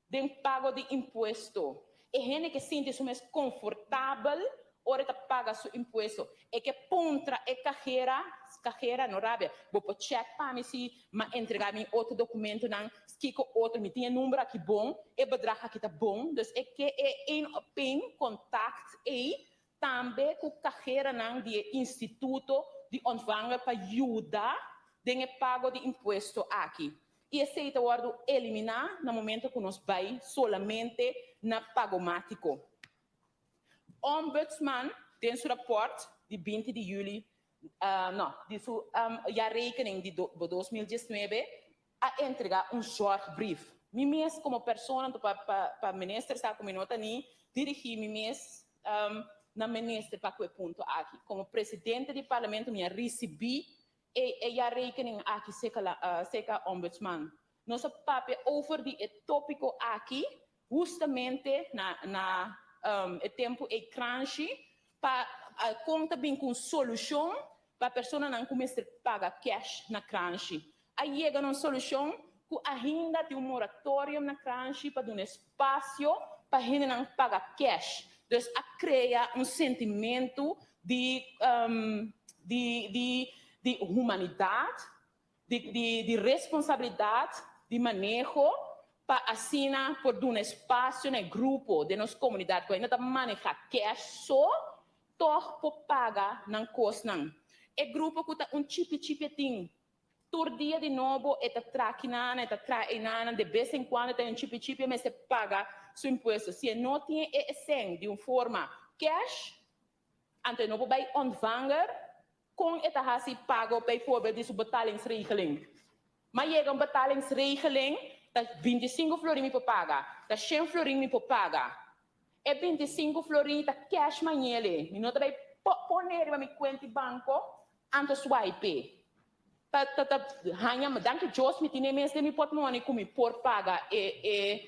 den pago di impuesto. E hende ke sinti su mes konfortabel ora e ta paga su impuesto. E ke puntra e kajera, kajera no rabia, bo por chèk pa mi si m'a entregá mi otro dokumentonan, kiko otro, mi tin e number aki bon, e bedrag aki ta bon. Dus e ke e één op één kontakt ei Tambe ku kajeranan di e instituto di ontvanger pa yuda den e pago di impuesto aki. I esei ta wòrdu eliminá na momento ku nos bai solamente na pagomátiko. Ombudsman den su rapòrt di 20 di yüli, no, di su jaarrekening di 2019 a entregá un zorgbrief. Mi mes komo persona anto pa pa minister sa ku mi no ta ni dirigí mi mes na minister pa ku e punto aki. Komo presidente di parlamento mi a risibí. e e jaarrekening aki seka la seka Ombudsman. Nos a papia over di e tópiko aki hustamente na na e tempu ei kranshi pa kon ta bin ku un solushon pa personanan ku mester paga kèsh na kranshi. A yega na un solushon ku ainda tin un moratorium na kranshi pa duna espasio pa hendenan paga kèsh. Dus a krea un sentimentu di di di di humanidat di di di responsabilidat di maneho pa asina por duna espasio na e grupo den nos komunidat ku ainda ta maneha kèsh so tòg por paga nan kosnan. E grupo ku ta un chipi chipi tin tur dia di nobo e ta tra kinana e ta tra einana de bes en kuando e ta un chipi chipi e mester paga su impuesto. Si e no tin e esèn di un forma kèsh Anto e no por bai ontvanger kon e ta hasi pago bijvoorbeeld di su betalingsregeling. Ma yega un betalingsregeling ta 25 florin mi por paga, ta shen florin mi por paga. E 25 florin ta cash mañele, mi no ta bai pone riba mi cuenta di banco anto swipe. Ta ta ta haña danki Dios mi tin e mes den mi portmone ku mi por paga e e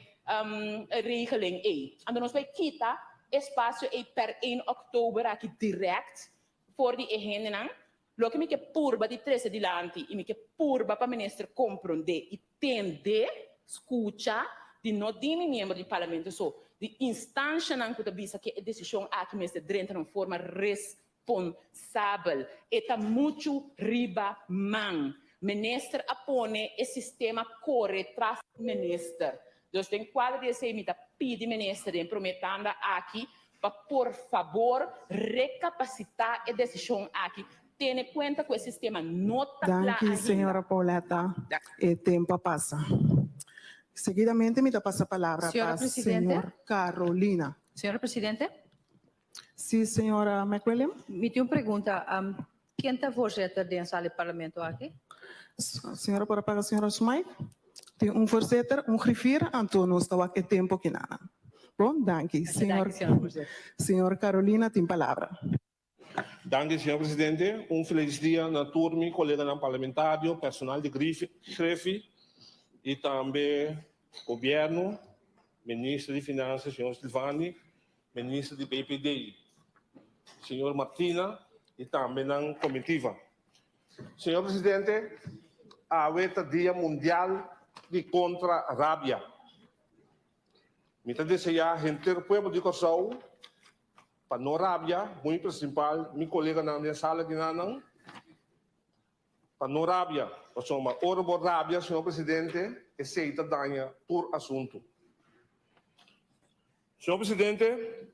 regeling ei. Anto nos bai kita espasio ei per 1 òktober aki dirèkt for di e hendenan. Loke mi ke purba di trese dilanti i mi ke purba pa minister komprondé i tende, skucha, di no di mi miembro di parlamento so, di instanshanan ku ta bisa ke e desishon aki mester drenta na un forma responsabel. E ta muchu riba man. Minister a pone e sistema kore tras minister. Dus den kuadro di esei mi ta pidi minister den prome tanda aki pa por fabor rekapasitá e desishon aki. Tene kuenta ku e sistema no ta kla Danki ainda. señora Pauletta. E tempo a pasa. Seguidamente mi ta pasa palabra Señora pa Presidente. señor Carolina. Señora Presidente. Sí, señora McWilliam. Mi tin un pregunta. Ken ta voorzitter den sala di parlamento aki? Señora por a paga señora su mic? Tin un voorzitter, un griffier, anto nos ta wak e tempo kinanan. Bon, danki. Señor, señor Carolina tin palabra. Danki, señor presidente. Un feliz dia na tur mi coleganan parlamentario, personal di Griffie y tambe gobierno, minister di Finanzas, señor Silvani, Minister di BPD, señor Martina y tambe nan comitiva. Señor Presidente, awe ta Dia Mundial di Contra Rabia. Mi ta desea henter pueblo di Corsou pa no rabia, muy principal mi coleganan den sala di nanan, pa no rabia, pasobra ora bo rabia, señor Presidente, esey ta daña tur asunto. Señor Presidente,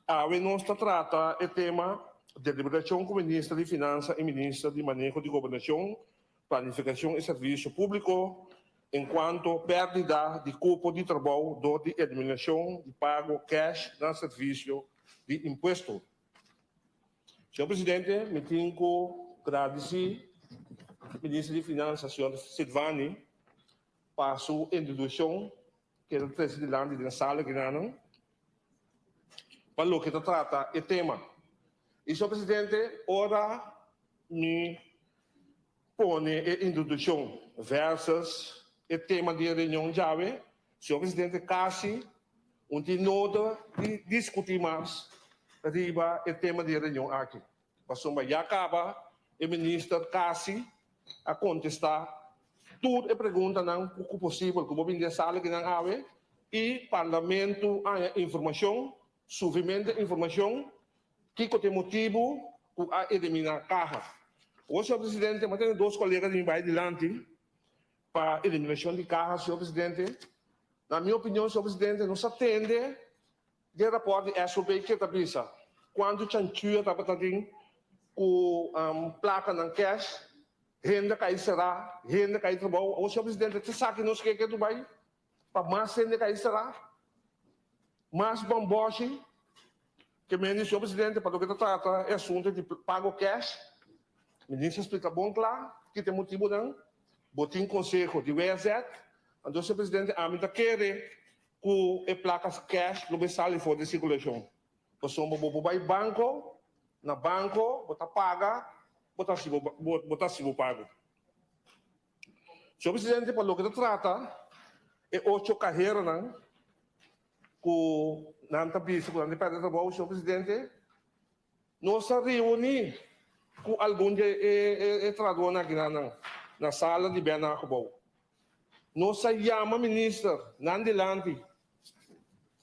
awe nos ta trata e tema deliberacion cu Minister di Finansa y Minister di Maneho di Gobernacion, Planificacion y Servicio Publico encuanto perdida di cupo di trabou door di eliminacion di pago cash na servicio di impuesto. Señor Presidente, mi tin cu gradici Minister di Finansa, señor Silvani, pa su introduccion Keda trese dilanti den sala ginanan pa loke ta trata e tema. Y señor Presidente, ora mi pone e introduccion versus e tema di e reunion djawe, señor Presidente, casi un tin noda di discuti mas riba e tema di e reunion aki. Pasobra ya caba e minister casi a contesta tur e preguntanan cu posibel cu bo bini den sala kinan awe y Parlamento haña informacion, suficiente informacion, kico ta e motibo cu a elimina caha. Awor, señor Presidente, mi a tene dos colega di mi bay dilanti pa eliminacion di caha, señor Presidente. Na mi opinion, señor Presidente, nos a tende Den raport di SOB ke ta bisa kuantu chanchuya tabata tin ku plakanan cash, hende kai será, hende kai trabou. Awor señor presidente ta esaki nos ke ke Dubai pa mas hende kai será, mas bòmbòshi ke mende señor presidente pa loke ta trata e asuntu di pago cash. Minister a splika bon kla ki ta e motibunan. Bo tin konseho di WZ, anto señor presidente ami ta kere Ku e plakas cash lo bay sali for di sirkulashon. Pasobra bo por bay banko, na banko bo ta paga. bo ta hasi bo bo ta hasi bo pago. Señor Presidente, pa loke ta trata e ocho kaheranan ku nan ta bisa ku nan ta pèrdè trabou, señor Presidente, nos a reuní ku algun di e trahadónan aki nan na sala di Bernard Gebouw. Nos a yama minister nan dilanti,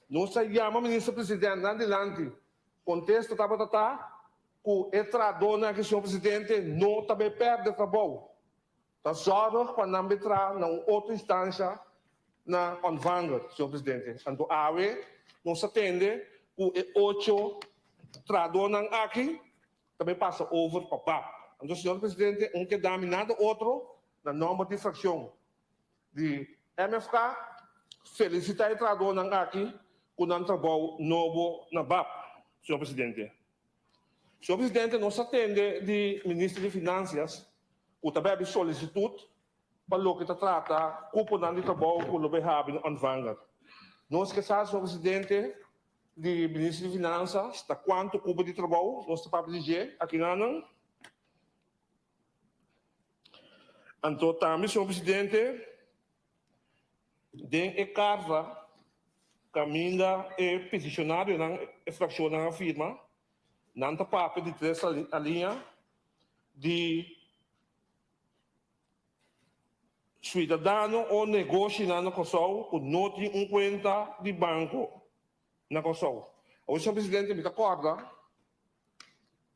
nos a yama minister president nan dilanti, kontesta tabata ta ku e trahadónan aki, señor Presidente, no ta bai pèrdè trabou. Ta zorg pa nan bai traha na un otro instansha na Ontvanger, señor Presidente. Anto awe nos a tende ku e ocho trahadónan aki ta bai pasa over pa bap. Anto, señor Presidente, un ke dami nada otro na nòmber di frakshon di MFK felisitá e trahadónan aki ku nan trabou nobo na bap, señor Presidente. Señor Presidente, nos a tende di Minister di Finansias ku ta bèbi solisitut pa loke ta trata kuponan di trabou ku lo bai habi na Ontvanger. Nos ke sa, señor Presidente, di Minister di Finansas ta kuantu kupo di trabou nos ta papia di dje akinanan. Anto tambe, señor Presidente, Den e karta kaminda e petishonarionan, e frakshonnan a firma, nan ta papia di tres aliña di suidadano o negoshinan na Kòrsou ku no tin un kuenta di banko na Kòrsou. Awor, señor presidente, mi ta kòrda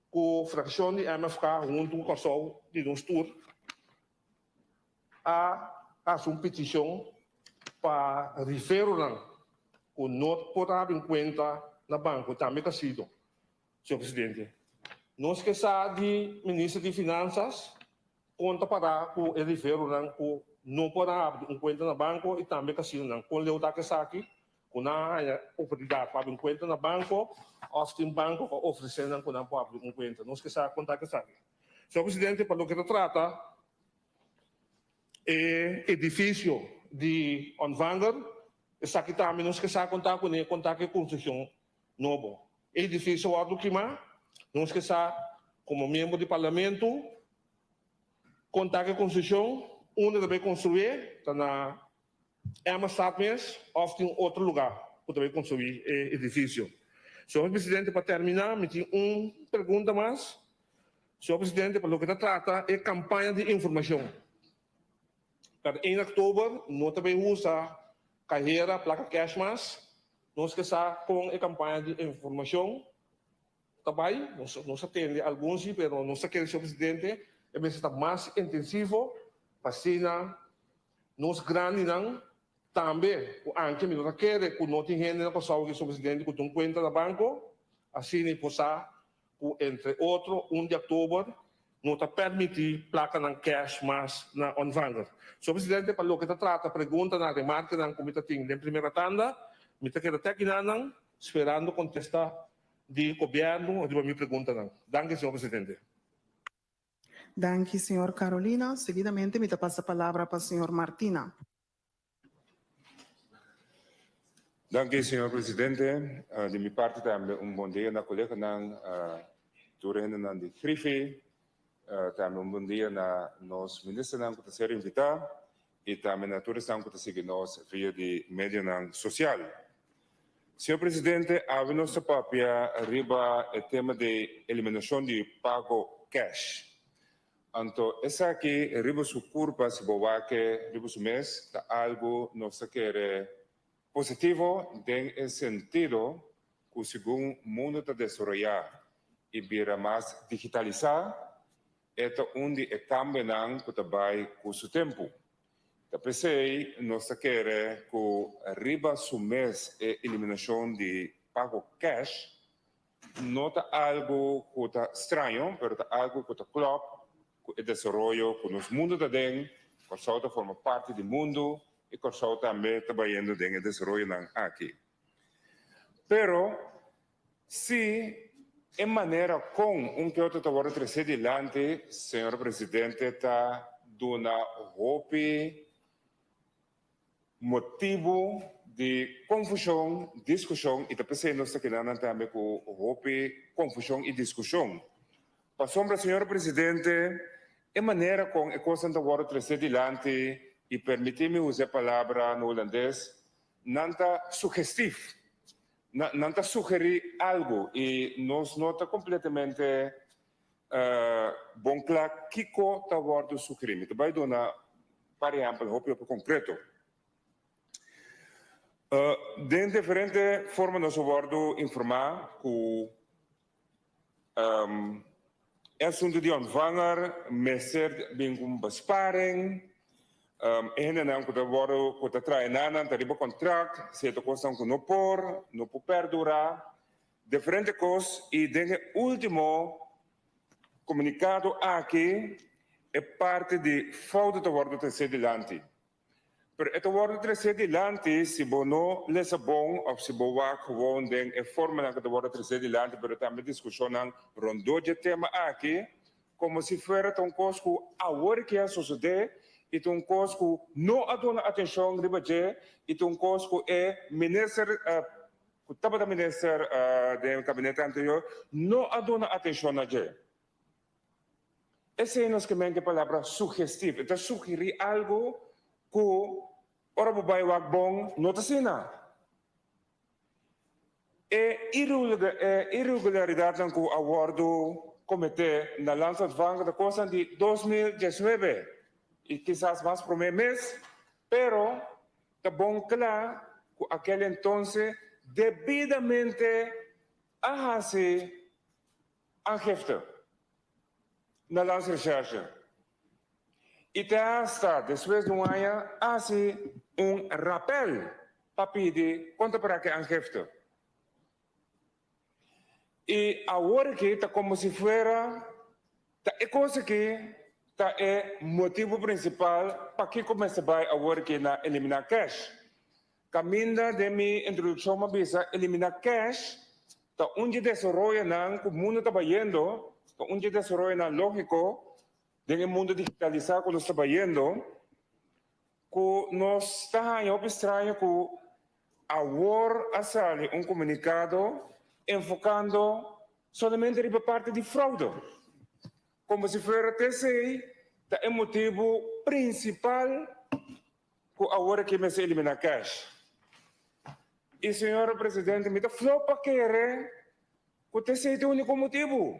ku frakshon di MFK huntu ku Kòrsou di nos tur a hasi un petishon pa riferonan ku no por a habri un kuenta na banko tambe ta sido, señor presidente. Nos ke sa di minister di Finansas kon ta para ku e riferonan ku no por a habri un kuenta na banko i tambe kasinonan. Kon leu ta ku esaki ku nan a haña oportunidat pa habri un kuenta na banko òf tin banko ku a ofresé nan ku nan por habri un kuenta. Nos ke sa kon ta ku esaki. Señor Presidente, pa loke ta trata e edifisio di Ontvanger, esaki tambe nos ke sa kon ta kuné, kon ta ku e konstrukshon nobo. E edifisio a wòrdu kimá, nos ke sa komo miembro di Parlamento kon ta ku e konstrukshon, unda ta bai konstruí, ta na Emma-stad mes òf tin otro lugá ku ta bai konstruí e edifisio. Señor Presidente, pa terminá mi tin un pregunta mas. Señor Presidente, pa loke ta trata e kampaña di informashon. Per 1 oktober no ta bai usa kahera, plaka kèsh mas. Nos ke sa kon e kampaña di informashon ta bai. Nos a tende algun si, pero nos ta kere, señor Presidente, e mester ta mas intensivo pa asina Nos grandinan tambe ku anke mi no ta kere ku no tin hende na Kòrsou aki señor presidente ku tin un kuenta na banko, asina i por sa ku entre otro un di òktober no ta pèrmití plakanan kèsh mas na Ontvanger. Señor presidente pa loke ta trata preguntanan, remarkenan ku mi ta tin den primera tanda, mi ta keda te akinanan sperando kontesta di gobièrnu riba mi preguntanan. Danki señor presidente. Danki señor Carolina. Seguidamente mi ta pasa palabra pa señor Martina. Danki señor presidente. Di mi parti tambe un bon dia na coleganan, tur hendenan di Griffie. Tambe un bon dia na nos ministernan cu ta ser invita y tambe na tur esnan cu ta sigui nos via di medionan social. Señor Presidente, awe nos ta papia riba e tema di eliminacion di pago cash. Anto esaki riba su curpa, si bo wak riba su mes, ta algo nos ta kere positivo den e sentido cu segun mundo ta desaroya y bira mas digitalisa, E ta un di e kambionan ku ta bai ku su tempu. Ta p'esei nos ta kere ku riba su mes e eliminashon di pago kèsh no ta algu ku ta straño, pero ta algu ku ta klòp ku e desaroyo ku nos mundu ta den. Kòrsou ta forma parti di mundu i Kòrsou tambe ta bayendo den e desaroyonan aki. Pero Si e manera kon un ke otro ta wòrdu tresé dilanti, señor presidente, ta duna hopi motibu di konfushon, diskushon i ta p'esei nos ta keda nan tambe ku hopi konfushon i diskushon. Pasobra, señor presidente, e manera kon e kosnan ta wòrdu tresé dilanti, i permití mi usa e palabra na hulandes, nan ta sugestif. Nan ta sugerí algu i nos no ta kompletamente bon kla kiko ta wòrdu sugerí. Mi ta bai duna par ehèmpel hopi hopi konkreto. Den diferente forma nos a wòrdu informá ku e asuntu di ontvanger mester bin ku un besparing. E hendenan ku ta wòrdu ku ta traha nan ta riba kontrakt, sierto kosnan ku no por, no por perdurá, diferente kos i den e último komunikado aki e parti di fouto ta wòrdu tresé dilanti. Pero e ta wòrdu tresé dilanti si bo no lesa bon òf si bo wak gewoon den e formanan ku ta wòrdu tresé dilanti, pero tambe diskushonnan rondó dje tema aki, komo si fuera ta un kos ku awor ke a sosodé i ta un kos ku no a duna atenshon riba dje i ta un kos ku e minister ku tabata minister den e kabinete anterior no a duna atenshon na dje. Esei nos ke men ku e palabra sugestiv. E ta sugerí algu ku ora bo bai wak bon no ta asina. E iregularidatnan ku a wòrdu kometé na Landsontvanger ta kosnan di 2019 i kisas mas promé mes, pero ta bon kla ku akel entonse debidamente a hasi Aangifte na Landsrecherche y te hasta despues di un aña haci un rappel pa pidi con ta para ki aangifte. Y awor aki ta como si fuera ta e cos aki ta e motibo principal pakico mester bay awor aki na elimina cash. Caminda den mi introduccion m'a bisa elimina cash ta un dje desaroyonan cu mundo ta bayendo, ta un dje desaroyonan logico den e mundo digitalisa cu nos ta bayendo, cu nos ta haña hopi straño cu awor a sali un comunicado enfocando solamente riba parti di fraude, como si fuera t'esey ta e motibo principal Ku awor aki mester eliminá cash. I señor presidente mi ta flou pa kere ku ta esei ta e úniko motibu.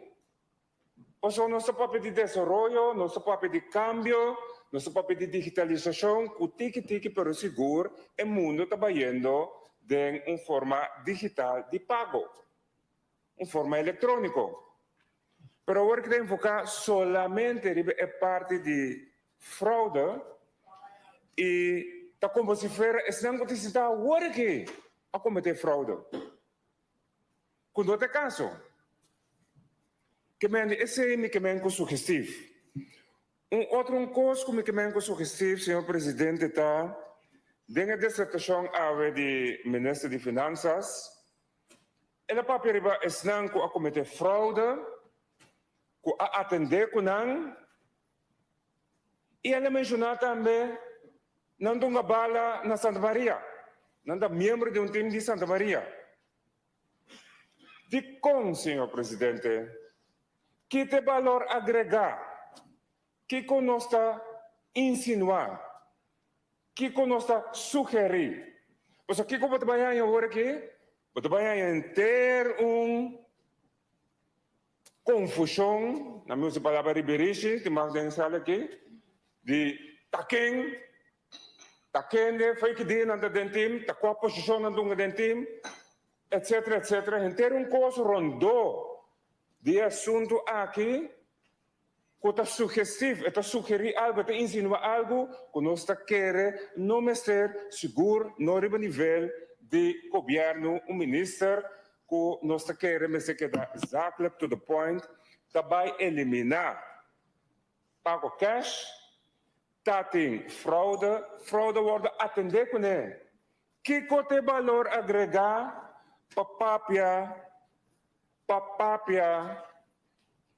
Pasobra nos ta papia di desaroyo, nos ta papia di kambio, nos ta papia di digitalisashon ku tiki tiki pero sigur e mundu ta bayendo den un forma digital di pago. Un forma elektróniko. Pero awor ki ta enfoká solamente riba e parti di fraude i ta komo si fuera esnan ku ta sinta awor aki a kometé fraude, ku no ta e kaso. Ke men di esei mi ke men ku sugestif. Un otro un kos ku mi ke men ku sugestif, señor presidente, ta den e disertashon awe di minister di Finansas, El a papia riba esnan ku a kometé froude, ku a atendé ku nan, i el a menshoná tambe nan dunga bala na Santa Maria. Nan ta miembro di un tim di Santa Maria. Dikon, señor presidente? Ki ta e balor agregá? Kiko nos ta insinuá? Kiko nos ta sugerí? Pasobra kiko bo ta bai haña awor aki? Bo ta bai haña henter un konfushon, na mi usa e palabra ribirishi, tin mas den sala aki, di ta ken, ta kende, fo'i ki dia nan ta den tim, ta kua posishon nan dunga den tim, etsetera, etsetera. Henter un kos rondó di e asuntu aki. Ku ta sugestif, e ta sugerí algu, e ta insinuá algu ku nos ta kere no mester, sigur no riba nivel di gobièrnu, un minister ku nos ta kere mester keda zakelijk to the point, ta bai eliminá pago cash, ta tin fraude, fraude wòrdu atendé kuné. Kiko ta e balor agregá pa papia pa papia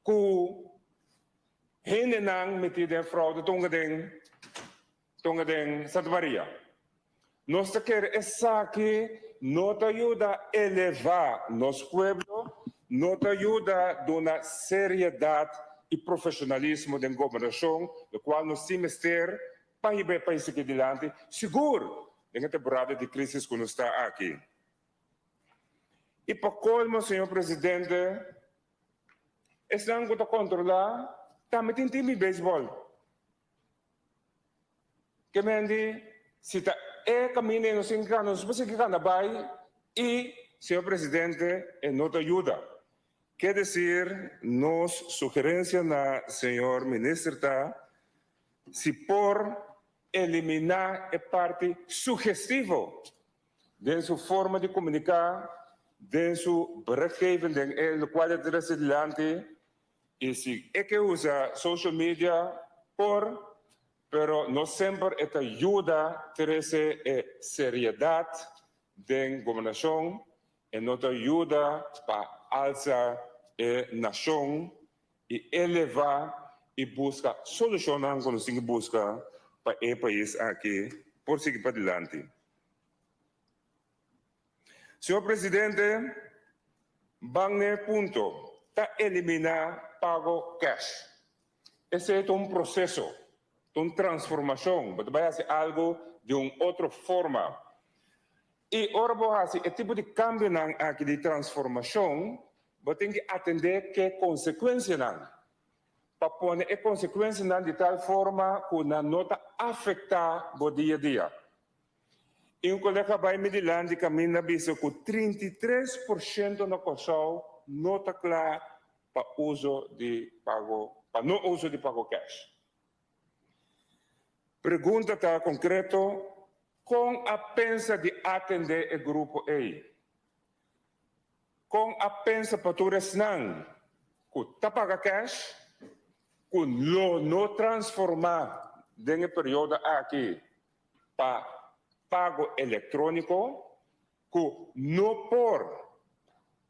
ku hendenan metí den fraude tonga den tonga den Santa Maria. Nos ta kere esaki no ta yuda elevá nos pueblo. no ta yuda duna seriedat i profeshonalismo den gobernashon, lokual nos tin mester pa hiba e pais aki dilanti, sigur den e temporada di krisis ku nos ta aki. I pa kolmo, señor presidente, esnan ku ta kontrolá tambe tin tim di beisbòl. Ke men di, si ta e kaminda ei nos tin ke kana, nos por sigui kana bai i, señor presidente, e no ta yuda. Ke desir, nos sugerensia na señor minister ta, si por eliminá e parti sugestivo den su forma di komuniká, den su berichtgeving, den e lokual e ta trese dilanti, I si e ke usa social media por, pero no semper e ta yuda trese e seriedat den gobernashon, e no ta yuda pa alsa e nashon i eleva i buska solushonnan ku nos tin ke buska pa e pais aki por sigui padilanti. Señor Presidente, ban n'e punto, ta eliminá pago cash. Esei ta un proseso, ta un transformashon, bo ta bai hasi algu di un otro forma. I ora bo hasi e tipo di kambionan aki di transformashon, bo tin ki atendé ku e konsekuensianan, pa pone e konsekuensianan di tal forma ku nan no ta afektá bo dia a dia. I un kolega bai mi dilanti kaminda bisa ku 33% na Kòrsou no ta kla pa uso di pago pa no uso di pago kèsh. Pregunta ta konkreto, kon a pensa di atendé e grupo ei? Kon a pensa pa tur esnan ku ta paga kèsh ku lo no transformá den e periodo aki pa pago elektróniko ku no por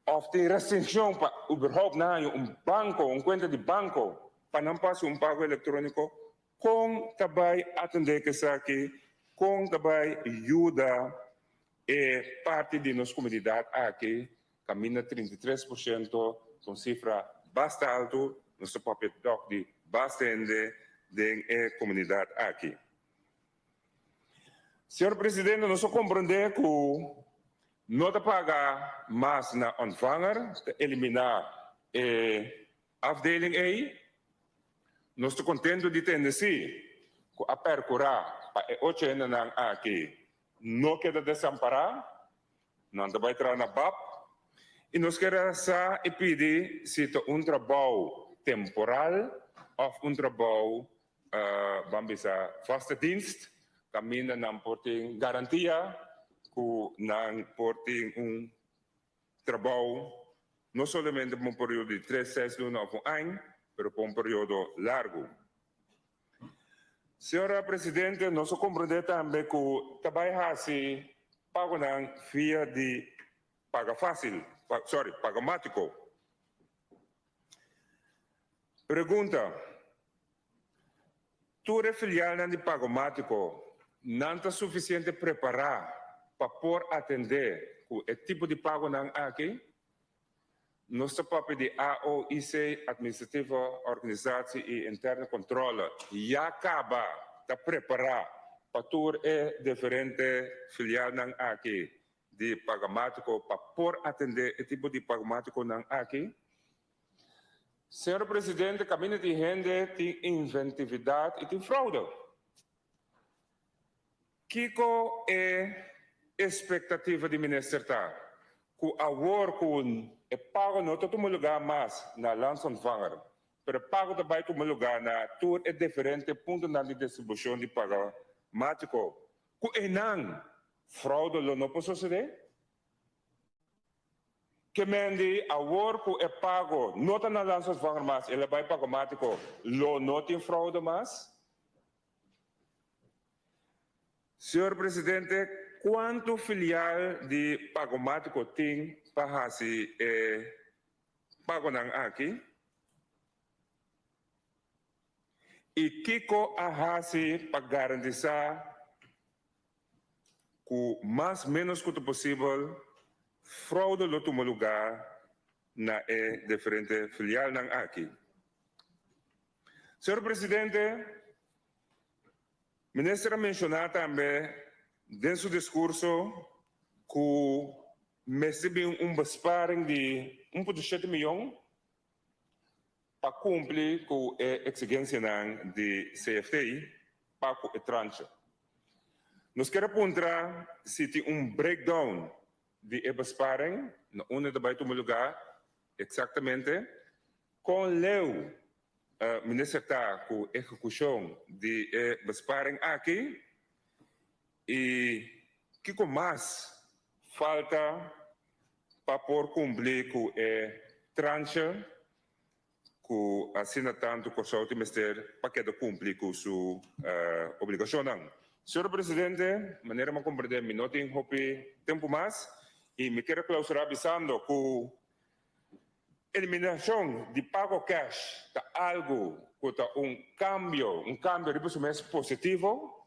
òf tin restrikshon pa uberhoupt nan haña un banko, un kuenta di banko pa nan por hasi un pago elektróniko? Kon ta bai atendé ku esaki? Kon ta bai yuda e parti di nos komunidat aki kaminda 33% ta un sifra basta altu, nos ta papia tòg di basta hende den e komunidat aki. Señor Presidente, nos a komprendé ku no ta paga mas na ontvanger, ta eliminá e afdeling ei. Nos ta kontentu di tende si ku a perkurá pa e ocho hendenan aki no keda desampará, nan ta bai traha na bap i nos ke resa i pidi si ta un trabou temporal òf un trabou ban bisa vaste dienst kaminda nan por tin garantia ku nan por tin un trabou no solamente pa un periodo di tres, seis luna òf un aña, pero pa un periodo largu. Señora Presidente, nos a comprende tambe cu ta bay haci pagonan via di paga facil, sorry, pagomatico. Pregunta, Tur e filialnan di pagomatico nan ta suficiente prepara pa por atende cu e tipo di pagonan aki? Nos ta papia di AOIC, Administratieve Organisatie i Interne Controle, ya kaba ta prepará pa tur e diferente filialnan aki di Pagamátiko pa por atendé e tipo di pagomátikonan aki. Señor Presidente, kaminda tin hende tin inventividat i tin fraude. Kiko e espektativa di minister ta? Ku awor ku e pago no ta tuma lugá mas na Landsontvanger, pero e pago ta bai tuma lugá na tur e diferente puntonan di distribushon di Pagamátiko, ku einan fraude lo no por sosodé? Ke men di awor ku e pago no ta na Landsontvanger mas, el a bai Pagamátiko, lo no tin fraude mas? Señor Presidente, cuanto filial di Pagomatico tin pa haci e pagonan aki? Y kico a haci pa garantisa cu mas menos cu ta posibel fraude lo tuma lugar? na e diferente filialnan aki. Señor Presidente, Minister a menshoná tambe den su diskurso ku mester bin un besparing di un punto shete miyon pa kumpli ku e eksigensianan di CFT pa ku e tranche. Nos kier a puntra si tin un breakdown di e besparing, na unda ta bai tuma lugá eksaktamente, kon leu Minister ta ku ehekushon di e besparing aki i kiko mas falta pa por kumpli ku e tranche ku asina tantu Kòrsou tin mester pa keda kumpli ku su obligashonnan. Señor Presidente, manera mi a komprendé mi no tin hopi tempu mas i mi kier a klausurá bisando ku Eliminashon di pago cash ta algu ku ta un kambio, un kambio riba su mes positivo,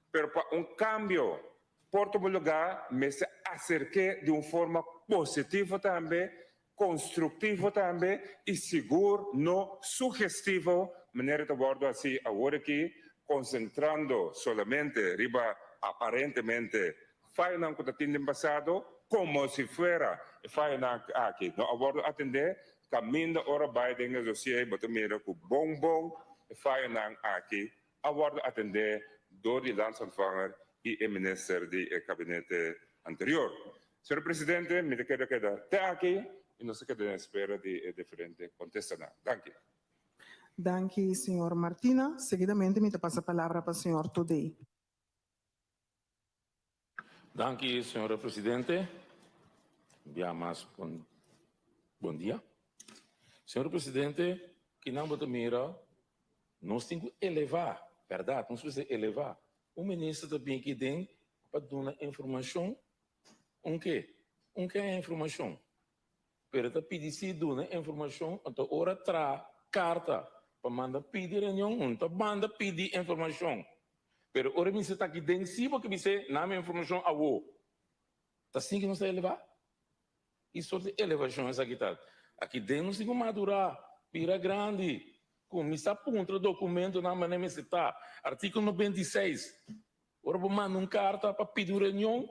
pero pa un kambio por tuma lugá mester aserk'é di un forma positivo tambe, konstruktivo tambe i sigur no sugestivo manera ta wòrdu hasi awor aki, konsentrando solamente riba aparentemente Fayonan ku ta tin den pasado komo si fuera e fayonan aki no a wòrdu atendé, kaminda ora bai den e dosié bo ta mira ku bon bon e fayonan aki a wòrdu atendé dor di Landsontvanger i e minister di e kabinete anterior. Señor Presidente, mi ta keda keda te aki i nos ta keda den espera di e diferente kontestanan. Danki. Danki, señor Martina. Seguidamente mi ta pasa palabra pa señor Todey. Danki, señora presidente. Un bia mas bon, bon dia. Señora presidente, kinan bo ta mira, nos tin ku elevá, bèrdat, nos mester elevá. Un minister ta bin aki den pa duna informashon, un ke? Un ke informashon? Pero ta pidi si duna informashon, anto ora traha karta pa manda pidi reunion, un ta manda pidi informashon. Pero ora mi sa ta aki den si bo ke bis'é na mi informashon awo. Ta sin ke nos ta elevá? Ki sort di elevashon esaki ta? Aki den nos tin ku madurá, bira grandi, kuminsá puntra dokumentonan manera mester ta. Artíkulo 96, Ora bo manda un karta pa pidi un reunion,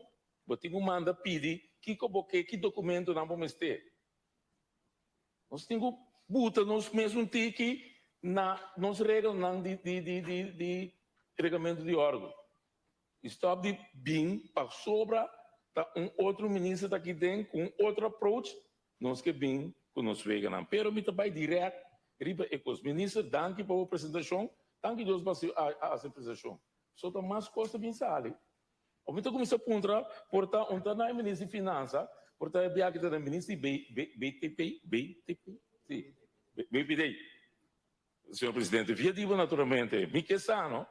bo tin ku manda pidi kiko bo ke, ki dokumentonan bo mester. Nos tin ku buta nos mes un tiki na nos regelnan di di di di di reglamento di òrdu. I stòp di bin pasobra ta un otro minister ta aki den ku un otro approach nos ke bin ku nos weganan. Pero mi ta bai dirèkt riba e kos. Minister danki pa bo presentashon. Danki Dios pa a hasi presentashon. So ta mas kos ta bin sali. Of mi ta kuminsá puntra, por ta un ta na e minister di finansa, por ta e biaha ki ta na e minister di BTP, BTP? Si, BPD. Señor Presidente, via di bo naturalmente, mi ke sa no,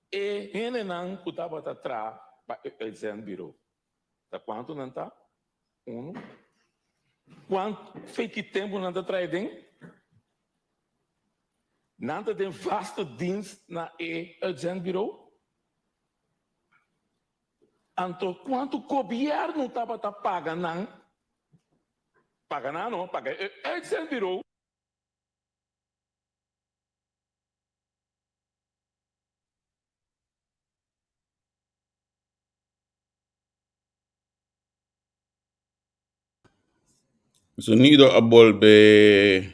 e hendenan ku tabata traha pa e uitzendbureau, ta kuantu nan ta? Unu. Kuantu, fe ki tempu nan ta traha den? Nan ta den vaste dienst na e uitzendbureau? Anto kuantu gobièrnu tabata paga nan? Paga nan no, paga e uitzendbureau. Sonido a bolbe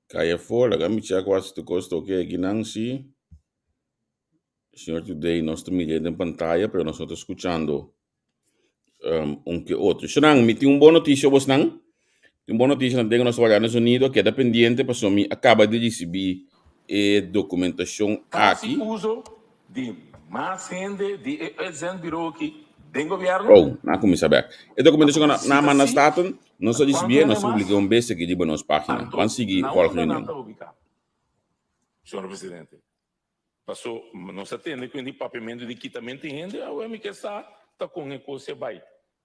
kai afó. Laga mi chèk wak si tur kos ta oke akinan. Si, señor Today nos ta mir'é den pantaya pero nos no ta skuchando un ke otro. Shonnan, mi tin un bon notisia bosnan. Tin un bon notisia nan den nos wak na sonido. Keda pendiente pasobra mi a kaba di risibí e dokumentashon Hasi aki. uso di mas hende di e uitzendbureau aki den gobierno? Oh, nan a kuminsá bèk. E dokumentashon Anto, ku si nan ta manda si, Staten, nos ta a kuantu risibí e, hende nos a mas? publik'é un bes aki riba nos página. Anto, Ban sigui na vòlg unda nan reunion. ta ubiká, señor presidente? Paso nos a tende ku di papiamentu di kitamentu di hende, awe mi ke sa ta kon e kos a bai.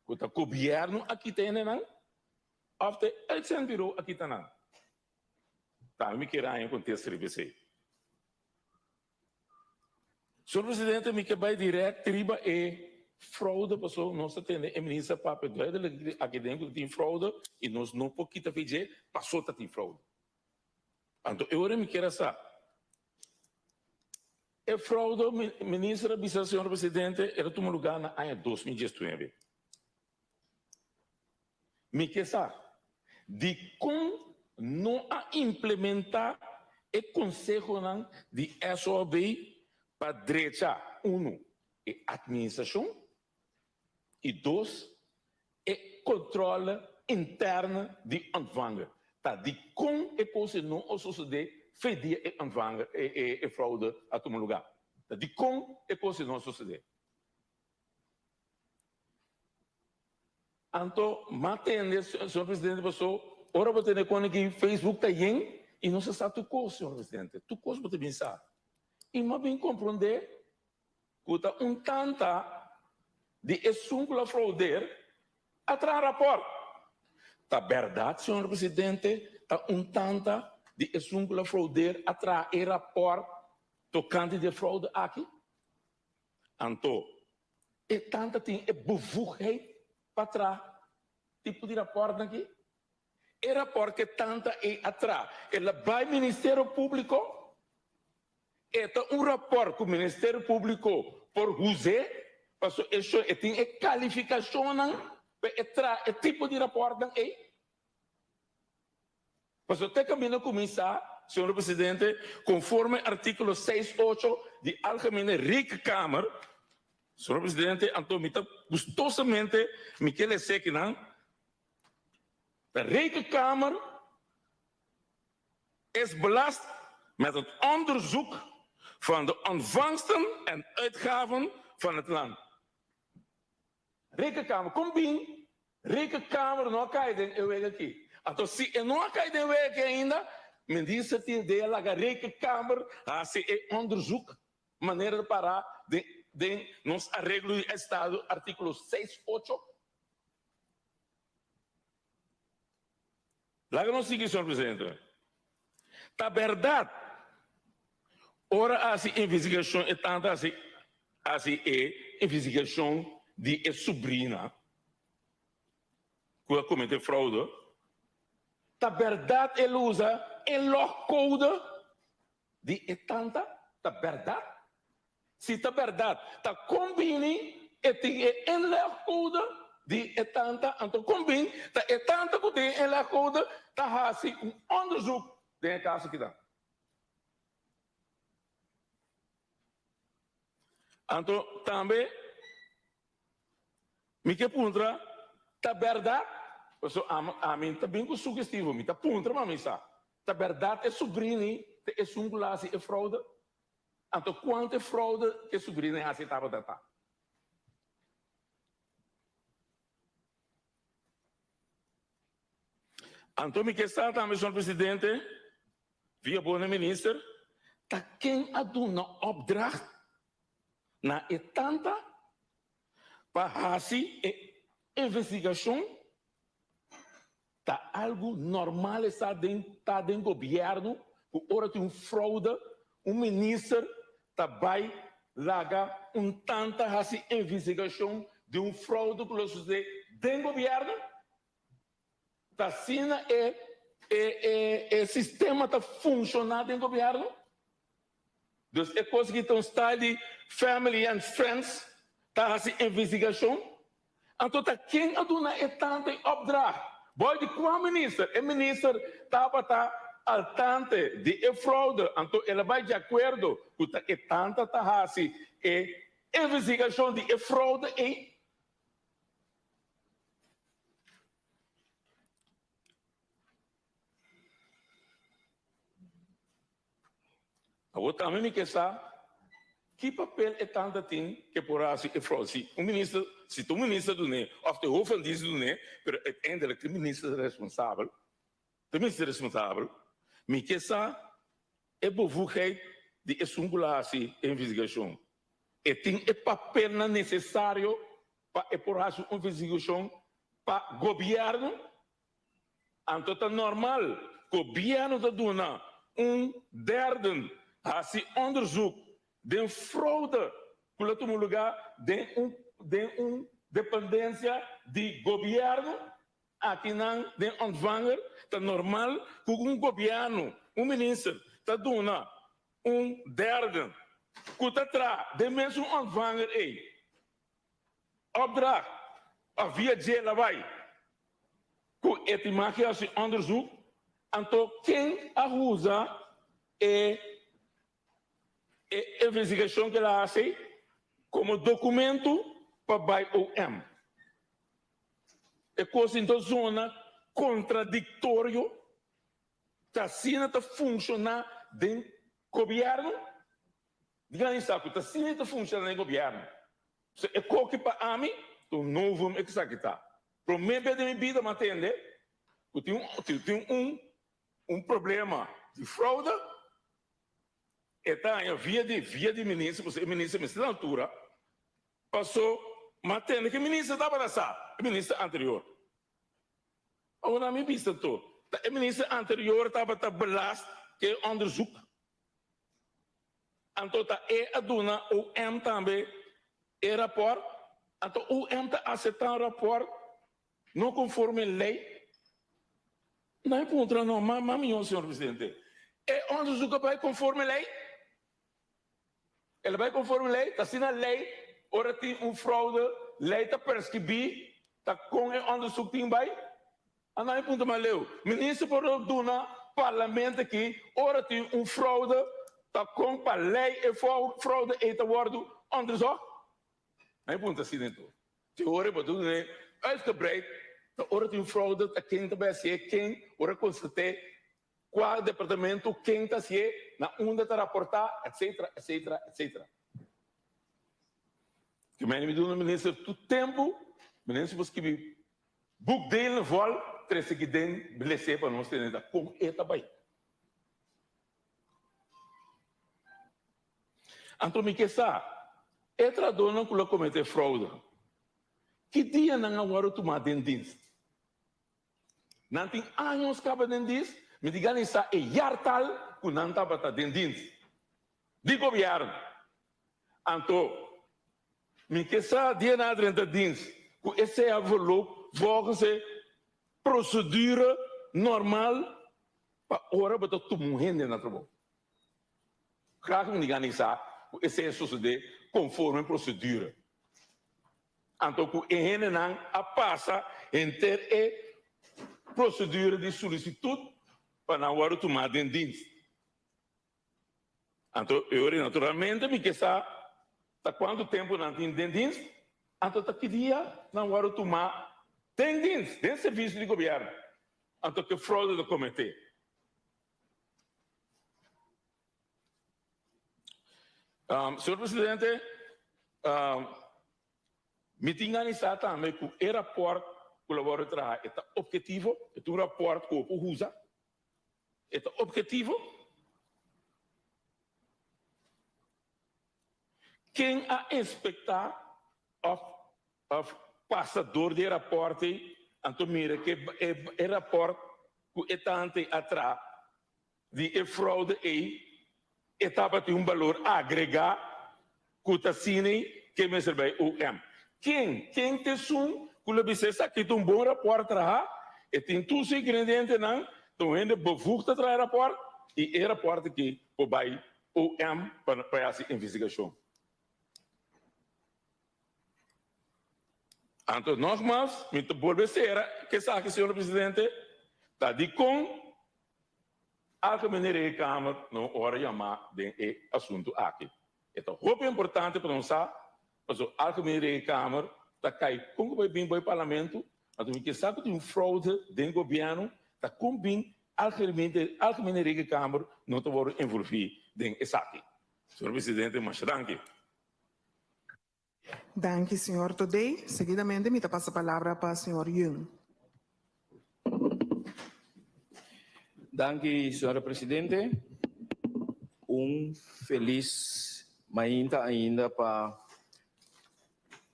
Ku ta gobierno a kita hendenan òf ta e uitzendbureau a kita nan? Tambe mi kier haña kontesta riba esei. Señor presidente, mi ke bai dirèkt riba e. Fraude paso nos ta tende e minister papia duidelijk aki den ku tin fraude i nos no por kita fi dje paso ta tin fraude. Anto e ora mi kier a sa e fraude minister a bisa señor presidente el a tuma lugar na aña 2019. Mi ke sa dikon no a implementá e konsehonan di SOAB pa drecha unu e atministrashon i dos e kontròle interno di ontvanger. Ta dikon e kos ei no a sosodé fe dia e ontvanger e froude a tuma lugá? Ta dikon e kos ei no a sosodé? Anto m'a tende, señor presidente, paso ora bo tende con aki Facebook ta yen y no sa sa tur cos, señor presidente, tur cos bo ta bin sa. Y m'a bin comprende cu ta un tanta di esun cu la fraudeer a traha rapport. Ta berdad, señor presidente, ta un tanta di esun cu la fraudeer a traha e rapport tocante di e fraude aki? Anto, e tanta tin e bevoegdheid pa traha tipo di rapòrtnan aki? E rapòrt ku e tanta ei a traha, el a bai Ministerio Públiko? E ta un rapòrt ku Ministerio Públiko por huz'é? Pasobra e shon e tin e kalifikashonnan pa e traha e tipo di rapòrtnan ei? Pasobra te kaminda kuminsá, señor presidente, konforme artíkulo seis ocho di Algemene Rekenkamer, señor presidente, anto mi ta gustosamente mi ke lesa ekinan, De Rekenkamer is belast met het onderzoek van de ontvangsten en uitgaven van het land. Rekenkamer, kon bin Rekenkamer no a kai den e wega aki? Anto si e no a kai den e wega aki ainda, minister tin idea laga Rekenkamer hasi e onderzoek manera ta para den den nos areglo di estado artíkulo seis ocho. Laga nos sigui, señor presidente. Ta berdad, ora a hasi investigashon e tanta hasi hasi e investigashon di e subrina ku a komete fraude, ta berdad el usa e logcode di e tanta? Ta berdad? Si ta berdad, ta kon bini e tin e inlegcode di e tanta? Anto kon bin ta e tanta ku tin e inlegcode ta hasi un onderzoek den e kaso kinan? Anto tambe mi ke puntra, ta berdad? Pasobra ami ta bin ku sugestivo, mi ta puntra ma mi sa, ta berdad e subrini ta esun ku la hasi e fraude? Anto kuantu e fraude ke subrina e hasi tabata ta? Anto mi ke sa tambe, señor presidente, via bo na minister, ta ken a duna opdracht na e tanta pa hasi e investigashon? Ta algu normal esta den ta den gobierno cu ora tin un fraude un minister ta bay laga un tanta haci investigacion di un fraude cu lo sucede den gobierno? Ta asina e e e sistema ta funciona den gobierno? Dus e kos aki ta un style di family and friends ta hasi investigashon. Anto ta ken a duna e tanta e opdracht? Boy di kua minister? E minister tabata al tante di e fraude anto el a bai di akuerdo ku ta e tanta ta hasi e investigashon di e fraude ei? Awor tambe mi ke sa ki papel e tanta tin ke por hasi e fraude. Si un minister, si ta un minister dun'é of ta e hof van dienst dun'é, pero uiteindelijk ta e minister responsabel, ta e minister responsabel. Mi ke sa e bevoegheid di esun ku lo hasi e investigashon. E tin e papelnan nesesario pa e por hasi un investigashon pa gobièrnu? Anto ta normal gobièrnu ta duna un derden hasi onderzoek den fraude ku lo tuma lugá den un. den un dependencia di gobierno, akinan den ontvanger ta normal cu un gobierno, un minister ta duna un derde cu ta traha den mesun ontvanger ey opdracht of via dje la bay cu e tin mag haci onderzoek, anto ken a usa e E investigashon ku el a hasi komo dokumentu pa bai OM. E kos tin ta zona kontradiktorio, ta asina ta funshoná den gobièrnu? Diga mi sa ku ta asina ta funshoná den gobièrnu. So e koki pa ami ta un novum esaki ta. Promé bes den mi bida mi a tende ku tin un un problema di fraude. E ta haña via di via di minister, pasobra e minister mester na altura, paso m'a tende ku e minister tabata sa, e minister anterior. Awor na mi bista anto, ta e minister anterior tabata belast ku e onderzoek, anto ta e a duna OM tambe e rapòrt, anto OM ta aseptá un rapòrt No conforme ley? Nan e puntra no, ma ma mijo señor presidente, e onderzoek a bay conforme ley? El a bay conforme ley? Ta asina ley ora tin un fraude, ley ta prescribi ta con e onderzoek tin bay? A nan e puntra mas leu, minister por duna parlamento aki ora tin un fraude ta con pa ley e fraude ey ta wordo onderzocht? Nan e puntra asina enton. Te ora bo ta duna uitgebreid ta ora tin fraude ta ken ta bai hacié ken ora constaté cua departamento ken ta hacié na unda ta raporta etcetera etcetera etcetera. Te mende mi duna minister tur tempo minister por skibi boekdelen vol trece aki den blesé pa nos tene ta con e ta bai. Anto mi ke sa, e trahadónan ku lo kometé froude, ki dia nan a wòrdu tumá den dienst? Nan tin años kaba den dienst? Mi di gana sa e yartal ku nan tabata den dienst di gobièrnu. Anto mi ke sa dia nan a drenta dienst ku esei a verloop volgens e prosedure normal pa ora bo ta tuma un hende na trabou. Graag mi gana sa ku esei a sosodé konforme prosedura. Anto ku e hendenan a pasa henter e prosedura di solisitut pa nan wòrdu tumá den dienst. Anto e ora naturalmente mi ke sa ta kuantu tempu nan tin den dienst, anto ta ki dia nan wòrdu tumá den dienst, den servisio di gobièrnu. Anto ke fraude ta kometé. Señor Presidente, mi tin anisa tambe ku e rapòrt ku lo wòrdu traha e ta ophetivo, e ta un rapòrt ku bo por usa, e ta ophetivo. Ken a inspektá òf òf pasa dor di e rapòrt ei, anto mira ku e e rapòrt ku e tante a traha di e fraude ei e tabatin un balor agregá ku ta asina ei ke mester bai OM. Ken? Ken ta esun ku lo bisa esaki ta un bon rapòrt traha, e tin tur su ingredientenan, ta un hende bevoegd ta traha e rapòrt i e rapòrt aki por bai OM pa pa hasi investigashon. Anto nogmaals mi ta bolbe sera ku esaki señor presidente ta dikon Algemene Rekenkamer no ora yamá den e asuntu aki. E ta hopi importante pa nos sa pasobra Algemene Rekenkamer ta kai kon ku bai bin bo e parlamento anto mi ke sa ku tin un fraude den gobièrnu ta kon bin Algemene Rekenkamer no ta wòrdu envolví den esaki. Señor presidente masha danki. Danki señor Todey. Seguidamente mi ta pasa palabra pa señor Yeung. Danki señora presidente. Un felis mainta ainda pa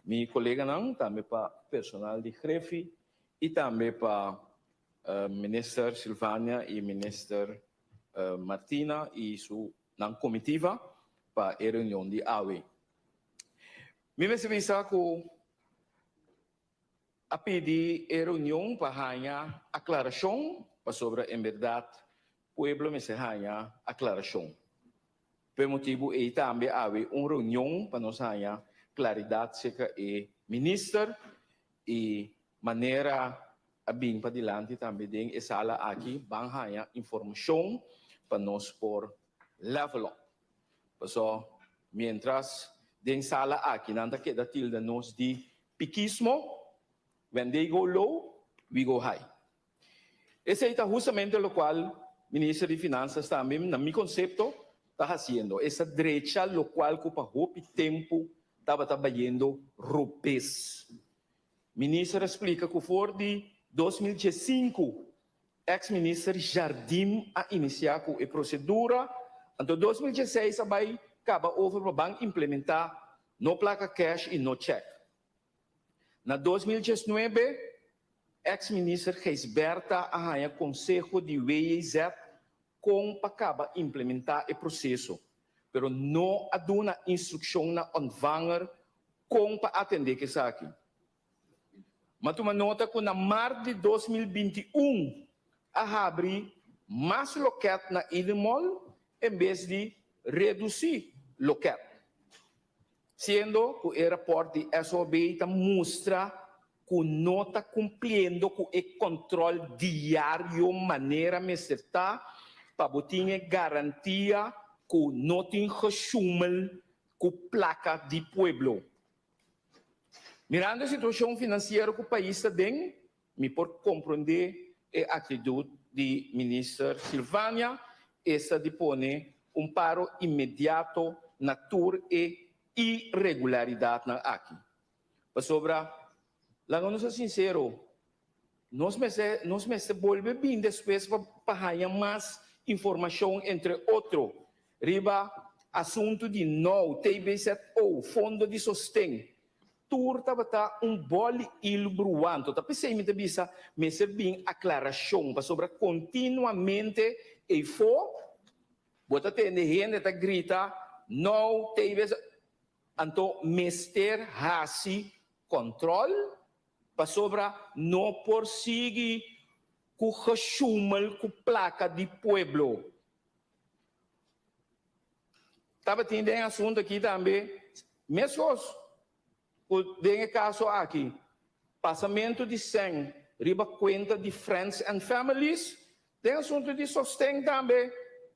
mi coleganan, tambe pa personal di Grefi y tambe pa Minister Silvania y Minister Martina y su nan comitiva pa e reunion di awe. Mi mester bisa ku a pidi e reunion pa haña aklarashon pasobra en bèrdat pueblo mester haña aklarashon. P'e motibu ei tambe awe un reunion pa nos haña klaridat serka e minister i manera a bin padilanti tambe den e sala aki ban haña informashon pa nos por level up. Paso mientras den sala aki nan ta keda tilda nos di pikismo, when they go low, we go high. Esey ta hustamente locual Minister di Finanzas tambe, na mi concepto, ta haciendo. Esta drecha locual cu pa hopi tempo tabata bayendo robes. Minister a splica cu for di 2015 Ex minister Jardim a inicia cu e procedura, anto 2016 a bay caba over pa ban implementa no placa cash y no check. Na 2019 ex minister Gijsbertha a haya conseho di WJZ con pa caba implementa e proceso, pero no a duna instruccion na ontvanger con pa atende cu esaki. M'a tuma nota ku na mart di 2021 a habri mas lokèt na Eden Mall en bes di redusí lokèt, siendo ku e rapòrt di SOB ta mustra ku no ta kumpliendo ku e kòntròl diario manera mester ta pa bo tin e garantia ku no tin gesjoemel ku plaka di pueblo. Mirando e situacion financiero cu pais ta den, mi por comprende e actitud di Minister Silvania, esta di pone un paro inmediato na tur e iregularidadnan aki. Pasobra, laga nos ta sincero, nos mester nos mester bolbe bin despues pa pa haña mas informacion entre otro riba asuntu di now, TBZO, fondo di sosten. Tur tabata un boli ilu bruanto. Ta p'esei mi ta bisa mester bin aclaracion pasobra continuamente eyfo bo ta tende hende ta grita now, TBZO. Anto mester haci control Pasobra no por sigui ku geshumel ku plaka di pueblo. Tabatin den e asuntu aki tambe meskos ku den e kaso aki, pasamentu di sèn riba kuenta di friends and families. Den asuntu di sosten tambe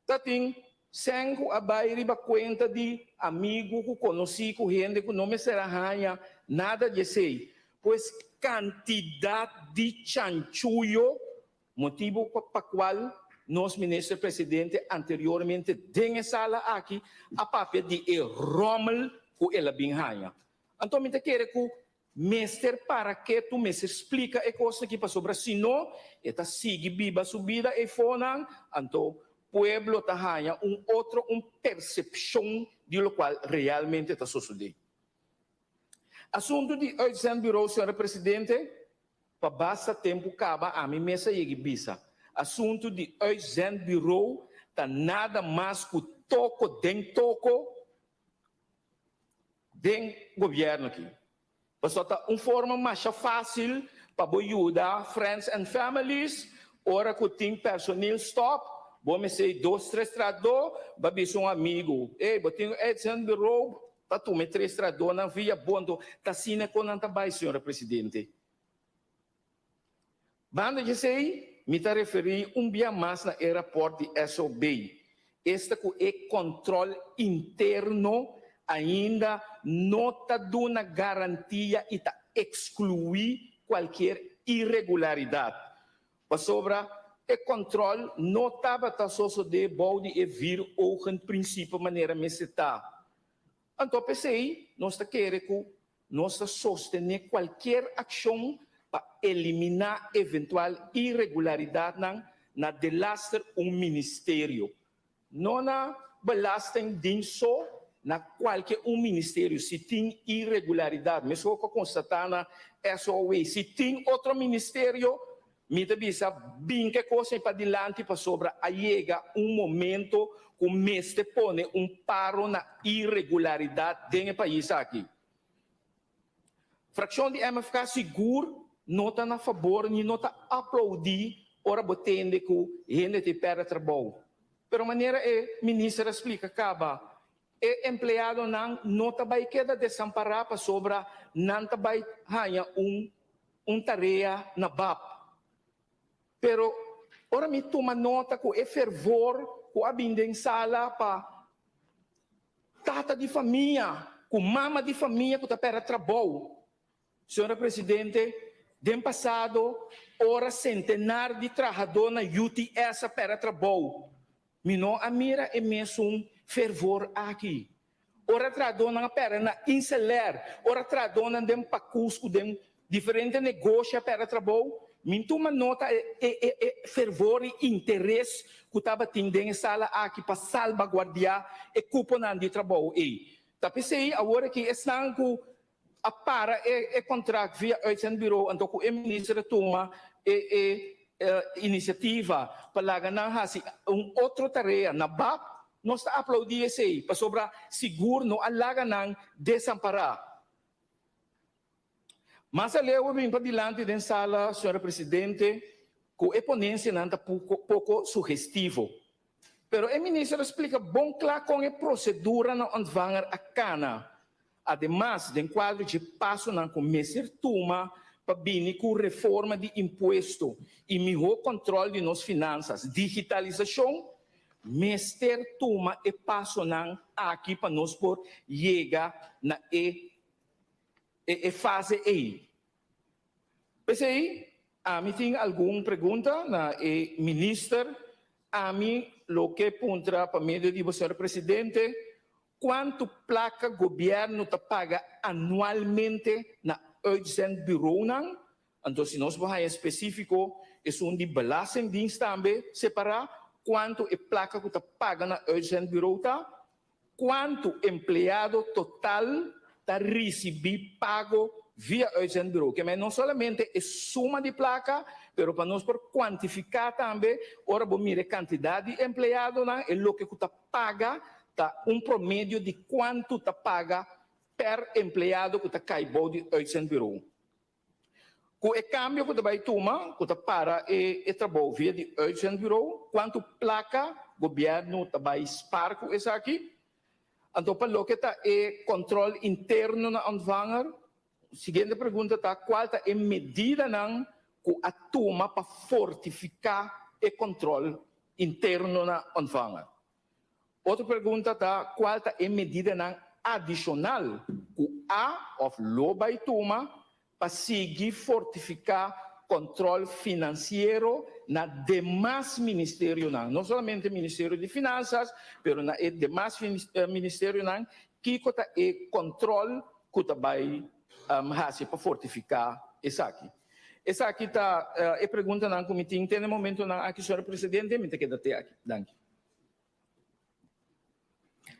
ta tin sèn ku a bai riba kuenta di amigu ku konosí ku hende ku no mester a haña nada di esei. Pues kantidat di chanchuyo, motibu pa kual nos Minister Presidente anteriormente den e sala aki a papia di e ròmel ku el a bin haña. Anto mi ta kere ku Mester para ketu, mester splika e kos aki pasobra si no e ta sigui biba su bida eifonan, anto pueblo ta haña un otro un persepshon di lokual realmente ta sosodé. Asuntu di uitzendbureau, señora Presidente, pa basta tempu kaba ami mes a yegi bisa, asuntu di uitzendbureau ta nada mas ku toko den toko, Den gobierno aki. Pasobra ta un forma masha facil pa bo yuda friends and families ora cu tin personeel stop, bo mester dos tres trahador, ba bisa un amigo, ey bo tin un uitzendbureau pa tuma e tres trahadornan via bo, anto ta asina con nan ta bay, señora Presidente. Banda di esei, mi ta referí un bia mas na e rapòrt di SOB, esta ku e kòntròl interno ainda no ta duna garantia i ta ekskluí kualkier iregularidat, pasobra e kòntròl no tabata sosodé bou di e vier-ogen-principe manera mester ta. Anto p'esei nos ta kere ku nos ta sostené kualkier akshon pa eliminá eventual iregularidatnan na delaster un ministerio. No na Belastingdienst so, na kualke un ministerio si tin iregularidat, meskos ku a konstatá na SOW. Si tin otro ministerio, Mi ta bisa bin ke kos ei padilanti pasobra a yega un momento ku mester pone un paro na iregularidat den e pais aki. Frakshon di MFK sigur no ta na fabor ni no ta aplaudí ora bo tende ku hende ta pèrdè trabou. Pero manera e minister a splika kaba, e empleadonan no ta bai keda desampará pasobra nan ta bai haña un un tarea na bap. Pero ora mi tuma nota ku e fervor ku a bin den sala pa tata di famia ku mama di famia ku ta pèrdè trabou. Señora Presidente, den pasado ora sentenar di trahadó na UTS a pèrdè trabou, mi no a mira e mesun fervor aki. Ora trahadónan a pèrdè na Inselair, ora trahadónan den Pakus ku den diferente negoshi a pèrdè trabou, mi tuma nota e e e fervor i interes ku tabatin den e sala aki pa salbaguardiá e kuponan di trabou ei. Ta p'esei awor aki esnan ku a para e e kontrakt via uitzendbureau anto ku e minister a tuma e e inisiativa pa laga nan hasi un otro tarea na bap, nos ta aplaudí esei pasobra sigur no a laga nan desampará. Mas aleu a bin padilanti den sala, señora presidente, ku e ponensianan ta poko sugestivo. Pero e minister a splika bon kla kon e prosedura na Ontvanger a kana. Ademas, den kuadro dje pasonan ku mester tuma pa bini ku reforma di impuesto i mihó kòntròl di nos finansas, digitalisashon, mester tuma e pasonan aki pa nos por yega na e e fase ei. P'esei, ami tin algun pregunta na e minister. Ami lo ke puntra pa medio di bo, señor presidente, kuantu plaka gobièrnu ta paga anualmente na uitzendbureaunan? Anto si nos por haña spesífiko esun di Belastingdienst tambe separá, kuantu e plaka ku ta paga na uitzendbureau ta? Kuantu empleado total ta risibí pago via uitzendbureau? Ke men no solamente e suma di plaka, pero pa nos por kuantifiká tambe ora bo mira e kantidat di empleadonan, e loke ku ta paga ta un promedio di kuantu ta paga per empleado ku ta kai bou di uitzendbureau. Ku e kambio ku ta bai tuma, ku ta para e e trabou via di uitzendbureau, kuantu plaka gobièrnu ta bai spar ku esaki? Anto pa loke ta e kòntròl interno na Ontvanger, siguiente pregunta ta kual ta e medidanan ku a tuma pa fortifiká e kòntròl interno na Ontvanger? Otro pregunta ta cual ta e medidanan adicional cu a of lo bay tuma pa sigui fortifica control financiero na demas ministerionan, no solamente Ministerio di Finanzas, pero na e demas ministerionan, kico ta e control cu ta bay haci pa fortifica esaki? Esaki ta e preguntanan cu mi tin te na e momentonan aki, señor Presidente, mi ta keda te aki. Danki.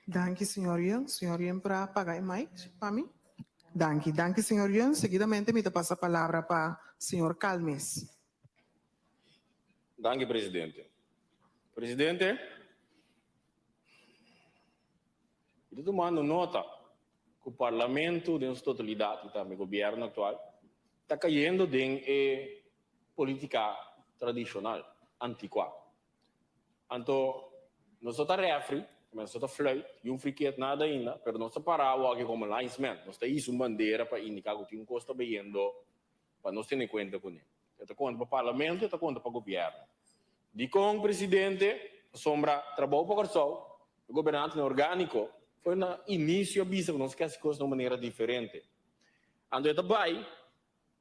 Danki señor Yun. Señor Yun por a paga e mic pa mi? Danki. Danki señor Yun. Seguidamente mi ta pasa palabra pa señor Calmes. Danki presidente. Presidente, mi ta tumando nota ku parlamento den su totalidat i tambe gobierno aktual ta kayendo den e politika tradishonal, antikuá. Anto nos no ta refri, nos no ta fluit, yun friket nada ainda, pero nos ta para awor aki komo linesman. Nos ta hisa un bandera pa indiká ku tin un kos ta bayendo pa nos tene kuenta kuné. E ta konta pa parlamento, e ta konta pa gobièrnu. Dikon, presidente? Pasobra Trabou pa Kòrsou, e gobernantenan orgániko, foi na inisio a bisa ku nos ke hasi kos na un manera diferente. Anto e ta bai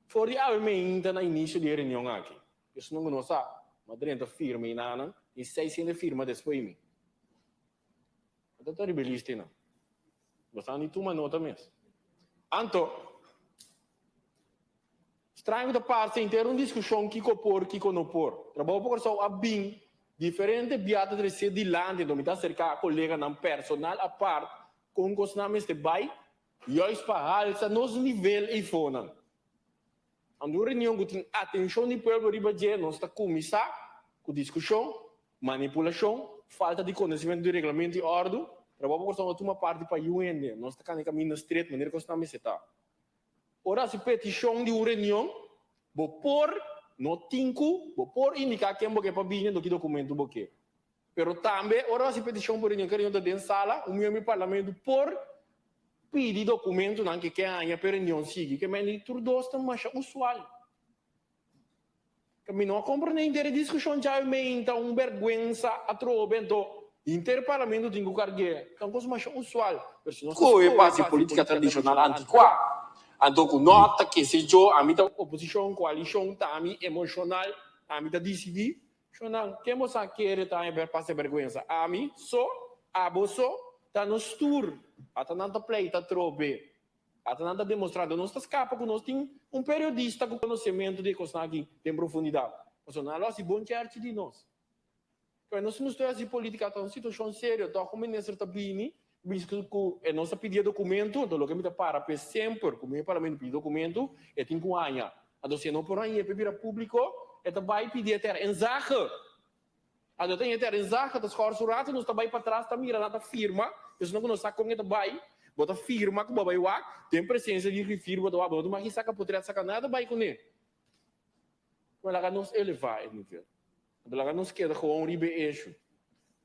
for di awe meinta na inisio di e reunion aki. Esnan ku no sa, ma drenta firma i nanan, tin seis hende firma despues mi. Anto ta riba e lista einan. Bo sa ni tuma nota mes. Anto, straño ku ta parse henter un diskushon kiko por, kiko no por. Trabou pa Kòrsou a bin diferente bia ta trese dilanti, anto mi ta aserká koleganan personal apart kon kosnan mester bai, juist pa halsa nos nivel eifonan. Ando un reunion ku tin atenshon di pueblo riba dje, nos ta kuminsá ku diskushon, manipulashon, falta di konosementu di reglamento i òrdu. Trabou pa Kòrsou no tuma parti pa yu hende. Nos ta kanda e kaminda stret manera kos ta mester ta. Ora hasi petishon di un reunion, bo por, no tin ku, bo por indiká ken bo ke pa bini anto ki dokumentu bo ke. Pero tambe ora hasi petishon pa reunion, ke reunion ta den sala, un miembro di parlamento por pidi dokumentunan ke ke haña pa e reunion sigui. Ke mende tur dos ta masha usual. Mi no a comprende henter e discusion djawe meinta un berguensa atrobe anto henter parlamento tin cu cargu'e ta un cos masha usual pero si nos ta Koe scohe pasi pa haci politica politica tradicional tradicional anticuá anticuá anto cu no ta kese jo ami ta oposicion coalicion ta ami emocional ami ta dicidi shonan ken bo sa kere ta haña pasa e berguensa ami so abo so ta nos tur ata nan ta pleita atrobe. Ata nan ta demostrá nos ta skapa ku nos tin un periodista ku konosementu di e kosnan aki den profundidat. Pasobra nan a lo hasi bon chèrchi di nos. Pero nos mustra hasi polítika ta un situashon serio. Tòg un minister ta bini bisa ku e nos ta pidi e dokumentu, anto loke mi ta para p'e semper ku mi parlamento pidi dokumentu, e tin ku haña. Anto si e no por hañ'é p'e bira públiko, e ta bai pidi e tera inzage. Anto ta henter en zaga ta skor su rato nos ta bai patras ta mira nan ta firma esnan ku no sa kon e ta bai bo ta firma ku bo a bai wak den presensia di griffier bo ta wak bo no ta maki saka potret saka nada bai kuné pero laga nos eleva e nivel anto laga nos keda gewoon riba e eshu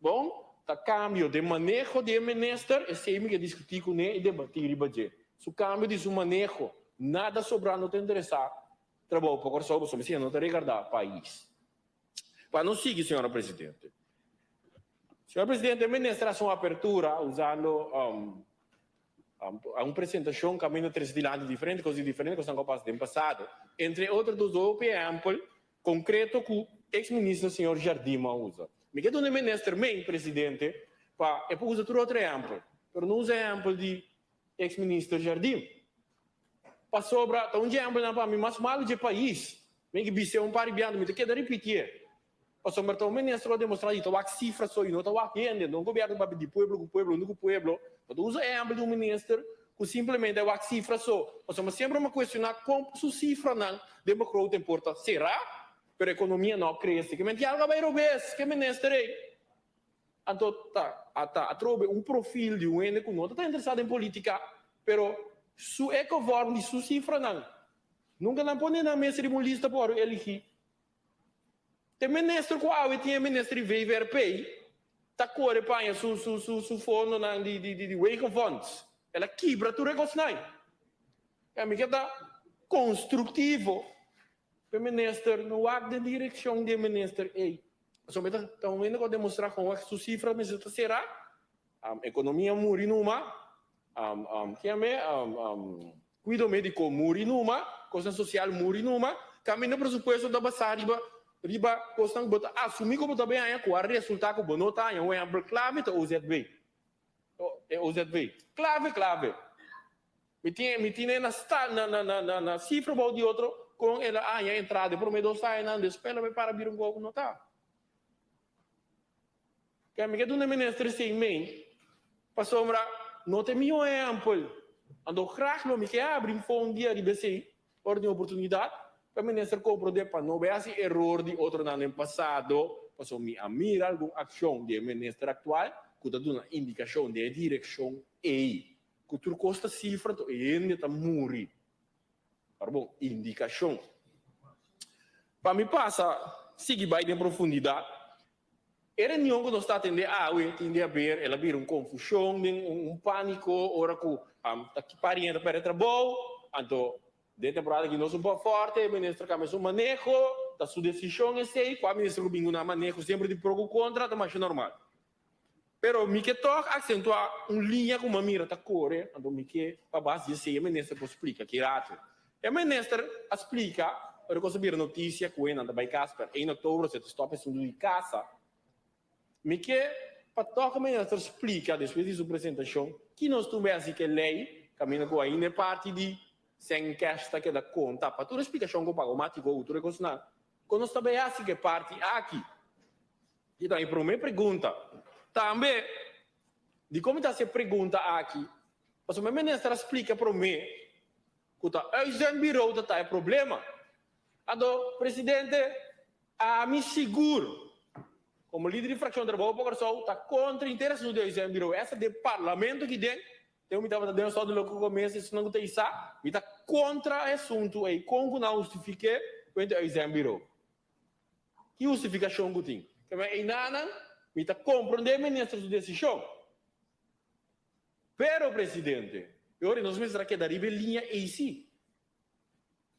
bon ta kambio den maneho di e minister esei mi ke diskuti kuné i debati riba dje su kambio di su maneho nada sobra no ta interesa trabou pa Kòrsou pasobra mi si no ta regarda pais. Pa nos sigui, señora Presidente. Señora Presidente, e minister haci un apertura usando un presentacion caminda trece dilanti diferente cos di diferente cosnan cu a pasa den pasado. Entre otro dos hopi ehempel concreto cu ex minister señor Jardim a usa. Mi ke duna e minister mey, Presidente, pa e por usa tur otro ehempel, pero no usa ehempel di ex minister Jardim. Pasobra ta un dje ehempelnan pa mi mas malu dje pais. Mi ke bis'é un par di biaha, mi ta keda ripitié. Pasobra ta un minister ku a demostrá di ta wak sifra so i no ta wak hende. No un gobièrnu papia di pueblo ku pueblo, huntu ku pueblo. No ta usa ehèmpel di un minister ku simplemente a wak sifra so. Pasobra semper mi a kuestioná kon su sifranan den begroting por ta será, pero ekonomia no a krese. Ke menti algu a bai robes ku e minister ei. Anto ta ta atrobe un profil di un hende ku no ta ta interesá den polítika, pero su ecovorm di su sifranan nunka nan pone nan mes riba un lista pa wòrdu eligí. Te minister ku awe tin e minister di VVRP ta kore paña su su su su fondonan di di di wegenfonds. El a kibra tur e kosnan. E mi ke ta konstruktivo. E minister no wak den direccion di e minister ey. Pasobra mi ta un hende cu a demostra con wak su cifra mester ta cera. Economia muri numa, kiame cuido medico muri numa, cosnan social muri numa. Caminda presupuesto ta basa riba riba cosnan cu bo ta asumi cu bo ta bay haña cu a resulta cu bo no ta haña. Un ehempel clave ta OZB. E OZB. Clave clave. Mi tin mi tin e na sta na na na na na sifra bou di otro kon el a haña entrada e promé dos añanan despues el a bai para bira un kos ku no ta. Kè mi ke duna e minister esei mei pasobra no ta e mihó ehèmpel. Anto grag lo mi ke habri un fon dia riba esei ora tin oportunidat pa e minister komprondé pa no bai hasi eror di otronan den pasado pasobra mi a mira algun akshon di e minister aktual ku ta duna indikashon den e direkshon ei. Ku tur kos ta sifra to e hende ta muri. Ora bon, indikashon. Pa mi pasa sigui bai den profundidat, e reunion ku nos ta atendé awe tin di haber, el a bira un konfushon den un pániko ora ku ta ki pariente ta pèrdè trabou, anto den temporada aki nos un pòk fòrte, e minister kambia su maneho, ta su desishon esei, kua minister ku bin ku nan maneho semper di pro ku kontra ta masha normal. Pero mi ke tòg aksentuá un liña ku mi a mira ta kore, anto mi ke pa bas di esei e minister por splika ki ratu. E minister a splika ora kos a bira notisia ku e nan ta bai kas per ein oktober osea ta stòp esuntu di kasa. Mi ke pa tòg e minister splika despues di su presentashon ki nos tur bai hasi ku e lei kaminda ku ainda e parti di sèn kèsh ta keda konta pa tur e splikashon ku pagomátiko ku tur e kosnan kon nos ta bai hasi ku e parti aki. I ta mi promé pregunta. Tambe, dikon mi ta hasi e pregunta aki? Pasobra e minister a splika promé ku ta uitzendbureau ta ta e problema. Anto, presidente, ami sigur, komo lider di frakshon Trabou pa Kòrsou, ta kontra henter asuntu di uitzendbureau. Esta den parlamento aki den, Ten mi tabata den un sòrt di loke ku mester esnan ku ta isá, mi ta kontra e asuntu ei, kon ku nan hustifik'é wente uitzendbureau? Ki hustifikashon ku tin? Keme einanan mi ta komprondé minister su desishon. Pero, presidente, e ora nos mester a keda riba e liña ei sí.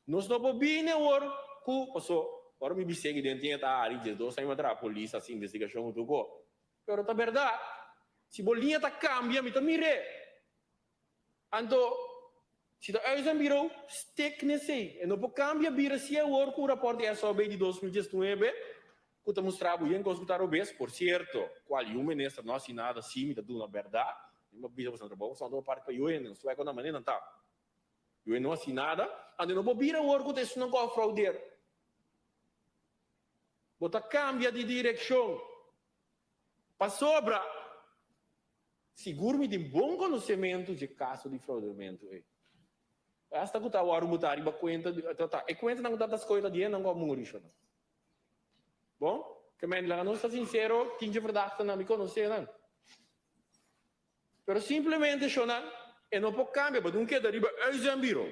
Nos no por bini awor ku, paso, ora mi bis'é ki den tin e ta hari 12 aña mi a traha polis, hasi investigashon ku tur ko. Pero ta bèrdat, si bo liña ta kambia mi ta mir'é. Anto, si ta uitzendbureau, stik n'esei. E no por kambia bira si awor ku un rapòrt di SOB di 2019 ku ta mustra bo yen kos ku ta robes. Por sierto, kual yu minister no hasi nada si mi ta duna bèrdat. Mi no bisa boso na trabou, boso no tuma parti pa yu hende, nos wèk na manera nan ta. Yu hende no hasi nada, anto no por bira awor ku ta esunnan ku a fraudeer. Bo ta kambia di direkshon. Pasobra sigur mi tin bon konosementu dje kaso di fraudementu ei. Asta ku ta wòrdu botá riba kuenta di, ta, e kuentanan ku ta ta skohe ta di hendenan ku a muri shona. Bon, ke men laga nos ta sinsero, tin dje verdachtennan mi konosé nan. Pero simplemente shona e no por kambia, bo tin keda riba uitzendbureau.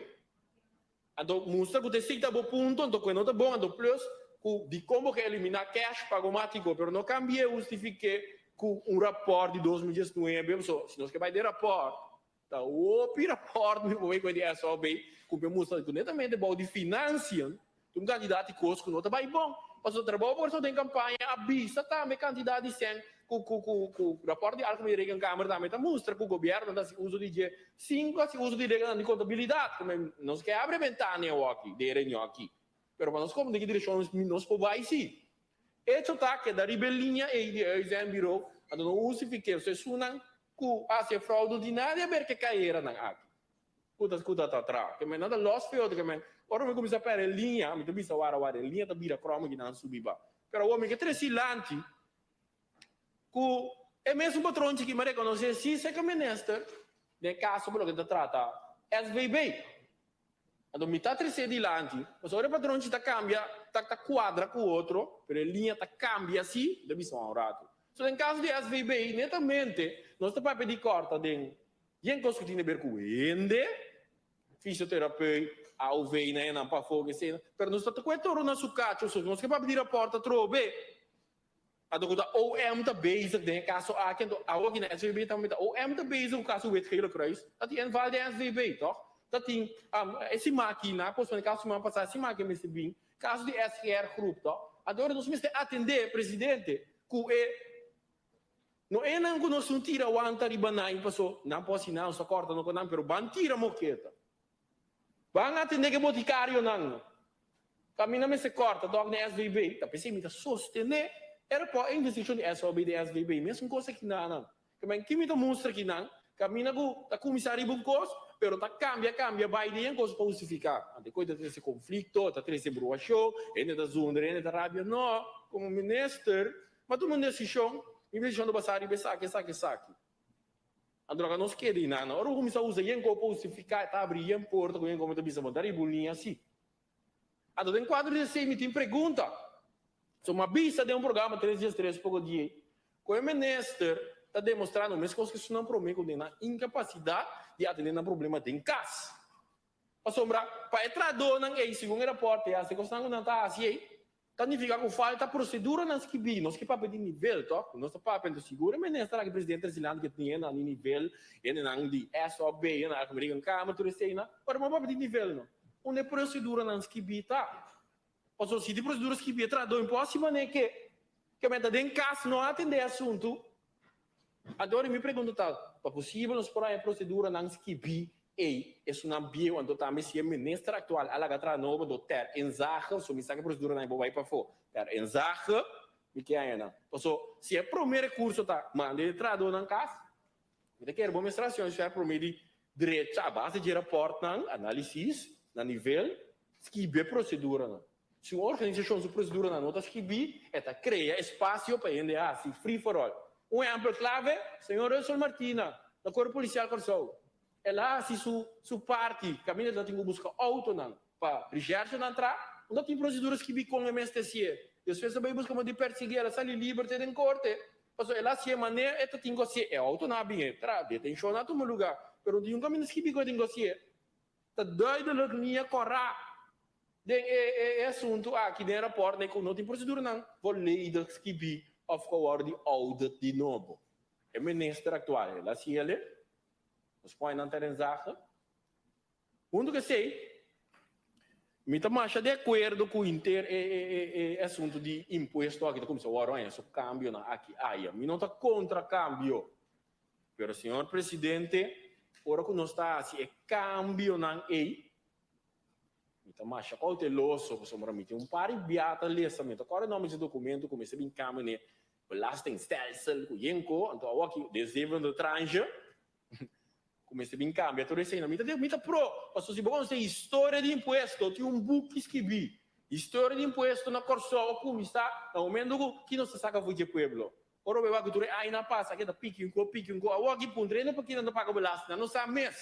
Anto mustra ku ta esei ta bo punto, anto ku e no ta bon, anto plus ku dikon bo ke eliminá cash pagomátiko, pero no kambi'é hustifik'é ku un rapòrt di 2019, paso si nos ke bai den rapòrt, ta hopi rapòrt mi por bai ku e di SOB ku por mustra ku netamente bou di financiën tin un kantidat di kos ku no ta bai bon, paso trabou por den kampaña a bisa tambe kantidat di sèn ku ku ku ku rapòrt di Algemene Rekenkamer tambe ta mustra ku gobièrnu ta hasi uso di dje sin ku hasi uso di reglanan di kontabilidat. Ku men nos ke abri bentana awoki den e reunion aki, pero pa nos komprende ki direkshon nos por bai si. Echo ta keda riba e liña ei di uitzendbureau, anto no hustifiké so esunnan ku hasi e fraude no tin nada di aber ku e kaeranan aki ku ta ku ta ta traha. Ke men nan ta lòs fe otro ke men ora mi kuminsá pèrdè e liña mi ta bisa wara wara e liña ta bira kròm aki nan subi ba. Pero awor mi ke trese lanti Ku e mesun patronchi ki mi a rekonosé si seka minister den e kaso pa loke ta trata SVB. Anto mi ta tresé dilanti, pasobra ora e patronchi ta kambia, ta ta kuadra ku otro, pero e liña ta kambia si, mi ta bisa un ratu. So den kaso di SVB, netamente nos ta papia di kòrta den yen kos ku tin di ber ku hende, fisioterapeut, AOV na enan pafó, esei, pero nos ta ta ku e toro na su kacho, so nos ke papia di rapòrt atrobe. Anto ku ta OM ta bezig den e kaso aki, anto awo aki na SVB ta mita OM ta bezig ku kaso Wit Gele Kruis, ta tin inval den SVB, tòg? Ta tin e siman aki na pos e kaso siman pasá e siman aki mester bin kaso di SGR Groep, tòg? Anto ora nos mester atendé presidente ku e no e nan ku nos no tira wanta riba nan paso nan por hasi nan nos ta kòrta no ku nan pero ban tira moketa. Ban atendé ku e botikarionan. Kaminda mester kòrta dòk den SVB, ta p'esei mi ta sostené e rapòrt e investigashon di SOB den SVB. Mesun kos aki nan. Kimen ki mi ta mustra aki nan, kaminda ku ta kuminsá riba un kos, pero ta kambia kambia bai den kos pa hustifiká. Anto e kos ta trese konflikto, ta trese bruashon, hende ta zundra, hende ta rabia. No, komo minister, mi a tuma un desishon, mi desishon ta basá riba esaki, esaki, esaki. Anto laga nos keda einan. Ora bo kuminsá usa yen kos pa hustifiká, e ta abri yen porta ku yen kos mi ta bisa bo ta riba un liña así. Anto den kuadro di esei mi tin pregunta. So mi a bisa den un programa tres dies tres poko di ei ku e minister ta demostrá no meskos ku esunnan promé ku den nan inkapasidat di atendé nan problema den kas. Pasobra pa e trahadónan ei segun e rapòrt ei hasi kosnan ku nan ta hasi ei ta nifiká ku falta proseduranan skibí. Nos ke papia di nivel tòg? Nos ta papia anto sigur e minister aki presidente Zeland ke tin hendenan di nivel, hendenan di SOB, hendenan Algemene Rekenkamer tur eseinan. Pero no papia di nivel no. Unda e proseduranan skibí ta? Pasobra si di prosedura skibí e trahadó no por hasi manera ke ke meta den kas no a atendé e asuntu. Anto ora mi pregunta ta, ta posibel nos por haña proseduranan skibí ei esunnan bieu? Anto tambe si e minister aktual a laga traha nobo do ter inzage, so mi sa ke proseduranan ei por bai pafó. Ter inzage mi ke haña nan. Paso si e promé rekurso ta manda e trahadónan kas, Mi ta kere bo administracion share prome di drecha a base dje raportnan, analisis na nivel, skibi e proceduranan. Si un organisacion su proceduranan no ta skibi, e ta crea espacio pa hende haci free for all. Un ehempel clave, señor Russel Martina, na Cuerpo Policial Corsou. El a haci su su parti, caminda el ta tin cu busca autonan pa recherchenan tra, no ta tin procedura skibi con e mester hacié. Despues a bay busca modo di persigui, el a sali liber te den corte. Pasobra el a hasié manera e ta tin ku hasié. E outonan a bin e tra detenshon a tuma lugá, pero no tin un kaminda skibi ku e tin ku hasié. Ta duidelijk liña kòrá den e asuntu aki den e rapòrt nei ku no tin proseduranan volledig skibí òf ku a wòrdu di audit di nobo. E minister aktual el a hasiel e, nos pone nan ter inzage. Huntu ku esei, mi ta masha di akuerdo ku henter e asuntu di impuesto aki ta kuminsá wòrdu haña su kambionan aki aya. Mi no ta kontra kambio, pero señor presidente, ora ku nos ta hasi e kambionan ei, mi ta masha kouteloso pasobra mi tin un par di bia ta lesa, mi ta kòrda nòmber di e dokumento ku mester bin kambia n'e belastingstelsel ku yenko, anto awor aki den zevende tranche. Ku mester bin kambia tur eseinan. Mi ta di, mi ta pro, pasobra si bo konosé historia di impuesto, tin un buki skibí, Historia di impuesto na Kòrsou a kuminsá na momento ku ki nos ta saka for dje pueblo. Ora bo wak ku tur e añanan a pasa, a keda piki un ko, piki un ko. Awor aki puntra hende pakinan ta paga belasting, nan no sa mes.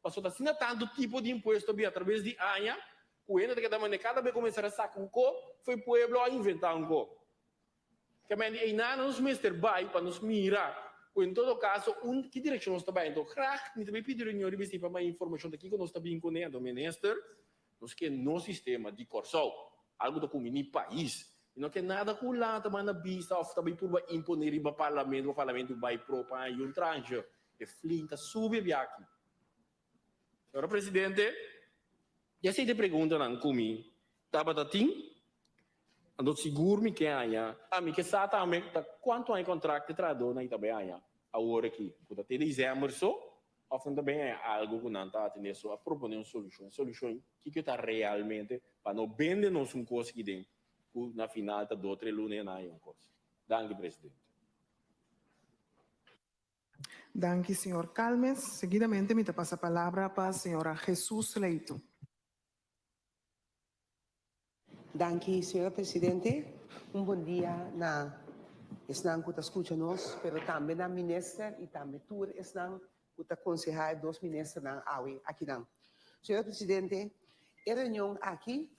Pasobra ta asina tantu tipo di impuesto a bin atraves di aña, ku hende ta keda manera kada bes ku mester a saka un ko, for e pueblo a inventá un ko. Kementi einan nos mester bai pa nos mira ku en todo kaso un ki direkshon nos ta bai. Anto grag mi ta bai pidi reunion riba esei pa mai informashon ta kiko nos ta bin kuné. Anto minister nos ke nos sistema di Kòrsou, algu ta kumini pais i no ke nada ku Hulanda ta manda bisa òf ta bai purba imponé riba parlamento pa parlamento bai pro pa haña un transhe. E flin ta subi e biaha aki. Señora Presidente, e esei ta e preguntanan ku mi tabata tin, anto sigur mi ke haña, a mi ke sa tambe ta kuantu aña kontrakt e trahadónan ta bai haña awor aki, ku ta te desèmber so òf nan ta bai haña algu ku nan ta atendé so a proponé un solushon, e solushon kiko ta realmente pa no bende nos un kos aki den ku na final ta dos tres luna e nan haña un kos. Danki Presidente. Danki señor Calmes. Seguidamente mi ta pasa palabra pa señora Jesus Leito. Danki señora presidente. Un bon dia na esnan cu ta scucha nos, pero tambe na minister y tambe tur esnan cu ta conseha e dos ministernan awe akinan. Señora presidente, e reunion aki,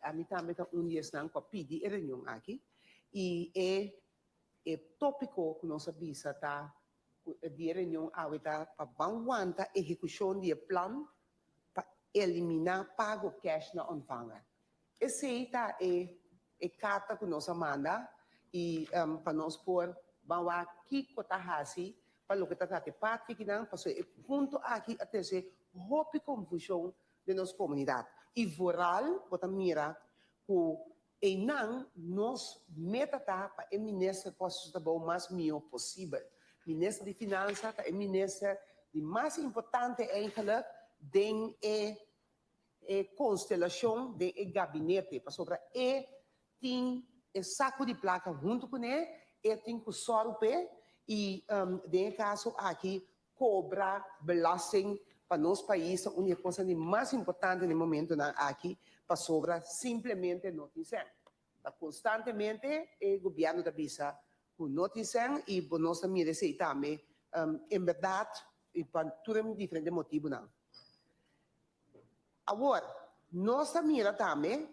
ami tambe ta un di esnan cu a pidi e reunion aki y e E tópiko ku nos a bisa ta ku di e reunion awe ta pa ban wanta ehekushon di e plan pa eliminá pago kèsh na ontvanger. Esei ta e e karta ku nos a manda i pa nos por ban wak kiko ta hasi pa loke ta trata e parti akinan pasobra e punto aki a trese hopi konfushon den nos komunidat i vooral bo ta mira ku Einan nos meta ta pa e minister por hasi su trabou mas mihó posibel. Minister di Finansa ta e minister di mas importante eigenlijk den e e konstelashon den e gabinete pasobra e tin e saku di plaka huntu kuné, e tin ku sòru p'e i den e kaso aki Cobra belasting pa nos pais ta un di e cosnan di mas importante na e momentonan aki pasobra simplemente no tin cen. Ta constantemente e gobierno ta bisa cu no tin cen y bo nos ta mira esey tambe en berdad y pa tur e diferente motibonan. Awor, nos ta mira tambe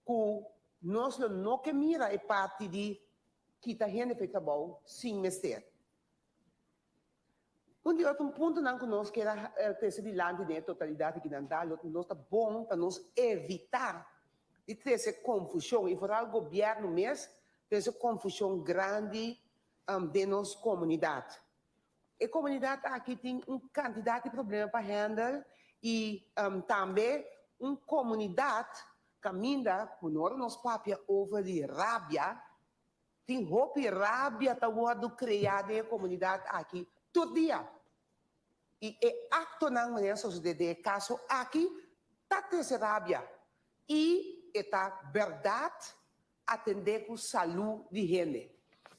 cu nos lo no ke mira e parti di kita hende pa e trabou sin mester. Un di otro puntonan ku nos kier a trese dilanti den e totalidat di kinan ta, lo nos ta bon pa nos evitá di trese konfushon i foral gobièrnu mes trese konfushon grandi den nos komunidat. E komunidat aki tin un kantidat di problema pa hèndel i tambe un komunidat kaminda ku no ora nos papia over di rabia, Tin hopi rabia ta wordo crea den e comunidad aki tur dia. Y e actonan manera sosode den e caso aki ta trece rabia y e ta berdad atende cu salu di hende.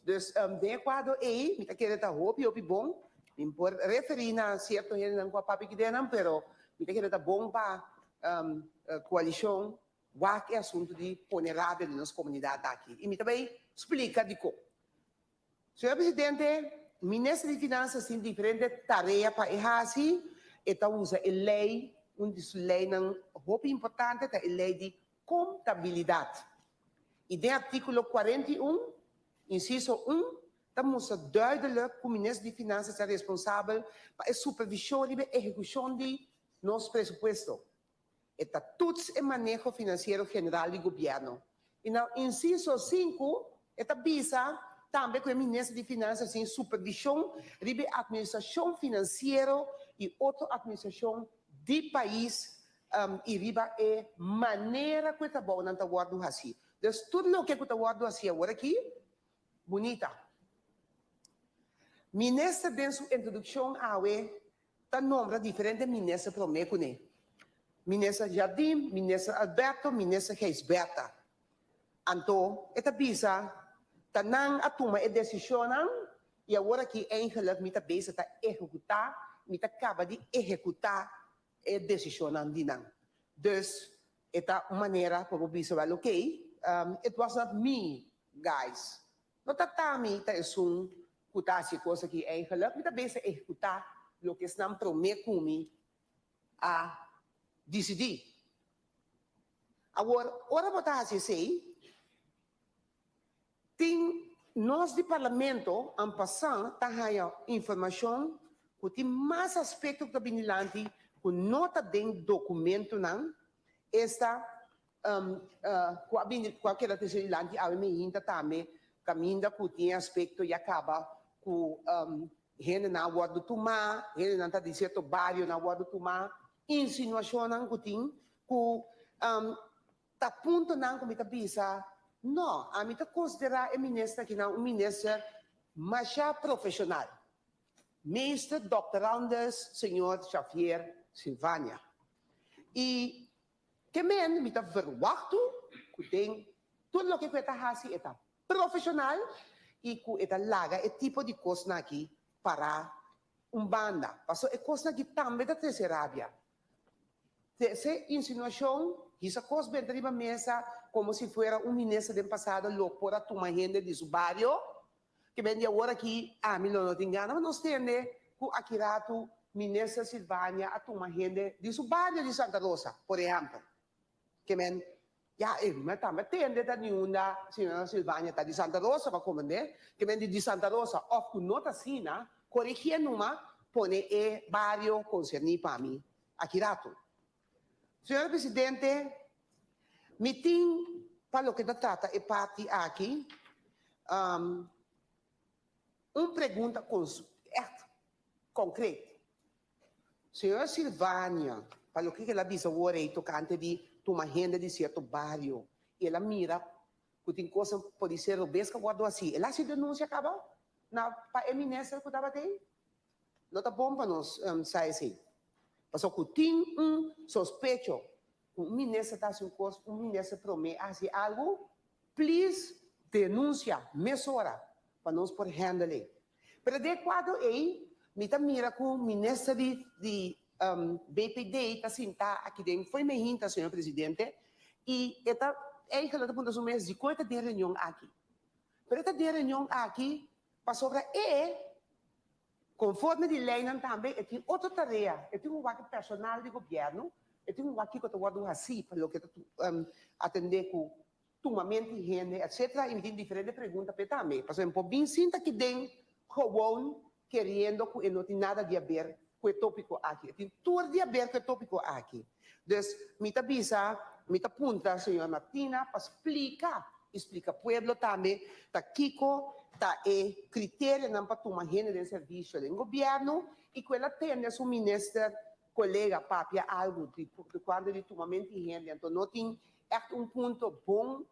Dus den e cuadro ey mi ta kere ta hopi hopi bon, mi por referi na cierto hendenan cu a papia kidenan pero mi ta kere ta bon pa coalicion Wak e asuntu di pone rabia den nos komunidat aki i mi ta bai splika dikon. Señor Presidente, Minister di Finansas tin diferente tarea pa e hasi. E ta usa e lei, un di su leinan hopi importante ta e lei di kontabilidat. I den artíkulo 41, insiso un, ta mustra duidelik ku Minister di Finansas ta responsabel pa e supervishon riba e ehekushon di. nos presupuesto. E ta toets e maneho finansiero general di gobièrnu. I na insiso sinku e ta bisa tambe ku e Minister di Finansa sin supervishon riba e atministrashon finansiero i otro atministrashon di pais i riba e manera ku e trabounan ta wòrdu hasí. Dus tur loke ku ta wòrdu hasí awor aki bunita. Minister den su introdukshon awe ta nombra diferente minister promé kuné, Minister Jardim, Minister Alberto, Minister Gijsbertha. Anto e ta bisa ta nan a tuma e desishonnan i awor aki eigenlijk mi ta bezig ta ehekutá, mi ta kaba di ehekutá e desishonnan di nan. Dus e ta un manera pa bo bisa wèl okey, it was not me guys. No ta ta mi ta esun ku ta hasi e kos aki eigenlijk, mi ta bezig ehekutá loke esnan promé ku mi a disidí. Awor, ora bo ta hasi esei, tin nos di Parlamento en passant ta haña informashon ku tin mas aspekto ku ta bini dilanti ku no ta den dokumentonan, esta ku a bini ku a keda trese dilanti awe meinta tambe kaminda ku tin e aspekto ya kaba ku hendenan a wòrdu tumá, hendenan ta di sierto barionan a wòrdu tumá, insinuashonnan ku tin ku ta puntonan ku mi ta bisa no, ami ta konsiderá e minister akinan un minister masha profeshonal, Meester Doctorandus Señor Xavier Silvania. I Ke men mi ta verwachtu ku den tur loke ku e ta hasi e ta profeshonal i ku e ta laga e tipo di kosnan aki pará un banda. Paso e kosnan aki tambe ta trese rabia. Trese insinuashon, hisa kos benta riba mesa komo si fuera un minister den pasado lo por a tuma hende di su bario. Ke men di awor aki ami lo no tin gana pa nos tende ku aki ratu Minister Silvania a tuma hende di su bario di Santa Rosa, por ehèmpel. Ke men, ya, e mi tambe a tende ta di unda señora Silvania ta di Santa Rosa pa komprendé. Ke men di di Santa Rosa òf ku no ta asina, koregié numa, pone e bario konserní pa mi aki ratu. Señora Presidente, mi tin pa loke ta trata e parti aki un pregunta ègt konkret. Señora Silvania, pa loke el a bisa awor ei tokante di tuma hende di sierto bario i el a mira ku tin kosnan por di ser robes ku a wòrdu hasi, el a hasi denunsia kaba na pa e minister ku tabata ei? No ta bon pa nos sa esei. Pasobra ku tin un sospecho ku un minister ta hasi un kos, un minister promé a hasi algu, please denuncia mesora pa nos por handle e. Pero den e kuadro ei mi ta mira ku minister di di BPD ta sintá aki den fo'i mehinta, señor presidente, i e ta eigenlijk ta puntra su mes dikon e ta den reunion aki. Pero e ta den reunion aki Pasobra e, konforme di leinan tambe, e tin otro tarea, e tin un wak personal di gobièrnu, e tin un wak kiko ta wòrdu hasí pa loke ta atendé ku tumamentu di hende, etcetera, i mi tin diferente pregunta p'e tambe. Pasobra mi por bin sinta aki den gewoon keriendo ku e no tin nada di haber ku e tópiko aki. E tin tur di haber ku e tópiko aki. Dus mi ta bisa, mi ta puntra señor Martina pa splika i splika pueblo tambe ta kiko ta e kriterionan pa tuma hende den servisio den gobièrnu i ku el a tende su minister kolega papia algu di kuantu di tumamentu di hende. Anto no tin ègt un punto bon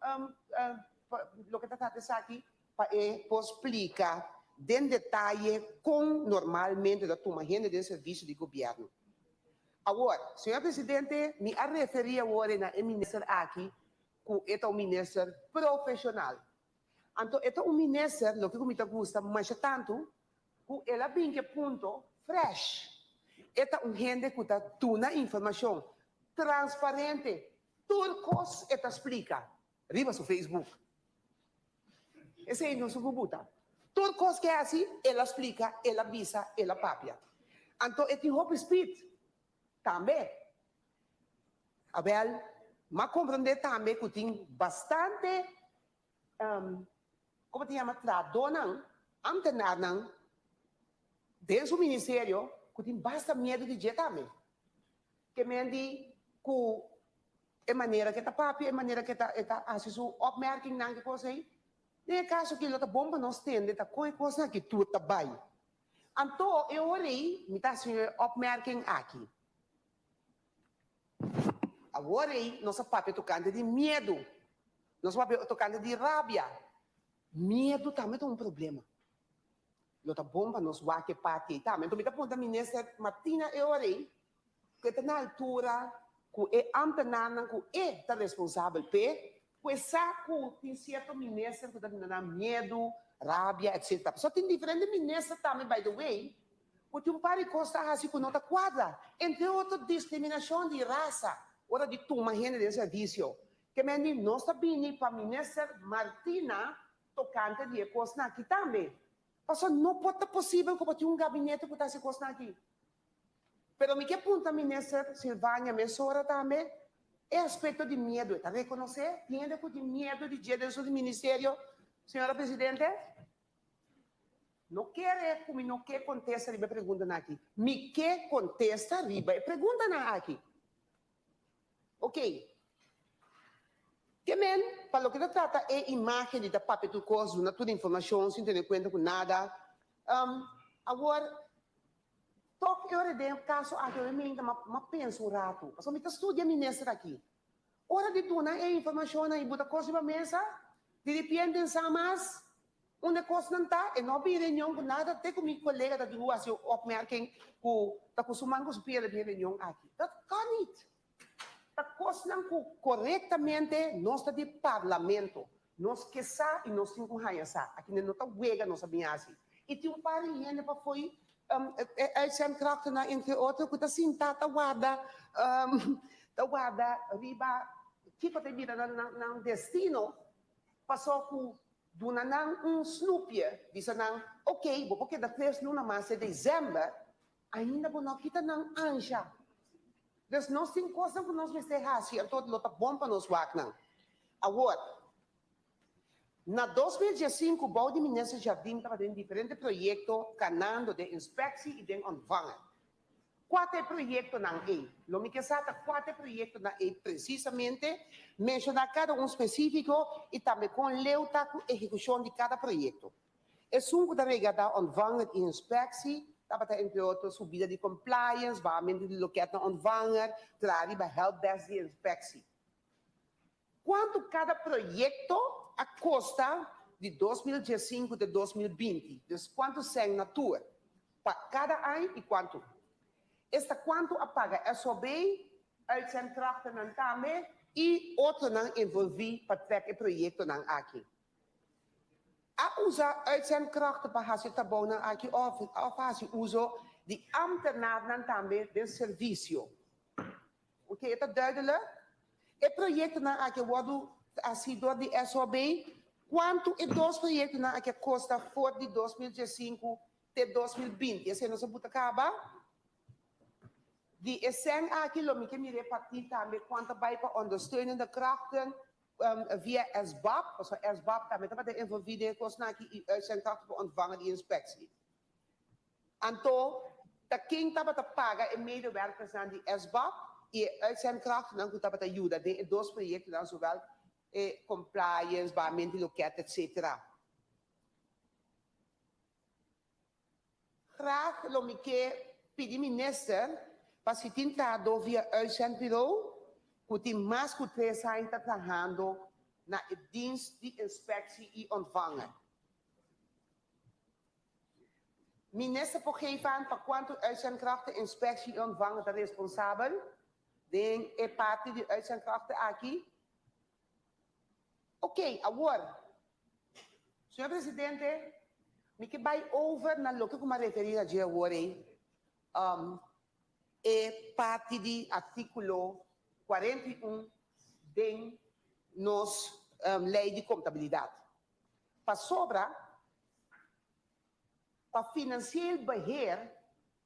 pa loke ta trata esaki pa e por splika den detaye kon normalmente ta tuma hende den servisio di gobièrnu. Awor, señor presidente, mi a referí awor na e minister aki ku e ta un minister profeshonal. Anto e ta un minister, loke ku mi ta gusta masha tantu, ku el a bin ku e punto fresh. E ta un hende ku ta duna informashon transparente, tur kos e ta splika riba su Facebook. Esei no su bubuta. Tur kos ke hasi, el a splika, el a bisa, el a papia. Anto e tin hopi speed tambe. Awel, m'a komprondé tambe ku tin bastante, komo ta yama, trahadónan, Ke men di ku e manera ku e ta papia, e manera ku e ta e ta hasi su opmerkingnan, ki kos ei. Den e kaso aki lo ta bon pa nos tende ta kon e kosnan aki tur ta bai. Anto e ora ei mi ta hasi e opmerking aki. Awor ei nos a papia tokante di miedu, nos a papia tokante di rabia. Miedu tambe ta un problema. Lo ta bon pa nos wak e parti ei tambe. Anto mi ta puntra Minister Martina e ora ei ku e ta na altura ku e ambtenarnan ku e ta responsabel p'e, ku e sa ku tin sierto minister ku ta duna nan miedu, rabia, etc. Pasobra tin diferente minister tambe, by the way, ku tin un par di kos ta hasi ku no ta kuadra, entre otro diskriminashon di rasa ora di tuma hende den servisio. Ke men di nos ta bini pa Minister Martina tokante di e kosnan aki tambe. Pasobra no por ta posibel ku bo tin un gabinete ku ta hasi kosnan aki. Pero mi ke punta Minister Silvania mesora tambe e aspekto di miedu. E ta rekonosé tin hende ku tin miedu di dje den su ministerio, señora Presidente? No kere ku mi no ke kontesta riba e preguntanan aki. Mi ke kontesta riba e preguntanan aki. Ok. Ke men, pa loke ta trata e imagen di ta papia tur kos, duna tur informashon sin tene kuenta ku nada. Awor, tok e ora den e kaso aki ora mi ta m'a pensa un ratu. Pasobra mi ta studia minister aki. Ora di duna e informashonnan i buta kos riba mesa, di ripiente N sa mas Unda e kosnan ta, e no a bin reunion ku nada te ku mi kolega ta dihu hasi un opmerking ku ta ku su man ku su pia el a bin reunion aki. Dat kan nit. Ta kosnan ku korektamente nos ta di parlamento. Nos ke sa i nos tin ku haña sa. Aki no ta wega nos a bin hasi. I tin un par di hende pafoi e uitzendkrachtennan entre otro ku ta sinta ta warda ta warda riba kiko ta bira nan destino paso ku Duna nan un snoepje, bisa nan, Ok, bo por keda tres luna mas e december, ainda bo no kita nan ansha. Dus nos tin cosnan cu nos mester haci, anto lo ta bon pa nos wak nan. Awor, na 2015 bou di Minister Jardim tabatin diferente proyecto canando den inspectie y den ontvanger. Kua ta e proyektonan ei? Lo mi ke sa ta kua ta e proyektonan ei presisamente, menshoná kada un spesífiko i tambe kon leu ta ku ehekushon di kada proyekto. Esun ku ta regardá ontvanger i inspeksie tabata entre otro subida di compliance, bahamentu di lokèt na ontvanger, traha riba helpdesk di inspeksie. Kuantu kada proyekto a kosta di 2015 te 2020, dus kuantu sèn na tur pa kada aña i kuantu esta kuantu a paga SOB, uitzendkrachtennan tambe i otronan envolví pa trèk e proyektonan aki. A usa uitzendkrachten pa hasi e trabounan aki òf òf a hasi uso di ámtenarnan tambe den servisio. Oke, e ta duidelijk. E proyectonan aki a wordo haci door di SOB. Cuanto e dos proyectonan aki a costa for di 2015 te 2020? Esey nos a buta caba. Di e cen aki lo mi ke mira e parti tambe cuanto a bay pa ondersteunende krachten via SBAB, pasobra SBAB tambe tabata envolvi den e cosnan aki y uitzendkrachten pa ontvangen di inspectie. Anto, ta ken tabata paga e medewerkersnan di SBAB i e uitzendkrachtnan ku tabata yuda den e dos proyektonan, zowel e compliance, bahament di loket, etc. Graag lo mi ke pidi minister pa si tin trahadó via uitzendbureau ku tin mas ku tres aña ta trahando na e dienst di inspectie i ontvanger. Minister por geef aan pa kuantu uitzendkrachten inspectie i ontvanger ta responsabel den e parti di uitzendkrachten aki? Oké, awor, señor presidente, mi ke bai over na loke ku mi a referí na dje awor ei, e parti di artíkulo 41 den nos lei di kontabilidat. Pasobra pa financieel beheer,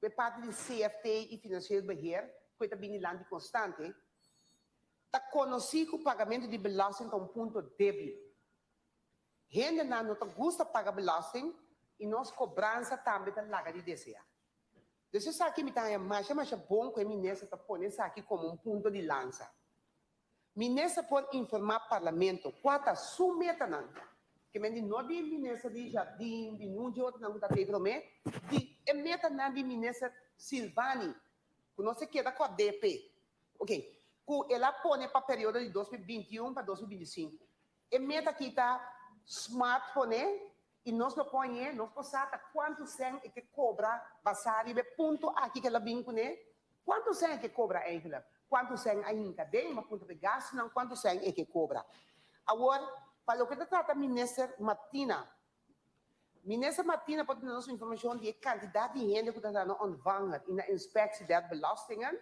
ku e parti di CFT i financieel beheer ku e ta bini lanti konstante, ta konosí ku pagamentu di belasting ta un punto débil. Hendenan no ta gusta paga belasting i nos kobransa tambe ta laga di deseá. Dus esaki mi ta haña masha masha bon ku e minister ta pone esaki komo un punto di lansa. Minister por informá Parlamento kua ta su metanan, ke men di no di minister di Jardin, di niun dje otronan ku ta tei promé, di e metanan di minister Silvani, ku nos a keda ku a DP, ok, ku el a pone pa periodo di 2021 pa 2025. E meta aki ta smart pone i nos lo pone, nos por sa ta kuantu sèn e ke kobra basá riba e punto aki ku el a bin kuné. Kuantu sèn e ke kobra eigenlijk? Kuantu sèn a hinka den? Mi a puntra pa e gastunan kuantu sèn e ke kobra. Awor, pa loke ta trata Minister Martina, Minister Martina por duna nos informashon di e kantidat di hende ku ta na ontvanger i na Inspectie der Belastingen.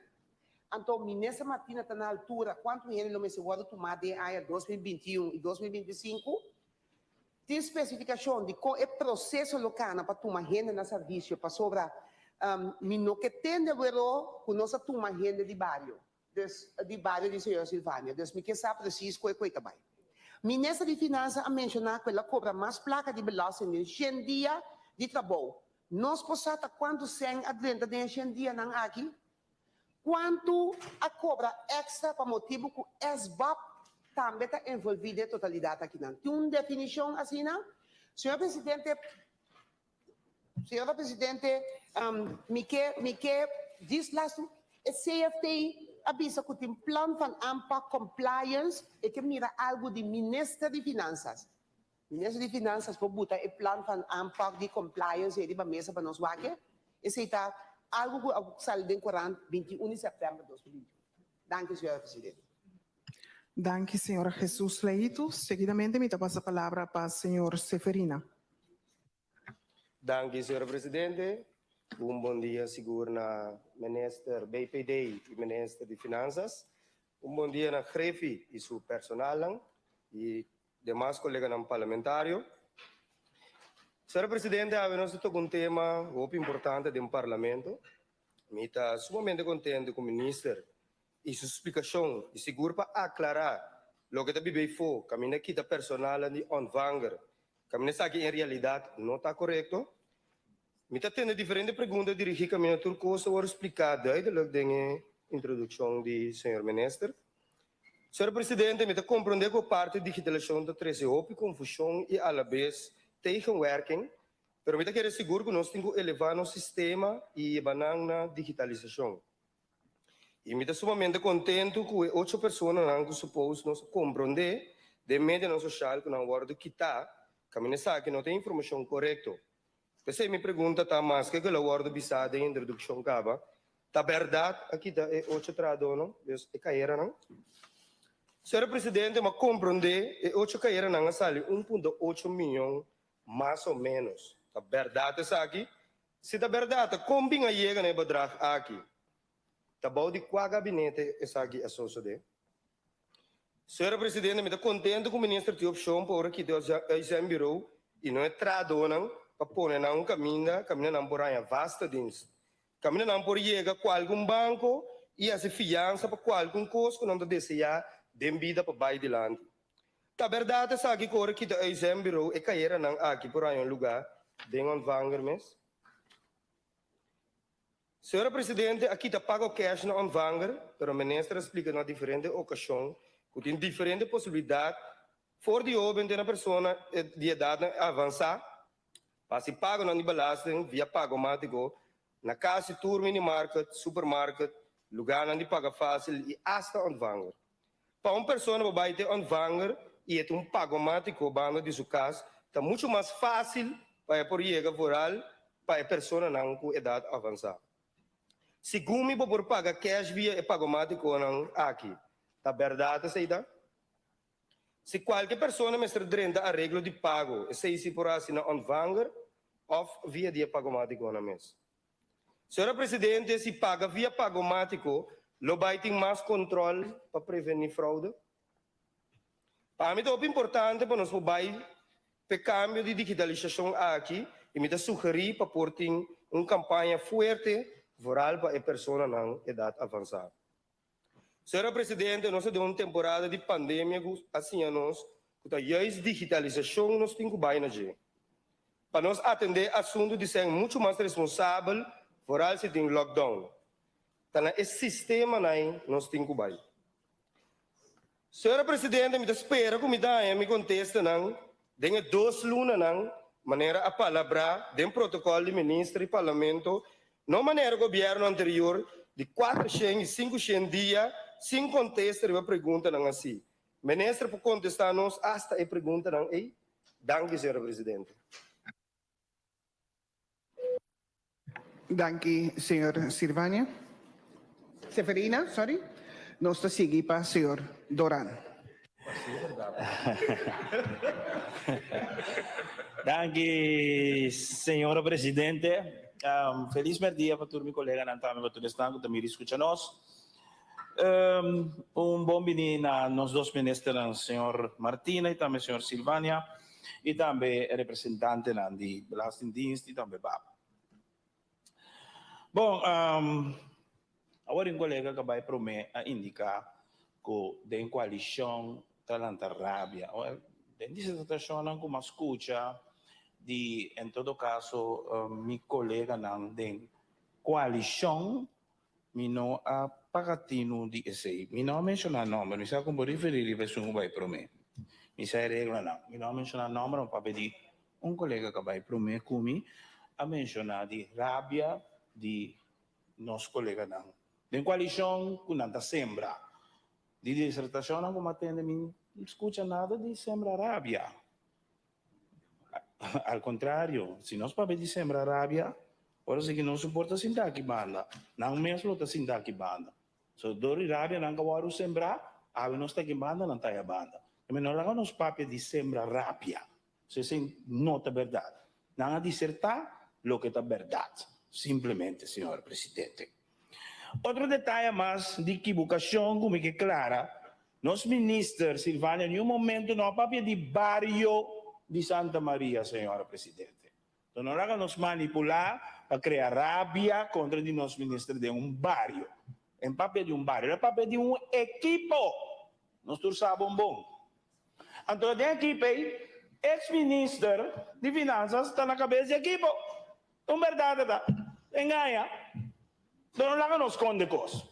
Anto Minister Martina ta na altura kuantu hende lo mester wòrdu tumá den aña 2021 i 2025. Tin spesifikashon di kon e proseso lo kana pa tuma hende na servisio pasobra mi no ke tende wero ku nos a tuma hende di bario, dus di bario di señora Silvania. Dus mi ke sa presis koe koe ta bai. Minister di Finansa a menshoná ku el a kobra mas plaka di belasting den shen dia di trabou. Nos por sa ta kuantu sèn a drenta den e shen dianan aki? Kuantu a kobra èkstra pa motibu ku SBAP tambe ta envolví den e totalidat akinan? Tin un definishon asina? Señor Presidente, Señora Presidente, mi ke, mi ke djis lastu, e CFT a bisa ku tin plan van aanpak compliance, e ke mira algu di Minister di Finansas. Minister di Finansas por buta e plan van aanpak di compliance ei riba mesa pa nos wak e. Esei ta algu ku a sali den korant 21 di sèptèmber 2021. Danki, señora Presidente. Danki, señora Jesus Leito. Seguidamente mi ta pasa palabra pa señor Seferina. Danki, señora Presidente. Un bon dia sigur na Minister BPD y Minister di Finanzas. Un bon dia na Grefi y su personalnan y demas coleganan parlamentario. Señora Presidente, awe nos ta toca un tema hopi importante den Parlamento. Mi ta sumamente contento cu Minister y su splicacion y sigur pa aclara loke ta biba eyfo caminda kita personalnan di ontvanger caminda esaki en realidad no ta corecto. Mi ta tende diferente pregunta dirigi caminda tur cos ta worde splica duidelijk den e introduccion di señor Minister. Señor Presidente, mi ta comprende cu parti digitalisacion ta trece hopi confusion y alabes tegenwerking, pero mi ta kere sigur cu nos tin cu eleva nos sistema y yeba nan na digitalisacion. Y mi ta sumamente contento cu e ocho personanan cu suppose nos a comprende den medianan social cu nan wordo kita, caminda esaki no ta e informacion corecto. P'esei mi pregunta ta, maske ku el a wòrdu bisá den introdukshon kaba, ta bèrdat a kita e ocho trahadónan, dus e kaheranan? Señor Presidente, mi a komprondé e ocho kaheranan a sali un punto ocho mion mas o ménos. Ta bèrdat esaki? Si ta bèrdat, ta kon bin a yega na e bedrag aki? Ta bou di kua gabinete esaki a sosodé? Señora Presidente, mi ta contento cu Minister tin opcion pa ora kita e uitzendbureau y no e trahadornan pa pone nan un caminda, caminda nan por haña vaste dienst. Caminda nan por yega cu algun banco y haci fianza pa cualcun cos cu nan ta desea den bida pa bay dilanti. Ta berdad esaki cu ora kita e uitzendbureau e cayeranan aki por haña un lugar den ontvanger mes? Señora Presidente a kita pago cash na ontvanger, pero Minister a splica na diferente ocasion cu tin diferente posibilidad for di hoben te na persona di edadnan avansa pa haci pagonan di belasting via pagomatico na casi tur minimarket, supermarket, lugarnan di paga facil y hasta ontvanger. Pa un persona bo bai te ontvanger y e tin un pagomatico banda di su cas ta mucho mas facil pa e por yega vooral pa e personanan cu edad avansa. Segun mi bo por paga cash via e pagomaticonan aki. Ta berdad esey ta? Si cualke persona mester drenta areglo di pago esey si por haci na ontvanger of via di e pagomaticonan mes. Señora Presidente, si paga via pagomatico lo bay tin mas control pa preveni fraude? Pa mi ta hopi importante pa nos por bay p'e cambio di digitalisacion aki y mi ta sugeri pa por tin un campaña fuerte vooral pa e personanan edad avansa. Señora Presidente, nos ta den un temporada di pandemia cu a siña nos cu ta juist digitalisacion nos tin cu bay na dje. Pa nos atende asunto di ser mucho mas responsabel. Vooral si tin lockdown. Ta na e sistemanan ei nos tin ku bai. Señora Presidente, mi ta spera ku mi ta haña mi kontestanan den e dos lunanan manera a palabrá den protokòl di minister i parlamento, no manera gobièrnu anterior di kuatershen i sinkushen dia sin kontesta riba preguntanan así. Minister por kontestá nos asta e preguntanan ei? Danki, señora Presidente. Danki señor Sirvania. Seferina, sorry. Nos ta sigui pa señor Doran. Danki señora presidente. Felis merdia pa tur mi coleganan tambe pa tur esnan cu ta mira y scucha nos. Un bon bini na nos dos ministernan señor Martina y tambe señor Silvania y tambe representantenan di Belastingdienst y tambe bab. Bon, awor un colega cu a bay prome a indica cu den coalicion ta lanta rabia. Wel, den disertacionnan cu mi a scucha di en todo caso mi coleganan den coalicion Mi no a paga tinu di esei. Mi no a menshoná nòmber. Mi sa ku bo referí riba esun ku bai promé. Mi sa e reglanan. Mi no a menshoná nòmber, ma papia di un kolega ku a bai promé ku mi a menshoná di rabia di nos koleganan den koalishon ku nan ta sembra. Di disertashonnan ku mi a tende mi no skucha nada di sembra rabia. Al contrario, si nos papia di sembra rabia, ora si ki nos no por ta sinta aki banda, nan mes lo ta sinta aki banda. So dor di rabia nan ka wòrdu sembrá, awe nos ta aki banda, nan ta aya banda. Te no laga nos papia di sembra rabia, so esei no ta bèrdat. Nan a disertá loke ta bèrdat, simplemente, señor presidente. Otro detaye mas di kibukashon ku mi ke klara, nos minister Silvania niun momento no a papia di bario di Santa Maria, señora presidente. Enton no laga nos manipulá pa krea rabia kontra di nos minister den un bario. En papia di un bario, el a papia di un ekipo. Nos tur sa bon bon. Anto den ekipo ei, ex minister di finansas ta na kabes di ekipo. Un berdad ta ta engaña, pero no laga nos sconde cos.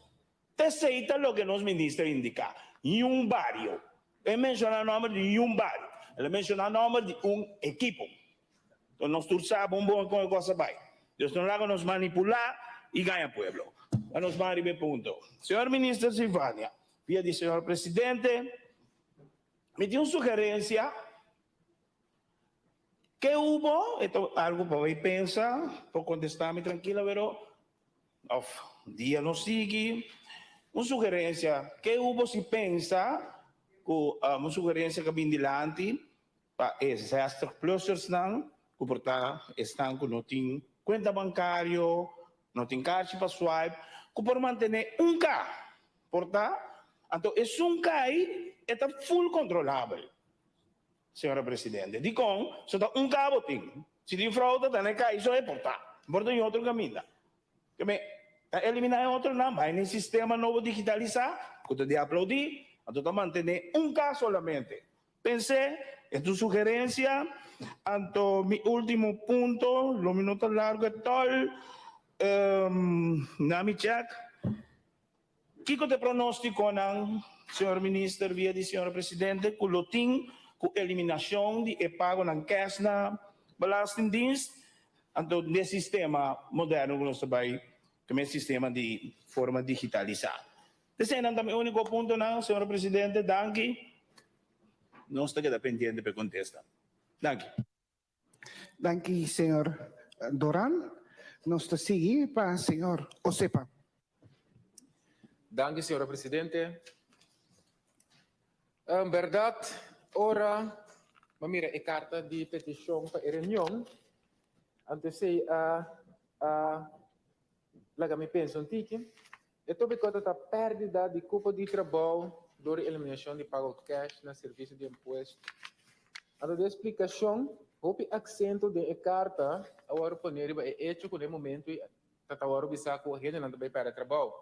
T'esey ta loke nos minister indica, niun bario. E menciona nomber di niun bario, el a menciona nomber di un ekipo. Enton nos tur sa bon bon con e cos a bay. Dios no laga nos manipula y gaña pueblo. Pa nos ban riba e punto. Señor Minister Silvania, via di señor Presidente, mi tin un sugerencia. Ke hubo? E ta algu pa bay pensa, por contesta mi trankila pero of dia no sigui. Un sugerencia, ke hubo si pensa cu un sugerencia cu a bin dilanti pa e zestig plussersnan cu por ta esnan cu no tin cuenta bancario, no tin carchi pa swipe, cu por mantene un ka, por ta, anto esun ka ey e ta full controlabel. Señora Presidente, dikon so ta un kabo tin? Si tin fraude ta na e kai so e por ta. Por ta un otro kaminda. Ke me ta eliminá e otronan, bai na e sistema nobo digitalisá ku ta di aplaudí, anto ta mantené un ka solamente. Pens'é, e ta un sugerensia. Anto mi último punto, lo mi no ta largu etòl, na mi chèk. Kiko ta e pronóstikonan, señor Minister, via di señor Presidente, ku lo tin ku eliminashon di e pagonan kèsh na Belastingdienst? Anto den sistema moderno ku nos ta bai ku e sistema di forma digitalisá. Eseinan ta mi úniko puntonan, señor Presidente. Danki. Nos ta keda pendiente pa e kontesta. Danki. Danki señor Doran. Nos ta sigui pa señor Osepa. Danki señora presidente. En berdad ora mi a mira e carta di peticion pa e reunion, anto esey a a laga mi pensa un tiki. E topico ta ta perdida di cupo di trabou door di eliminacion di pago cash na servicio di impuesto. Anto den splicacion, hopi accento den e carta a worde pone riba e hecho cu na e momento ei ta ta worde bisa cu hendenan ta bay perde trabou.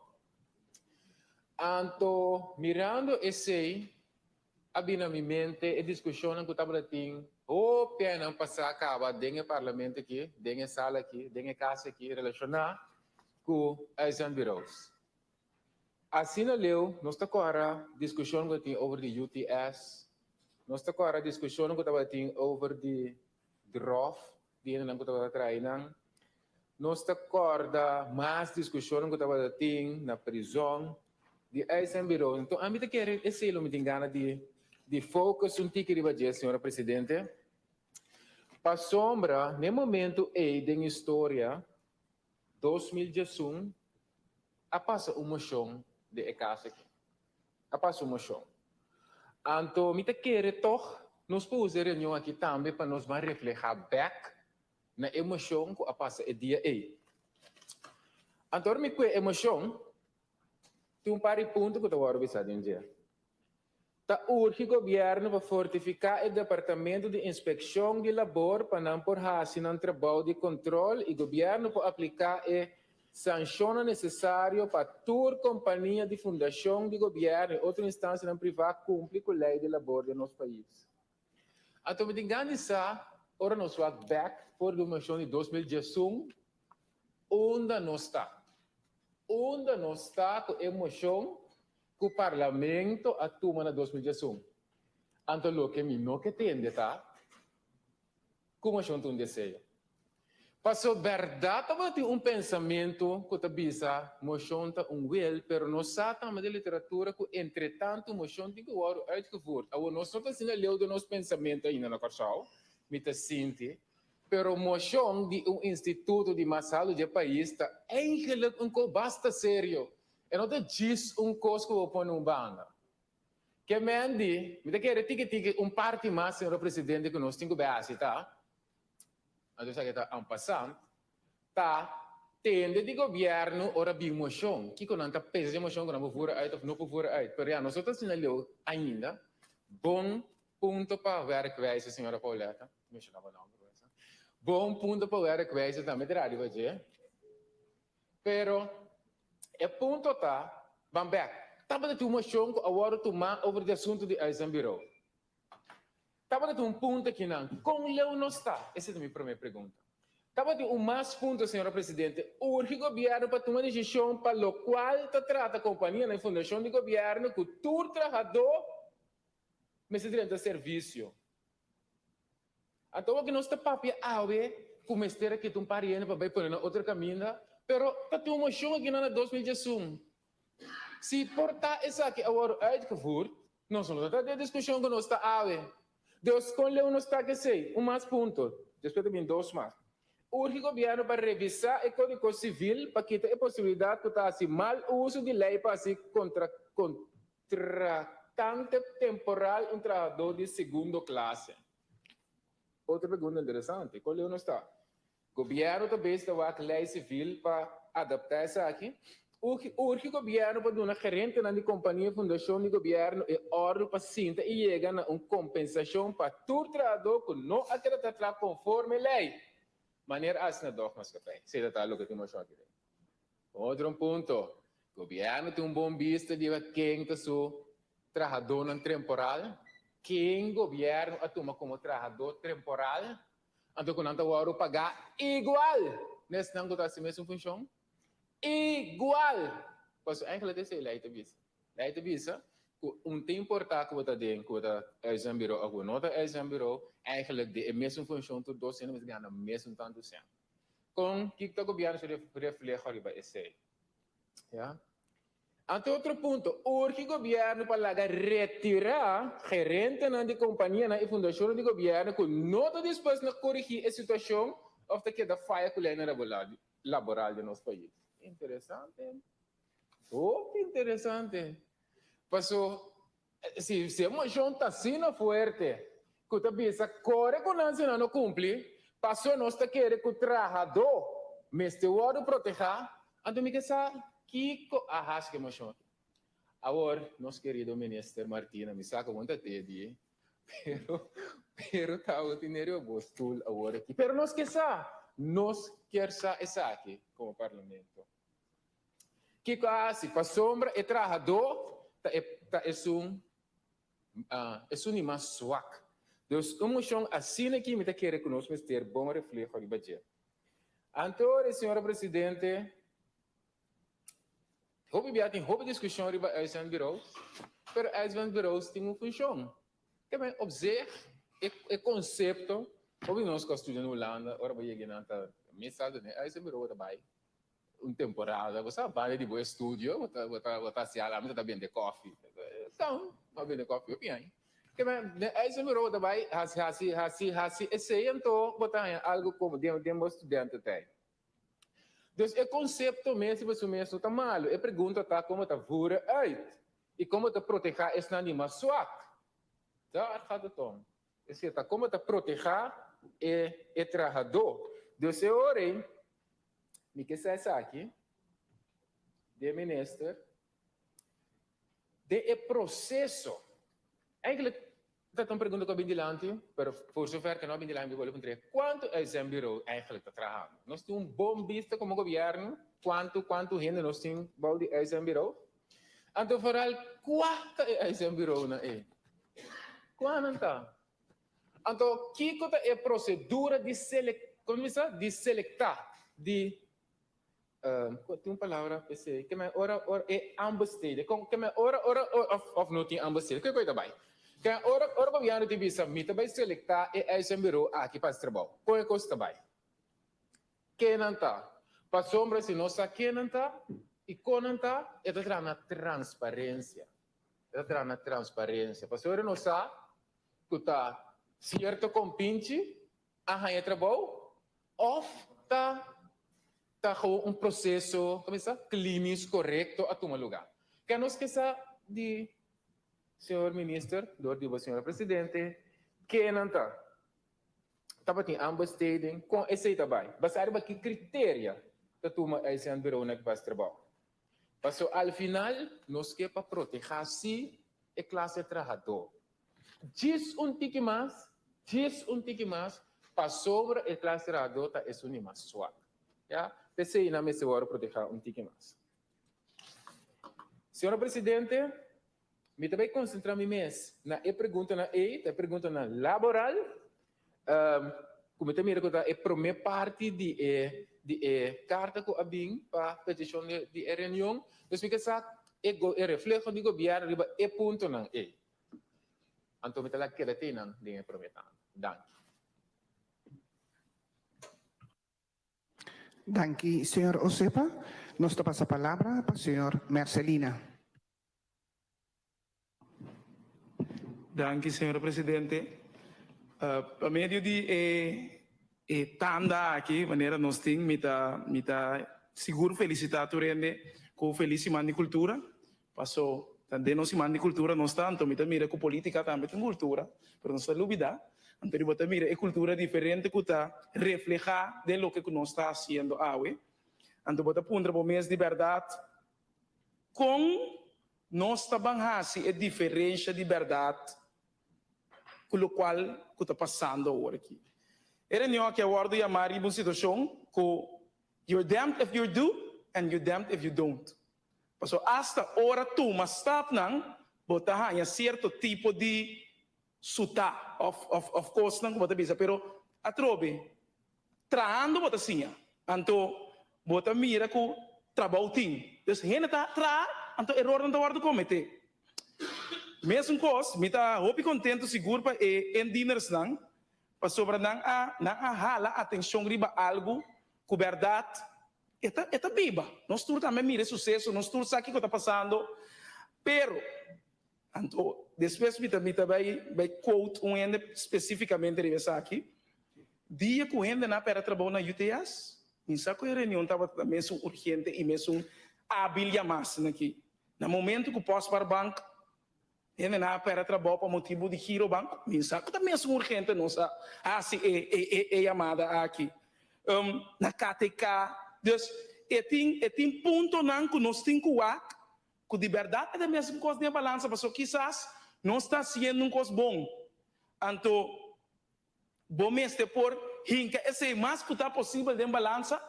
Anto mirando esey a bini na mi mente e discusionnan cu tabata tin hopi añanan pasa caba den e parlamento aki, den e sala aki, den e cas aki relaciona. ku uitzendbureaus. Asina leu nos ta kòrda diskushon ku tin over di UTS, nos ta kòrda diskushon ku tabatin over di dròf di hendenan ku tabata traha einan, nos ta kòrda mas diskushon ku tabata tin na prizòn di uitzendbureau. Enton ami ta kere esei lo mi tin gana di di focus un tiki riba dje, señora Presidente, pasobra na e momento ei den historia 2011 a pasa un moshon den e kas aki. A pasa un moshon. Anto mi ta kere tòg nos por usa e reunion aki tambe pa nos ban reflehá bèk na e moshon ku a pasa e dia ei. Anto ora mi kue e moshon, tin un par di punto ku ta wòrdu bisá den dje. Ta urgi gobièrnu pa fortifiká e departamento di inspekshon di labor pa nan por hasi nan trabou di kontrol i gobièrnu por apliká e sanshonnan nesesario pa tur kompania di fundashon di gobièrnu i otro instansianan privá kumpli ku lei di labor den nos pais. Anto mi tin gana di sa ora nos wak bèk for di un moshon di 2011 unda nos ta. Unda nos ta ku e moshon ku Parlamento a tuma na 2011. Anto loke mi no ke tende ta ku moshon ta un deseo. Paso bèrdat tabatin un pensamentu ku ta bisa moshon ta un wil, pero nos sa tambe den literatura ku entretantu moshon tin ku wòrdu uitgevoerd. Awor nos no ta asina leu den nos pensamentu ainda na Kòrsou, mi ta sinti, pero moshon di un instituto di mas haltu dje pais ta eigenlijk un kos basta serio. E no ta djis un kos ku bo pone un banda. Ke men di, mi ta kere tiki tiki un parti mas, señora Presidente, ku nos tin ku bai hasi ta, anto esaki ta en passant, ta tende di gobièrnu ora bin moshon, kiko nan ta pensa di e moshon ku nan por voer uit òf no por voer uit. Pero ya, nos no ta asina leu ainda. Bon punto pa werkwijze, señora Pauletta, menshoná bo nòmber, bon punto pa werkwijze tambe ta riba dje. Pero e punto ta, ban bek, tabata tin un mocion cu a wordo tuma over di asunto di uitzendbureau. Tabata tin un punto akinan, con leu nos ta? Esey ta mi prome pregunta. Tabatin un mas punto, señora Presidente, urgi gobierno pa tuma decision pa locual ta trata companianan y fundacion di gobierno cu tur trahador mester drenta servicio. Anto awor ku nos ta papia awe ku mester a kita un par hende pa bai pone na otro kaminda, pero ta tin un moshon akinan na 2011. Si por ta esaki a wòrdu uitgevoerd, nos no ta ta den e diskushon ku nos ta awe. Dus kon leu nos ta ku esei? Un mas punto, despues ta bin dos mas. Urgi gobièrnu pa revisá e kódigo sivil pa kita e posibilidat ku ta hasi mal uso di lei pa hasi kontra Tratante temporal un trahadó di segundo klase. Otro pregunta interesante, Kon leu nos ta? Gobièrnu ta bes ta wak lei sivil pa adaptá esaki? Urgi urgi gobièrnu pa duna gerentenan di kompania i fundashon di gobièrnu e òrdu pa sinta i yega na un kompensashon pa tur trahadó ku no a keda ta traha konforme lei, manera a hasi na Dògmaskapij. Esei ta ta loke tin moshon aki den. Otro un punto, Gobierno tin un bon bista di ken ta su trahadónan tremporal, ken gobierno a tuma komo trahadó tremporal, anto ku nan ta wòrdu pagá igual na esnan ku ta hasi mesun funshon, igual! Pasobra eigenlijk esei lei ta bisa. Lei ta bisa ku un ta importá ku bo ta den, ku bo ta uitzendbureau òf ku bo no ta uitzendbureau, eigenlijk den e mesun funshon tur dos hende mester gana mesun tantu sèn. Kon kiko ta gobièrnu su refleho riba esei? Ya. Anto otro punto, urgi gobièrnu pa laga retirá gerentenan di kompanianan i fundashonnan di gobièrnu ku no ta dispuesto na korigí e situashon òf ta keda faya ku leinan laboral di nos pais. Interesante. Hopi interesante. Paso si si e moshon ta asina fuerte ku ta bisa kore ku nan si nan no kumpli, paso nos ta kere ku trahadó mester wòrdu protehá, anto mi ke sa kiko a hasi ku e moshon aki. Awor, nos kerido Minister Martina, mi sa ku bo no ta tedi, pero pero tabatin riba bo stul awor aki. Pero nos ke sa, nos kier sa esaki komo Parlamento. Kiko a hasi? Pasobra e trahadó ta e ta esun esun di mas swak. Dus un moshon asina aki mi ta kere ku nos mester bon refleho riba dje. Anto, señora Presidente. Hopi bia tin hopi diskushon riba uitzendbureaus, pero uitzendbureaus tin un funshon. Ke men op zich e e konsepto, hopi di nos ku a studia na Hulanda ora bo yega nan ta meestal ta den uitzendbureau bo ta bai un temporada, bo sa banda di bo estudio bo ta bo ta bo ta hasi ala, ami ta ta bende kòfi, Town bo a bende kòfi hopi aña. Ke men den uitzendbureau bo ta bai hasi hasi hasi hasi esei anto bo ta haña algu komo den den bo studententijd. Dus e konsepto mes riba su mes no ta malu. E pregunta ta kon bo ta voeren uit i kon bo ta protehá esnan di mas swak. Daar gaat het om. Esei ta kon bo ta protehá e e trahadó. Dus e ora ei mi ke sa esaki di e minister den e proseso. Eigenlijk Ta un pregunta ku a bin dilanti, pero for zover ku no a bin dilanti mi ta bolbe puntra kuantu uitzendbureau eigenlijk ta trahando? Nos tin un bon bista komo gobièrnu kuantu kuantu hende nos tin bou di uitzendbureau? Anto foral kua ta e uitzendbureaunan ei? Kua nan ta? Anto kiko ta e prosedura di selek komo bisa di selektá di Tin un palabra p'esei, ke men ora ora e aanbesteden, kon ke men ora ora of of no tin aanbesteden, ke koi ta bai? Ke men ora ora gobièrnu tin bisa mi ta bai selektá e uitzendbureau aki pa hasi trabou, kon e kos ta bai? Ke nan ta? Pasobra si nos sa ke nan ta i kon nan ta, e ta traha na transparensia, e ta traha na transparensia, pasobra nos sa ku ta sierto kompinchi a haña trabou òf ta ta gewoon un proseso, komo bisa, klinisch korekto a tuma lugá. Ke nos ke sa di señor minister, dor di bo señora presidente, ke nan ta? Tabatin aanbesteding? Kon esei ta bai? Basá riba ki kriteria ta tuma uitzendbureaunan ku bas trabou? Paso al final nos ke pa protehá sí e klase trahadó. Djis un tiki mas, djis un tiki mas, pasobra e klas trahadó ta esun di mas swak. Ya, p'esei nan mester wòrdu protehá un tiki mas. Señora Presidente, mi ta bai konsentrá mi mes na e preguntanan ei, ta e preguntanan laboral, ku mi ta mira ku ta e promé parti di e di e karta ku a bin pa petishon di e reunion. Dus mi ke sa e e refleho di gobièrnu riba e puntonan ei. Anto mi ta laga keda te nan den e promé tanda. Danki. Danki, señor Osepa. Nos ta pasa palabra pa señor Mercelina. Danki, señora presidente. Pa medio di e e tanda aki, manera nos tin, mi ta mi ta sigur felicita tur hende cu Feliz Siman di Cultura. Paso ta den nos siman di cultura nos ta, anto mi ta mira cu politica tambe tin cultura, pero nos ta lubida. Anto riba ta mira e cultura diferente cu ta refleha den loke cu nos ta haciendo awe. Anto bo ta puntra bo mes di berdad con nos ta ban haci e diferencia di berdad cu locual cu ta pasando awor aki. E reunion aki a wordo yama riba un situacion cu you're damned if you do and you're damned if you don't. Pasobra asta ora tuma stapnan bo ta haña sierto tipo di sutá òf òf kosnan ku bo ta bisa, pero atrobe trahando bo ta siña. Anto bo ta mira ku trabou tin. Dus hende ta traha, anto erornan ta wòrdu kometé. Mesun kos, mi ta hopi kontentu sigur pa e indienersnan, pasobra nan a nan a hala atenshon riba algu ku bèrdat E ta, e ta biba. Nos tur tambe mira e suseso, nos tur sa kiko ta pasando. Pero, anto, despues mi ta, mi ta bai, bai quote un hende spesifikamente riba esaki. Dia ku hendenan a pèrdè trabou na UTS, mi sa ku e reunion tabata mesun urgente i mesun ábil yamas aki. Na momento ku Postbaarbank Hendenan a pèrdè trabou pa motibu di Girobank. Mi sa ku ta mesun urgente nos a hasi e e yamada aki na KTK. Dus e tin e tin puntonan ku nos tin ku wak ku di bèrdat e ta mesun kos den e balansa pasobra kisas nos ta hasiendo un kos bon anto bo mester por hinka esei mas ku ta posibel den balansa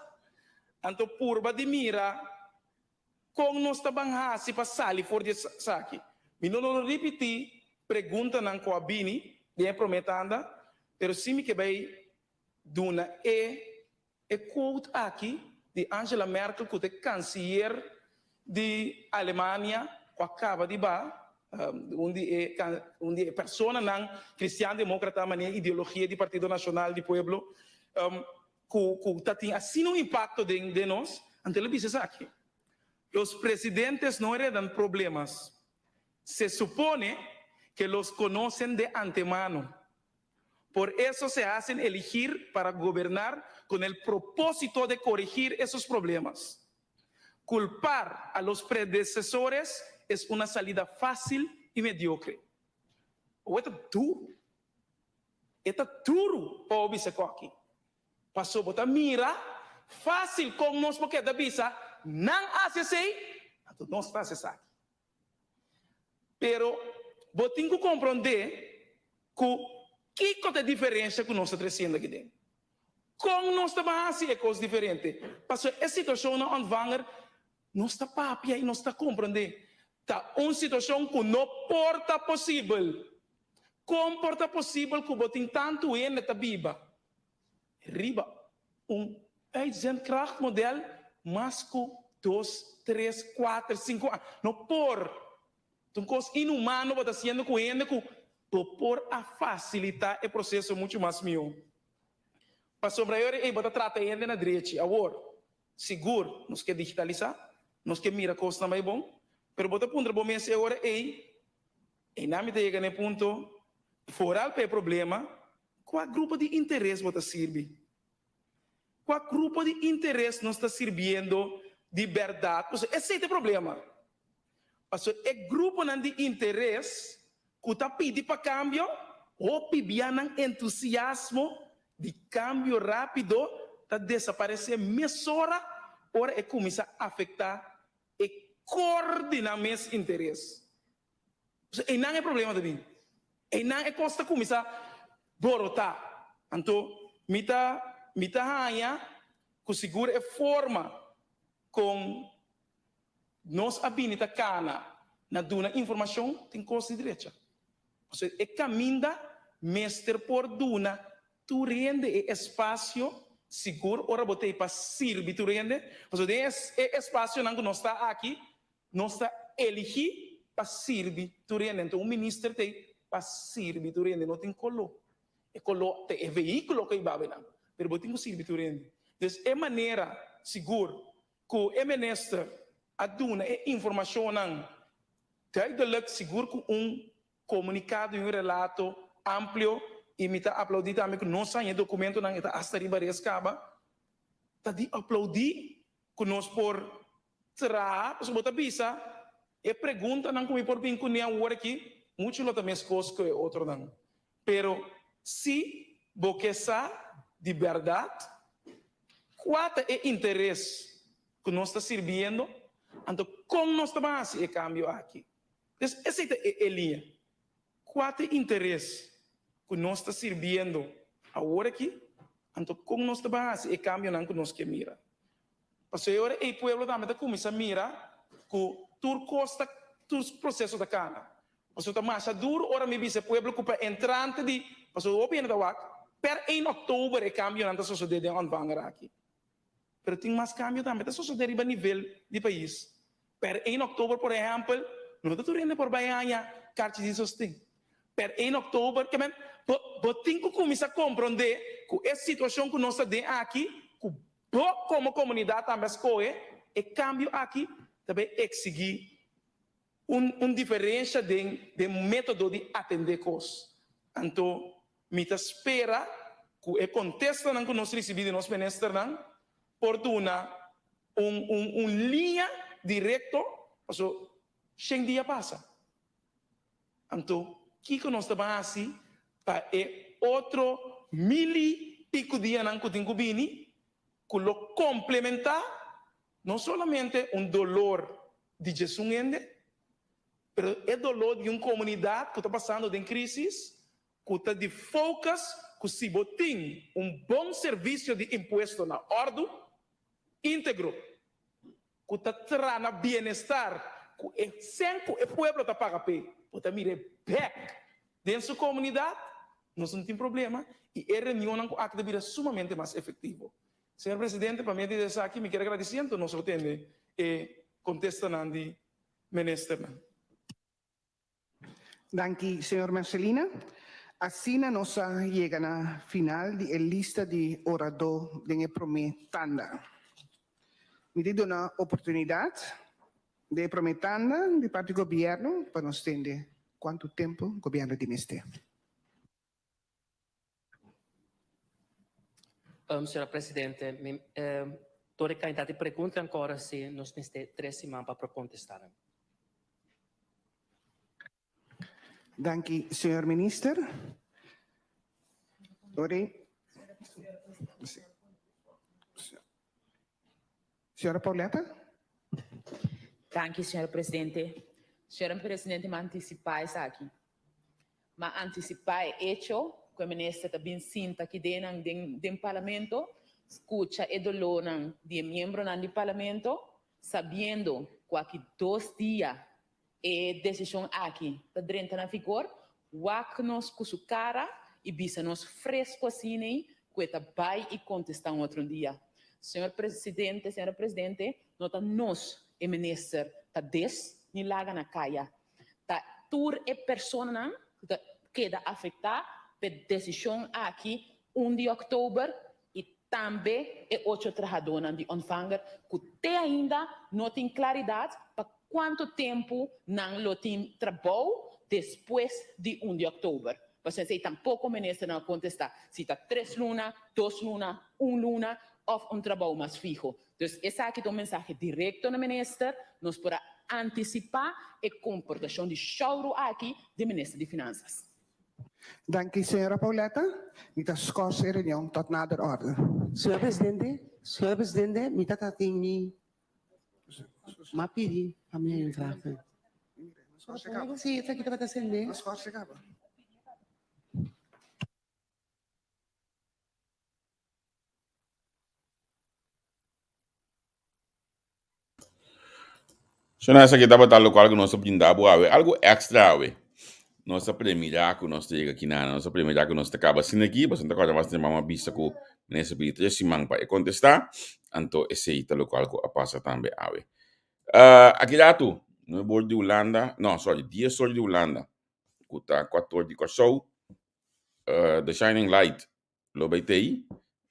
anto purba di mira Kon nos ta ban hasi pa sali for di esaki? Mi no lo ripití preguntanan ku a bini den e promé tanda, pero sí mi ke bai duna e e quote aki di Angela Merkel ku ta e kansiyer. di Alemania ku a kaba di ba, un di e un di e personanan kristian demokrata manera ideologia di Partido Nashonal di Pueblo ku ku ta tin asina un impakto den den nos, anto el a bisa esaki, Los presidentes no heredan problemas, se supone que los conocen de antemano. Por eso se hacen eligir para gobernar con el propósito de corregir esos problemas. Culpar a los predecesores es una salida fácil y mediocre. Awor e ta duru. E ta duru pa bo bisa koki. Paso bo ta mira fácil kon nos por keda bisa nan hasi esei, anto nos ta hasi esaki. Pero bo tin ku komprondé ku kiko ta e diferensha ku nos ta tresiendo aki den. Kon nos ta ban hasi e kos diferente? Pasobra e situashon na Ontvanger nos ta papia i nos ta komprondé ta un situashon ku no por ta posibel. Kon por ta posibel ku bo tin tantu hende ta biba riba un uitzendkrachtmodel mas ku dos, tres, kuater, sinku aña. No por! Ta un kos inhumano bo ta hasiendo ku hende ku bo por a fasilitá e proseso muchu mas mihó. Pasobra e ora ei bo ta trata e hende na drechi. Awor, sigur nos ke digitalisá, nos ke mira kosnan bai bon, pero bo ta puntra bo mes e ora ei, einan mi ta yega na e punto, foral pa e problema, Kua grupo di interes bo ta sirbi? Kua grupo di interes nos ta sirbiendo di bèrdat? Pasobra esei ta e problema. Pasobra e gruponan di interes ku ta pidi pa kambio, hopi bia nan entusiasmo di kambio rápido ta desaparesé mesora ora e kuminsá afektá e kor di nan mes interes. Pasobra einan e problema ta bin. Einan e kos ta kuminsá borotá. Anto mi ta mi ta haña ku sigur e forma kon nos a bini ta kana na duna informashon tin kos di drecha. Pasobra e kaminda mester por duna tur hende e espasio sigur ora bo ta ei pa sirbi tur hende. Pasobra den e espasionan ku nos ta aki Nos ta eligí pa sirbi tur hende. Anto un minister ta ei pa sirbi tur hende. No tin koló. E koló ta e vehíkulo ku a hiba nan. Pero bo tin ku sirbi tur hende. Dus e manera sigur ku e minister a duna e informashonnan duidelijk, sigur ku un komunikado i un relato amplio, i mi ta aplaudí tambe ku nos haña e dokumentonan, e ta asta riba res kaba, ta di aplaudí ku nos por traha, pasobra bo ta bisa e preguntanan ku mi por bin kuné awor aki muchu lo ta meskos ku e otronan. Pero si bo ke sa di bèrdat kua ta e interes ku nos ta sirbiendo, anto kon nos ta ban hasi e kambio aki? Des esei ta e liña. Kua ta e interes ku nos ta sirbiendo awor aki, anto kon nos ta ban hasi e kambionan ku nos ke mira? Pasobra e ora ei pueblo tambe ta kuminsá mira ku tur kos ta, tur proseso ta kana. Pasobra ta masha duru ora mi bisa e pueblo ku pa entrante di, pasobra hopi hende ta wak, per ein òktober e kambionan ta sosodé den Ontvanger aki. Pero tin mas kambio tambe ta sosodé riba nivel di pais. Per ein òktober por ehèmpel, no ta tur hende por bai haña karchi di sosten. Per ein òktober, ke men, bo bo tin ku kuminsá komprondé ku e situashon ku nos ta den aki, ku bo komo komunidat tambe a skohe, e kambio aki ta bai eksigí un un diferensha den den método di atendé kos. Anto mi ta spera ku e kontestanan ku nos risibí di nos ministernan por duna un un un liña direkto paso shen dia pasa. Anto kiko nos ta ban hasi pa e otro mil i piku dianan ku tin ku bini ku lo komplementá No solamente un dolor di djesun hende, pero e dolor di un comunidad cu ta pasando den crisis, cu ta di focus cu si bo tin un bon servicio di impuesto na ordo, integro, cu ta tra na bienestar cu e cen cu e pueblo ta paga p'e, bo ta mir'e bek den su comunidad, nos no tin problema y e reunionnan cu aki ta bira sumamente mas efectivo. Señor Presidente, pa medio di esaki mi kier agradeci anto nos lo tende e. kontestanan di ministernan. Danki, señor Mercelina. Asina nos a yega na final di e lista di oradó den e promé tanda. Mi ta duna oportunidat den e promé tanda di parti gobièrnu pa nos tende kuantu tempu gobièrnu di mester. Señora Presidente, mi tur e kandidat di pregunta ankora si nos mester tres siman pa por kontestá nan. Danki, señor Minister. Ori. Señora Pauletta. Danki, señora Presidente. Señora Presidente, mi a antisipá esaki. Mi a antisipá e echo ku e minister ta bin sinta aki den den Parlamento, skucha e dolónan di e miembronan di Parlamento, sabiendo ku aki dos dia e desishon aki ta drenta na vigor, wak nos ku su kara i bisa nos fresku asina ku e ta bai i kontestá un otro dia. Señor Presidente, señora Presidente, no ta nos e minister ta des ni laga na kaya. Ta tur e personanan ku ta keda afektá p'e desishon aki un di òktober i tambe e ocho trahadónan di Ontvanger ku te ainda no tin klaridat pa kuantu tempu nan lo tin trabou despues di un di òktober. Pasobra esei tampoko minister no a kontestá si ta tres luna, dos luna, un luna òf un trabou mas fiho. Dus esaki ta un mensahe direkto na minister, nos por a antisipá e komportashon di shouru aki di minister di Finansas. Danki señora Pauletta. Mi ta skors e reunion tot nader orde. Señor Presidente, Señor Presidente, mi ta ta tin mi m'a pidi pa mi haña un vraag. Si, esaki tabata sende. Shona esaki tabata lokual ku nos a brinda bo awe, algu èkstra awe. Nos a premira ku nos ta yega kinana, nos a premira ku nos ta kaba asina aki, pasobra ta kòrda mas den mama bisa ku minister pidi tres siman pa e kontestá, anto esei ta lokual ku a pasa tambe awe. Aki ratu, nuebe or di Hulanda, no sorry, dies or di Hulanda, ku ta kuater or di Kòrsou, The Shining Light Lo bay tey,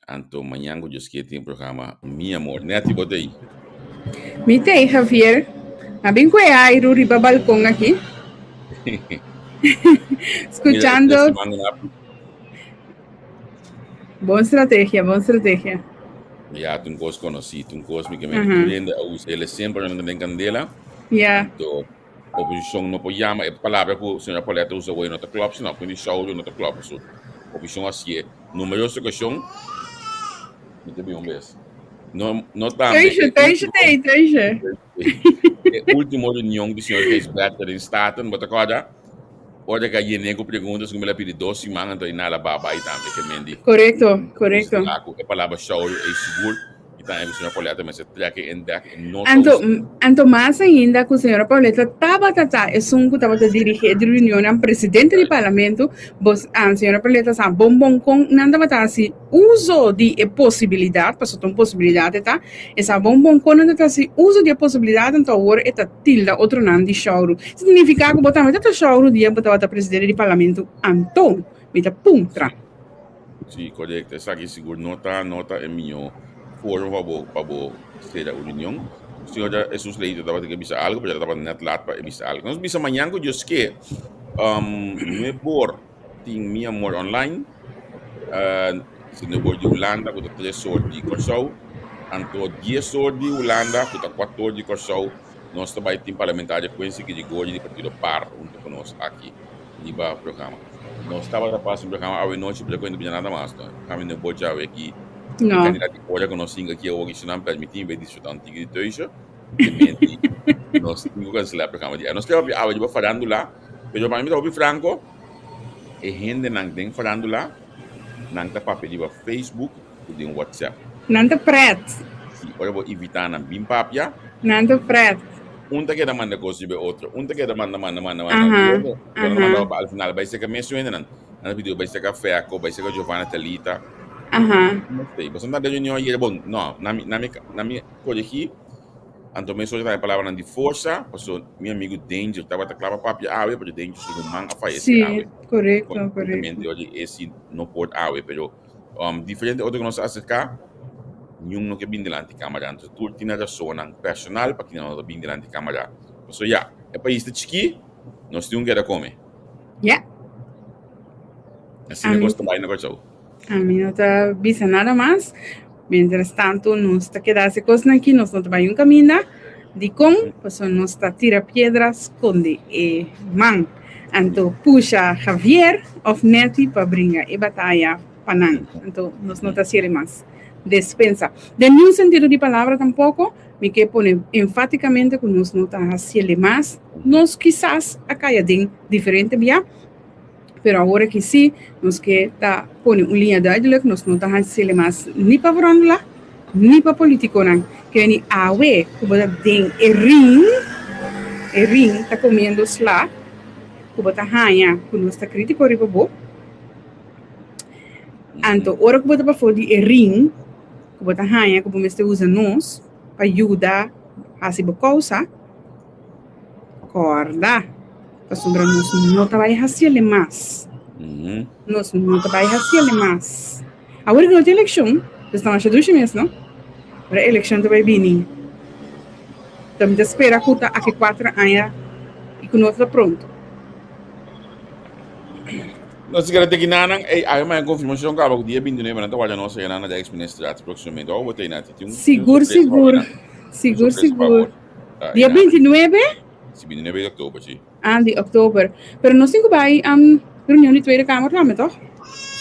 anto mañan cu Dios kier tin programa Mi Amor. Netty bo tey? Mi tey Javier. A bin cu e airu riba balcon aki. Scuchando. Bon strategia, bon strategia. Ya, ta un cos conoci, ta un cos mi ke mende tur hende a usa el semper nan ta den candela. Ya. Anto Oposicion no por yama e palabra cu señora Paulette a usa hoy no ta klop, sino cu di Shaul no ta klop. Pasobra oposicion a hacié numeroso ocasion. Mi ta bin un bes. No, no tambe Teusje, e teusje ultimo, tei, teusje. e ultimo reunion di señor Gijsbertha den Staten, bo ta corda? Ora cu a yené cu preguntas cu mi la pidi dos siman, anto e nala baba ay tambe, ke men di. Correcto, correcto. Cu e palabra Shaul ei sigur. I tambe ku señora Pauletta mester trek e endek e no ta Anto, usa. anto mas ainda ku señora Pauletta tabata ta esun ku tabata dirigi e reunionnan, presidente di parlamento, bos, ah, señora Pauletta sa bon bon kon nan tabata hasi uso di e posibilidat, pasobra ta un posibilidat e ta, e sa bon bon kon nan tabata hasi uso di e posibilidat, anto awor e ta tilda otronan di shouru. Signifiká ku bo tambe tabata shouru dia bo tabata presidente di parlamento, anto mi ta puntra. Sí, korekto. Esaki sigur no ta no ta e mihó forma pa bo pa bo sera un reunion. Señora Jesus Leito tabata ke bisa algo, pero tabata net lat pa e bisa algo. Nos bisa mañan ku Dios ke, um, nuebor tin Mi Amor Online. Uh, si nuebor di Hulanda ku ta tres or di Kòrsou. Anto dies or di Hulanda ku ta kuater or di Kòrsou, nos ta bai tin parlamentario Quincy Girigorie di partido par huntu ku nos aki. Riba programa. Nos tabata pasa un programa awe nochi, pero ku no bira nada mas, no. Programa no por djawe aki. No. E kandidat di ora ku nos singa aki awor si nan permití mi bai disfrutá un tiki di thuisje. Te menti nos tin ku kanselá programa di awe. Nos ke papia awe riba farándula, pero pa mi ta hopi franko, e hendenan den farándula nan ta papia riba Facebook ku den WhatsApp. Nan ta pret. Si, ora bo invitá nan bin papia. Nan ta pret. Un ta keda manda kos riba e otro, un ta keda manda, manda, manda, manda. Aha, Luego, yo no manda aha. pa al final bai seka mes wendenan. Nan a pidió bai seka Feco, bai seka Giovanna Talita. Aha. No sé, boso no ta den reunion ayer, bon, no, na mi, na mi, na mi koregí. Anto mesora ta e palabranan di forsa, paso mi amigu Danger tabata kla pa papia awe, pero Danger su ruman a fayesé Sí, awe. korekto, korekto. Konsecuentemente ora e si no por awe, pero um, diferente otro ku nos a aserká, niun no ke bin dilanti kamera. Anto tur tin nan rasonnan personal pa kina no ta bin dilanti kamera. Paso ya, e pais ta chikí, nos tin un keda kome. Ya. Asina Ami, kos ta bai na Kòrsou. ami no ta bisa nada mas. Mientras tanto nos ta keda hasi kosnan aki, nos no ta bai un kaminda. Dikon? Pasobra nos ta tira piedra skonde e man. Anto pusha Javier òf Netty pa bringa e bataya pa nan. Anto nos no ta hasiel mas despensa. Den niun sentido di palabra tampoko mi ke pone enfatikamente ku nos no ta hasiel mas. Nos kisas a kaya den diferente bia. Pero awor aki sí, nos ke ta pone un liña duidelijk, nos no ta haciele mas ni pa brondla, ni pa politiconan. Ke ni awe ku bo ta den e ring, e ring ta comiendo sla, ku bo ta haña ku nos ta critico riba bo. Anto ora ku bo ta pafó di e ring, ku bo ta haña ku bo mester usa nos pa yuda hasi bo kousa, Kòrda, pasobra nos no ta bai hasiel mas. Nos no ta bai hasiel mas. Awor ku no tin elekshon, pues ta masha dushi mes, no? Ora elekshon ta bai bini, ta mi ta spera ku ta aki kuater aña i ku no ta pronto. Nos kere te kinanan, ey, awe mañana konfirmashon kaba ku dia 29 nan ta warda nos ayá na Dijksministraat próksimamente. Ora bo ta ei, Nati? Tin un Sigur, sorpresa pa sigur. bo, Nati. Un Sigur, sorpresa pa bo. sigur. Dia 29? Si, 29 di oktober, si. Ah, di oktober. Pero nos tin ku bai um, reunion di Tweede Kamer tambe, toch?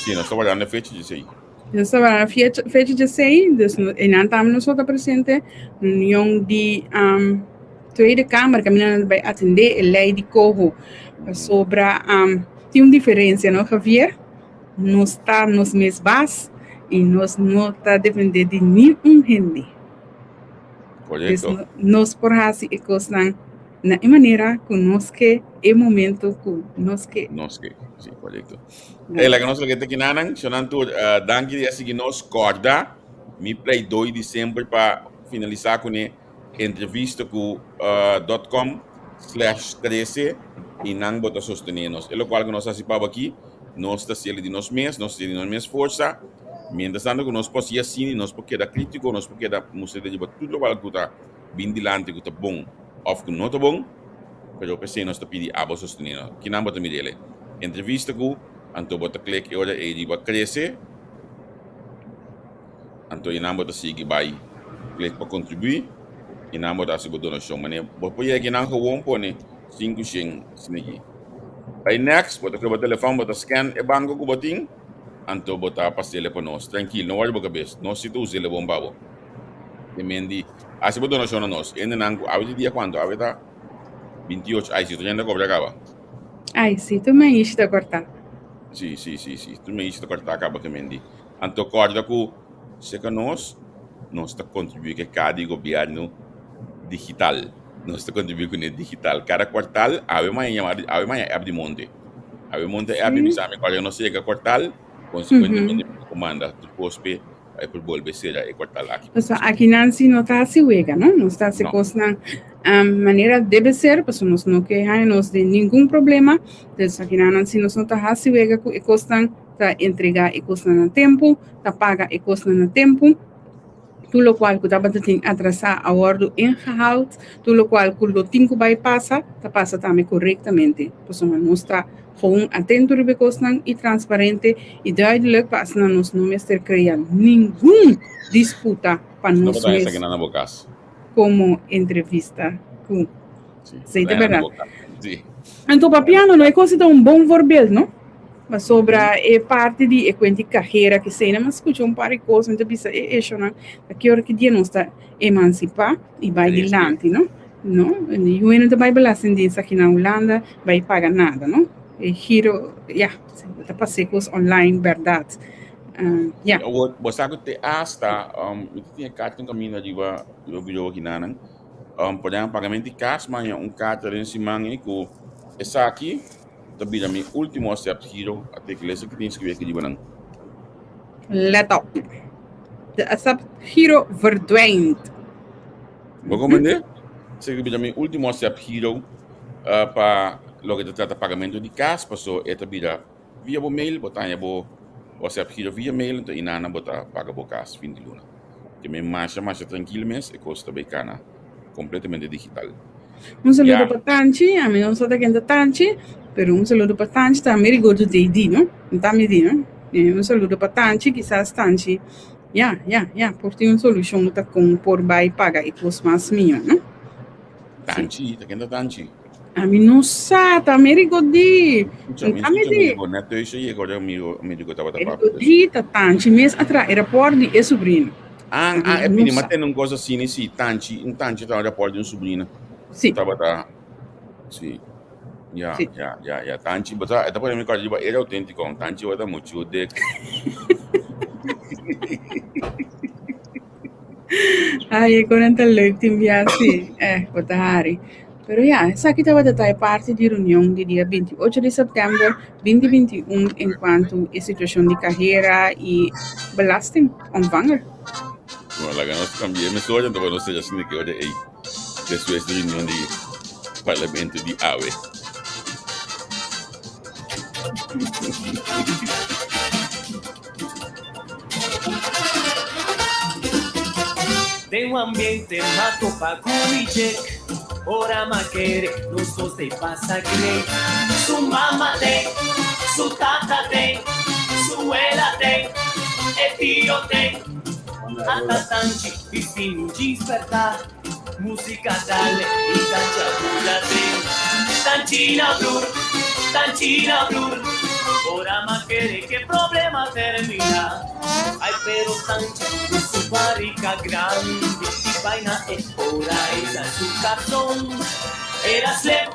Si, nos ta wardando e fecha djesei. Nos ta wardando fecha, fecha djesei, dus no, einan tambe nos lo ta presente. Reunion di um, Tweede Kamer, kaminda nan bai atendé e lei di koho. Pasobra um, tin un diferensia, no, Javier? Nos ta nos mes bas i nos no ta dependé di niun hende. Dus Correcto. nos por hasi e kosnan na e manera ku nos ke, e momento ku nos ke. Nos ke, sí, correcto. Hey, laga nos loke te kinanan, shonan tur, uh, danki di a sigui nos. Korda, mi pleidooi di semper pa finalisá kuné entrevista ku uh, dot com slash 13 i nan bo ta sostené nos. E lokual ku nos hasi pa bo aki, nos ta hasiel di nos mes, nos ta hasiel di nos mes forsa. Mientras tanto ku nos por hasi asina, nos por keda krítiko, nos por keda mustra den riba tur lokual ku ta bin dilanti ku ta bon òf ku no ta bon, pero p'esei nos ta pidi abo sostené nos. Kinan bo ta mira el e entrevista ku anto bo ta klik e ora ei riba krese, anto einan bo ta sigui bai klik pa kontribuí, einan bo ta hasi bo donashon. Manera bo por yega einan gewoon pone 500 asina aki. Bai next, bo ta kohe bo telefòn, bo ta scan e banko ku bo tin. Anto bo ta pasele pa nos. Trankil, no wòrdu bo kabes. Nos si ta usele bon pa bo. Te men di, hasi bo donashon na nos. Hendenan ku awe di dia kuantu? Awe ta 28. Ai, si tur hende a kobra kaba. Ai, si, tur men ishi ta kòrtá. Si, si, si, si. Tur men ishi ta kòrtá kaba ke men di. Anto kòrda ku seka nos, nos ta kontribuí ku e ka di gobièrnu digital. Nos ta kontribuí kuné digital. Kada kuartal, awe maña yama, awe maña app di monte. Awe monte app i bisa mi kual nos yega kuartal, konsekuentemente mi ta kumanda tur kos p'e pa e por bolbe sera e kuartal aki. Pasobra akinan si no ta hasi wega, no? Nos ta hasi No. kosnan manera debe ser, pasobra nos no ke haña nos den ningun problema. Entonces akinanan si nos no ta hasi wega ku e kosnan, ta entregá e kosnan na tempu, ta paga e kosnan na tempu. Tur lokual ku tabata tin atrasá a wòrdu ingehaald, tur lokual ku lo tin ku bai pasa, ta pasa tambe korektamente. Pasobra nos ta gewoon atento riba e kosnan i transparente i duidelijk pa asina nos no mester krea ningun disputa pa No nos bo ta mes esaki nan na bo kas. komo entrevista ku Sí, Esei ta bo ta na bèrdat. bo kas. Sí. Anto papiando no e kos ta un bon voorbeeld no. Pasobra e parti di e kuenti kajera ke esei nan a skucha un par di kos mi ta bisa e eshonan ta ki ora ki dia nos ta emansipá i bai dilanti no. No yu no ta bai belastingdienst aki na Hulanda bai paga nada no. E giro ya ta pasa e kos online bèrdat ya. Awor bo sa ku te asta mi ta tin e karta un kaminda riba riba bureau aki nanan por ehempel pagamento di kas maña un karta den siman ei ku esaki Ta bira mi ultimo accept giro a te iglesia ki tin scribi aki riba nan. Let op. De accept giro verdwijnt. Bo comprende? Esaki ta bira mi ultimo WhatsApp giro pa loke ta trata pagamento di cas, paso e ta bira via bo mail, bo ta haña bo WhatsApp giro via mail, enton inana bo ta paga bo cas fin di luna. Ke men masha masha trankil mes, e kos ta bay kana completamente digital. Un saludo Ya. pa Tanchi, ami no sa ta ken ta Tanchi, pero un saludo pa Tanchi ta Amerigo do DD, no? No ta mi di, no? Eh, un saludo pa Tanchi, kisas Tanchi, ya, ya, ya, por tin un solushon ta kon por bai paga e kos mas mihó, no? Tanchi, ta ken ta Tanchi? Ami no sa, ta Amerigo di. Escucha, mi Ta mi escucha di. Amerigo, net thuis a yega ora Amerigo, Amerigo tabata Amerigo papia. di ta Tanchi mes a traha e raport di e sobrino. Ah, Ami ah, e no pidi, ma sa. tende un cosa asina, si, Tanchi, un Tanchi traha un raport di un sobrina. Si. Tabata, si. Ya, Si. ya, ya, ya. Tanchi, bo sa, e ta pone mi kòrda riba era auténtiko, un Tanchi tabata muchu dik. Ay, e konan ta leuk tin bia si. Eh, bo ta hari. Pero ya, esaki tabata ta e parti di reunion di dia 28 di september 2021 en cuanto e situacion di carera y belasting ontvanger. Bueno, laga nos cambia e mesora, enton pa nos sera asina ke ora ei despues di reunion di parlamento di awe. Den un ambiente m'a topa cu mi chick Ora m'a kere nos dos t'ey pasa great Su mama t'ey, su tata t'ey, su wela t'ey, e tio t'ey Ata tanchi bisti un jeans perta Musica dale y tanchi a bula t'ey Tanchi na blur, tanchi na blur Ora m'a kere ke problema termina Ay pero tanchi ku su barrica grandi Y baina e ora ella su cartón Era slip,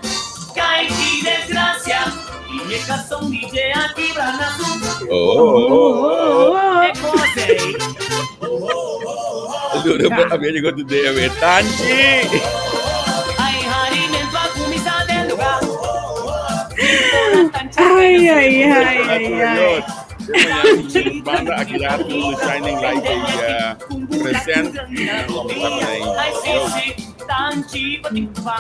cay ki desgracia Y e cartón di dje a kibra na su Oh, oh, oh, oh. E cos ey Duro pa Amerigo today awe. Tanchi! Ay harimento a cuminsa den lugar Ay, ay, ay, ay, ay. Banda aki rato The Shining Light ei present. Nan kombersa ku nan. Ay, sí, Yo. sí, tanchi pa tin pa.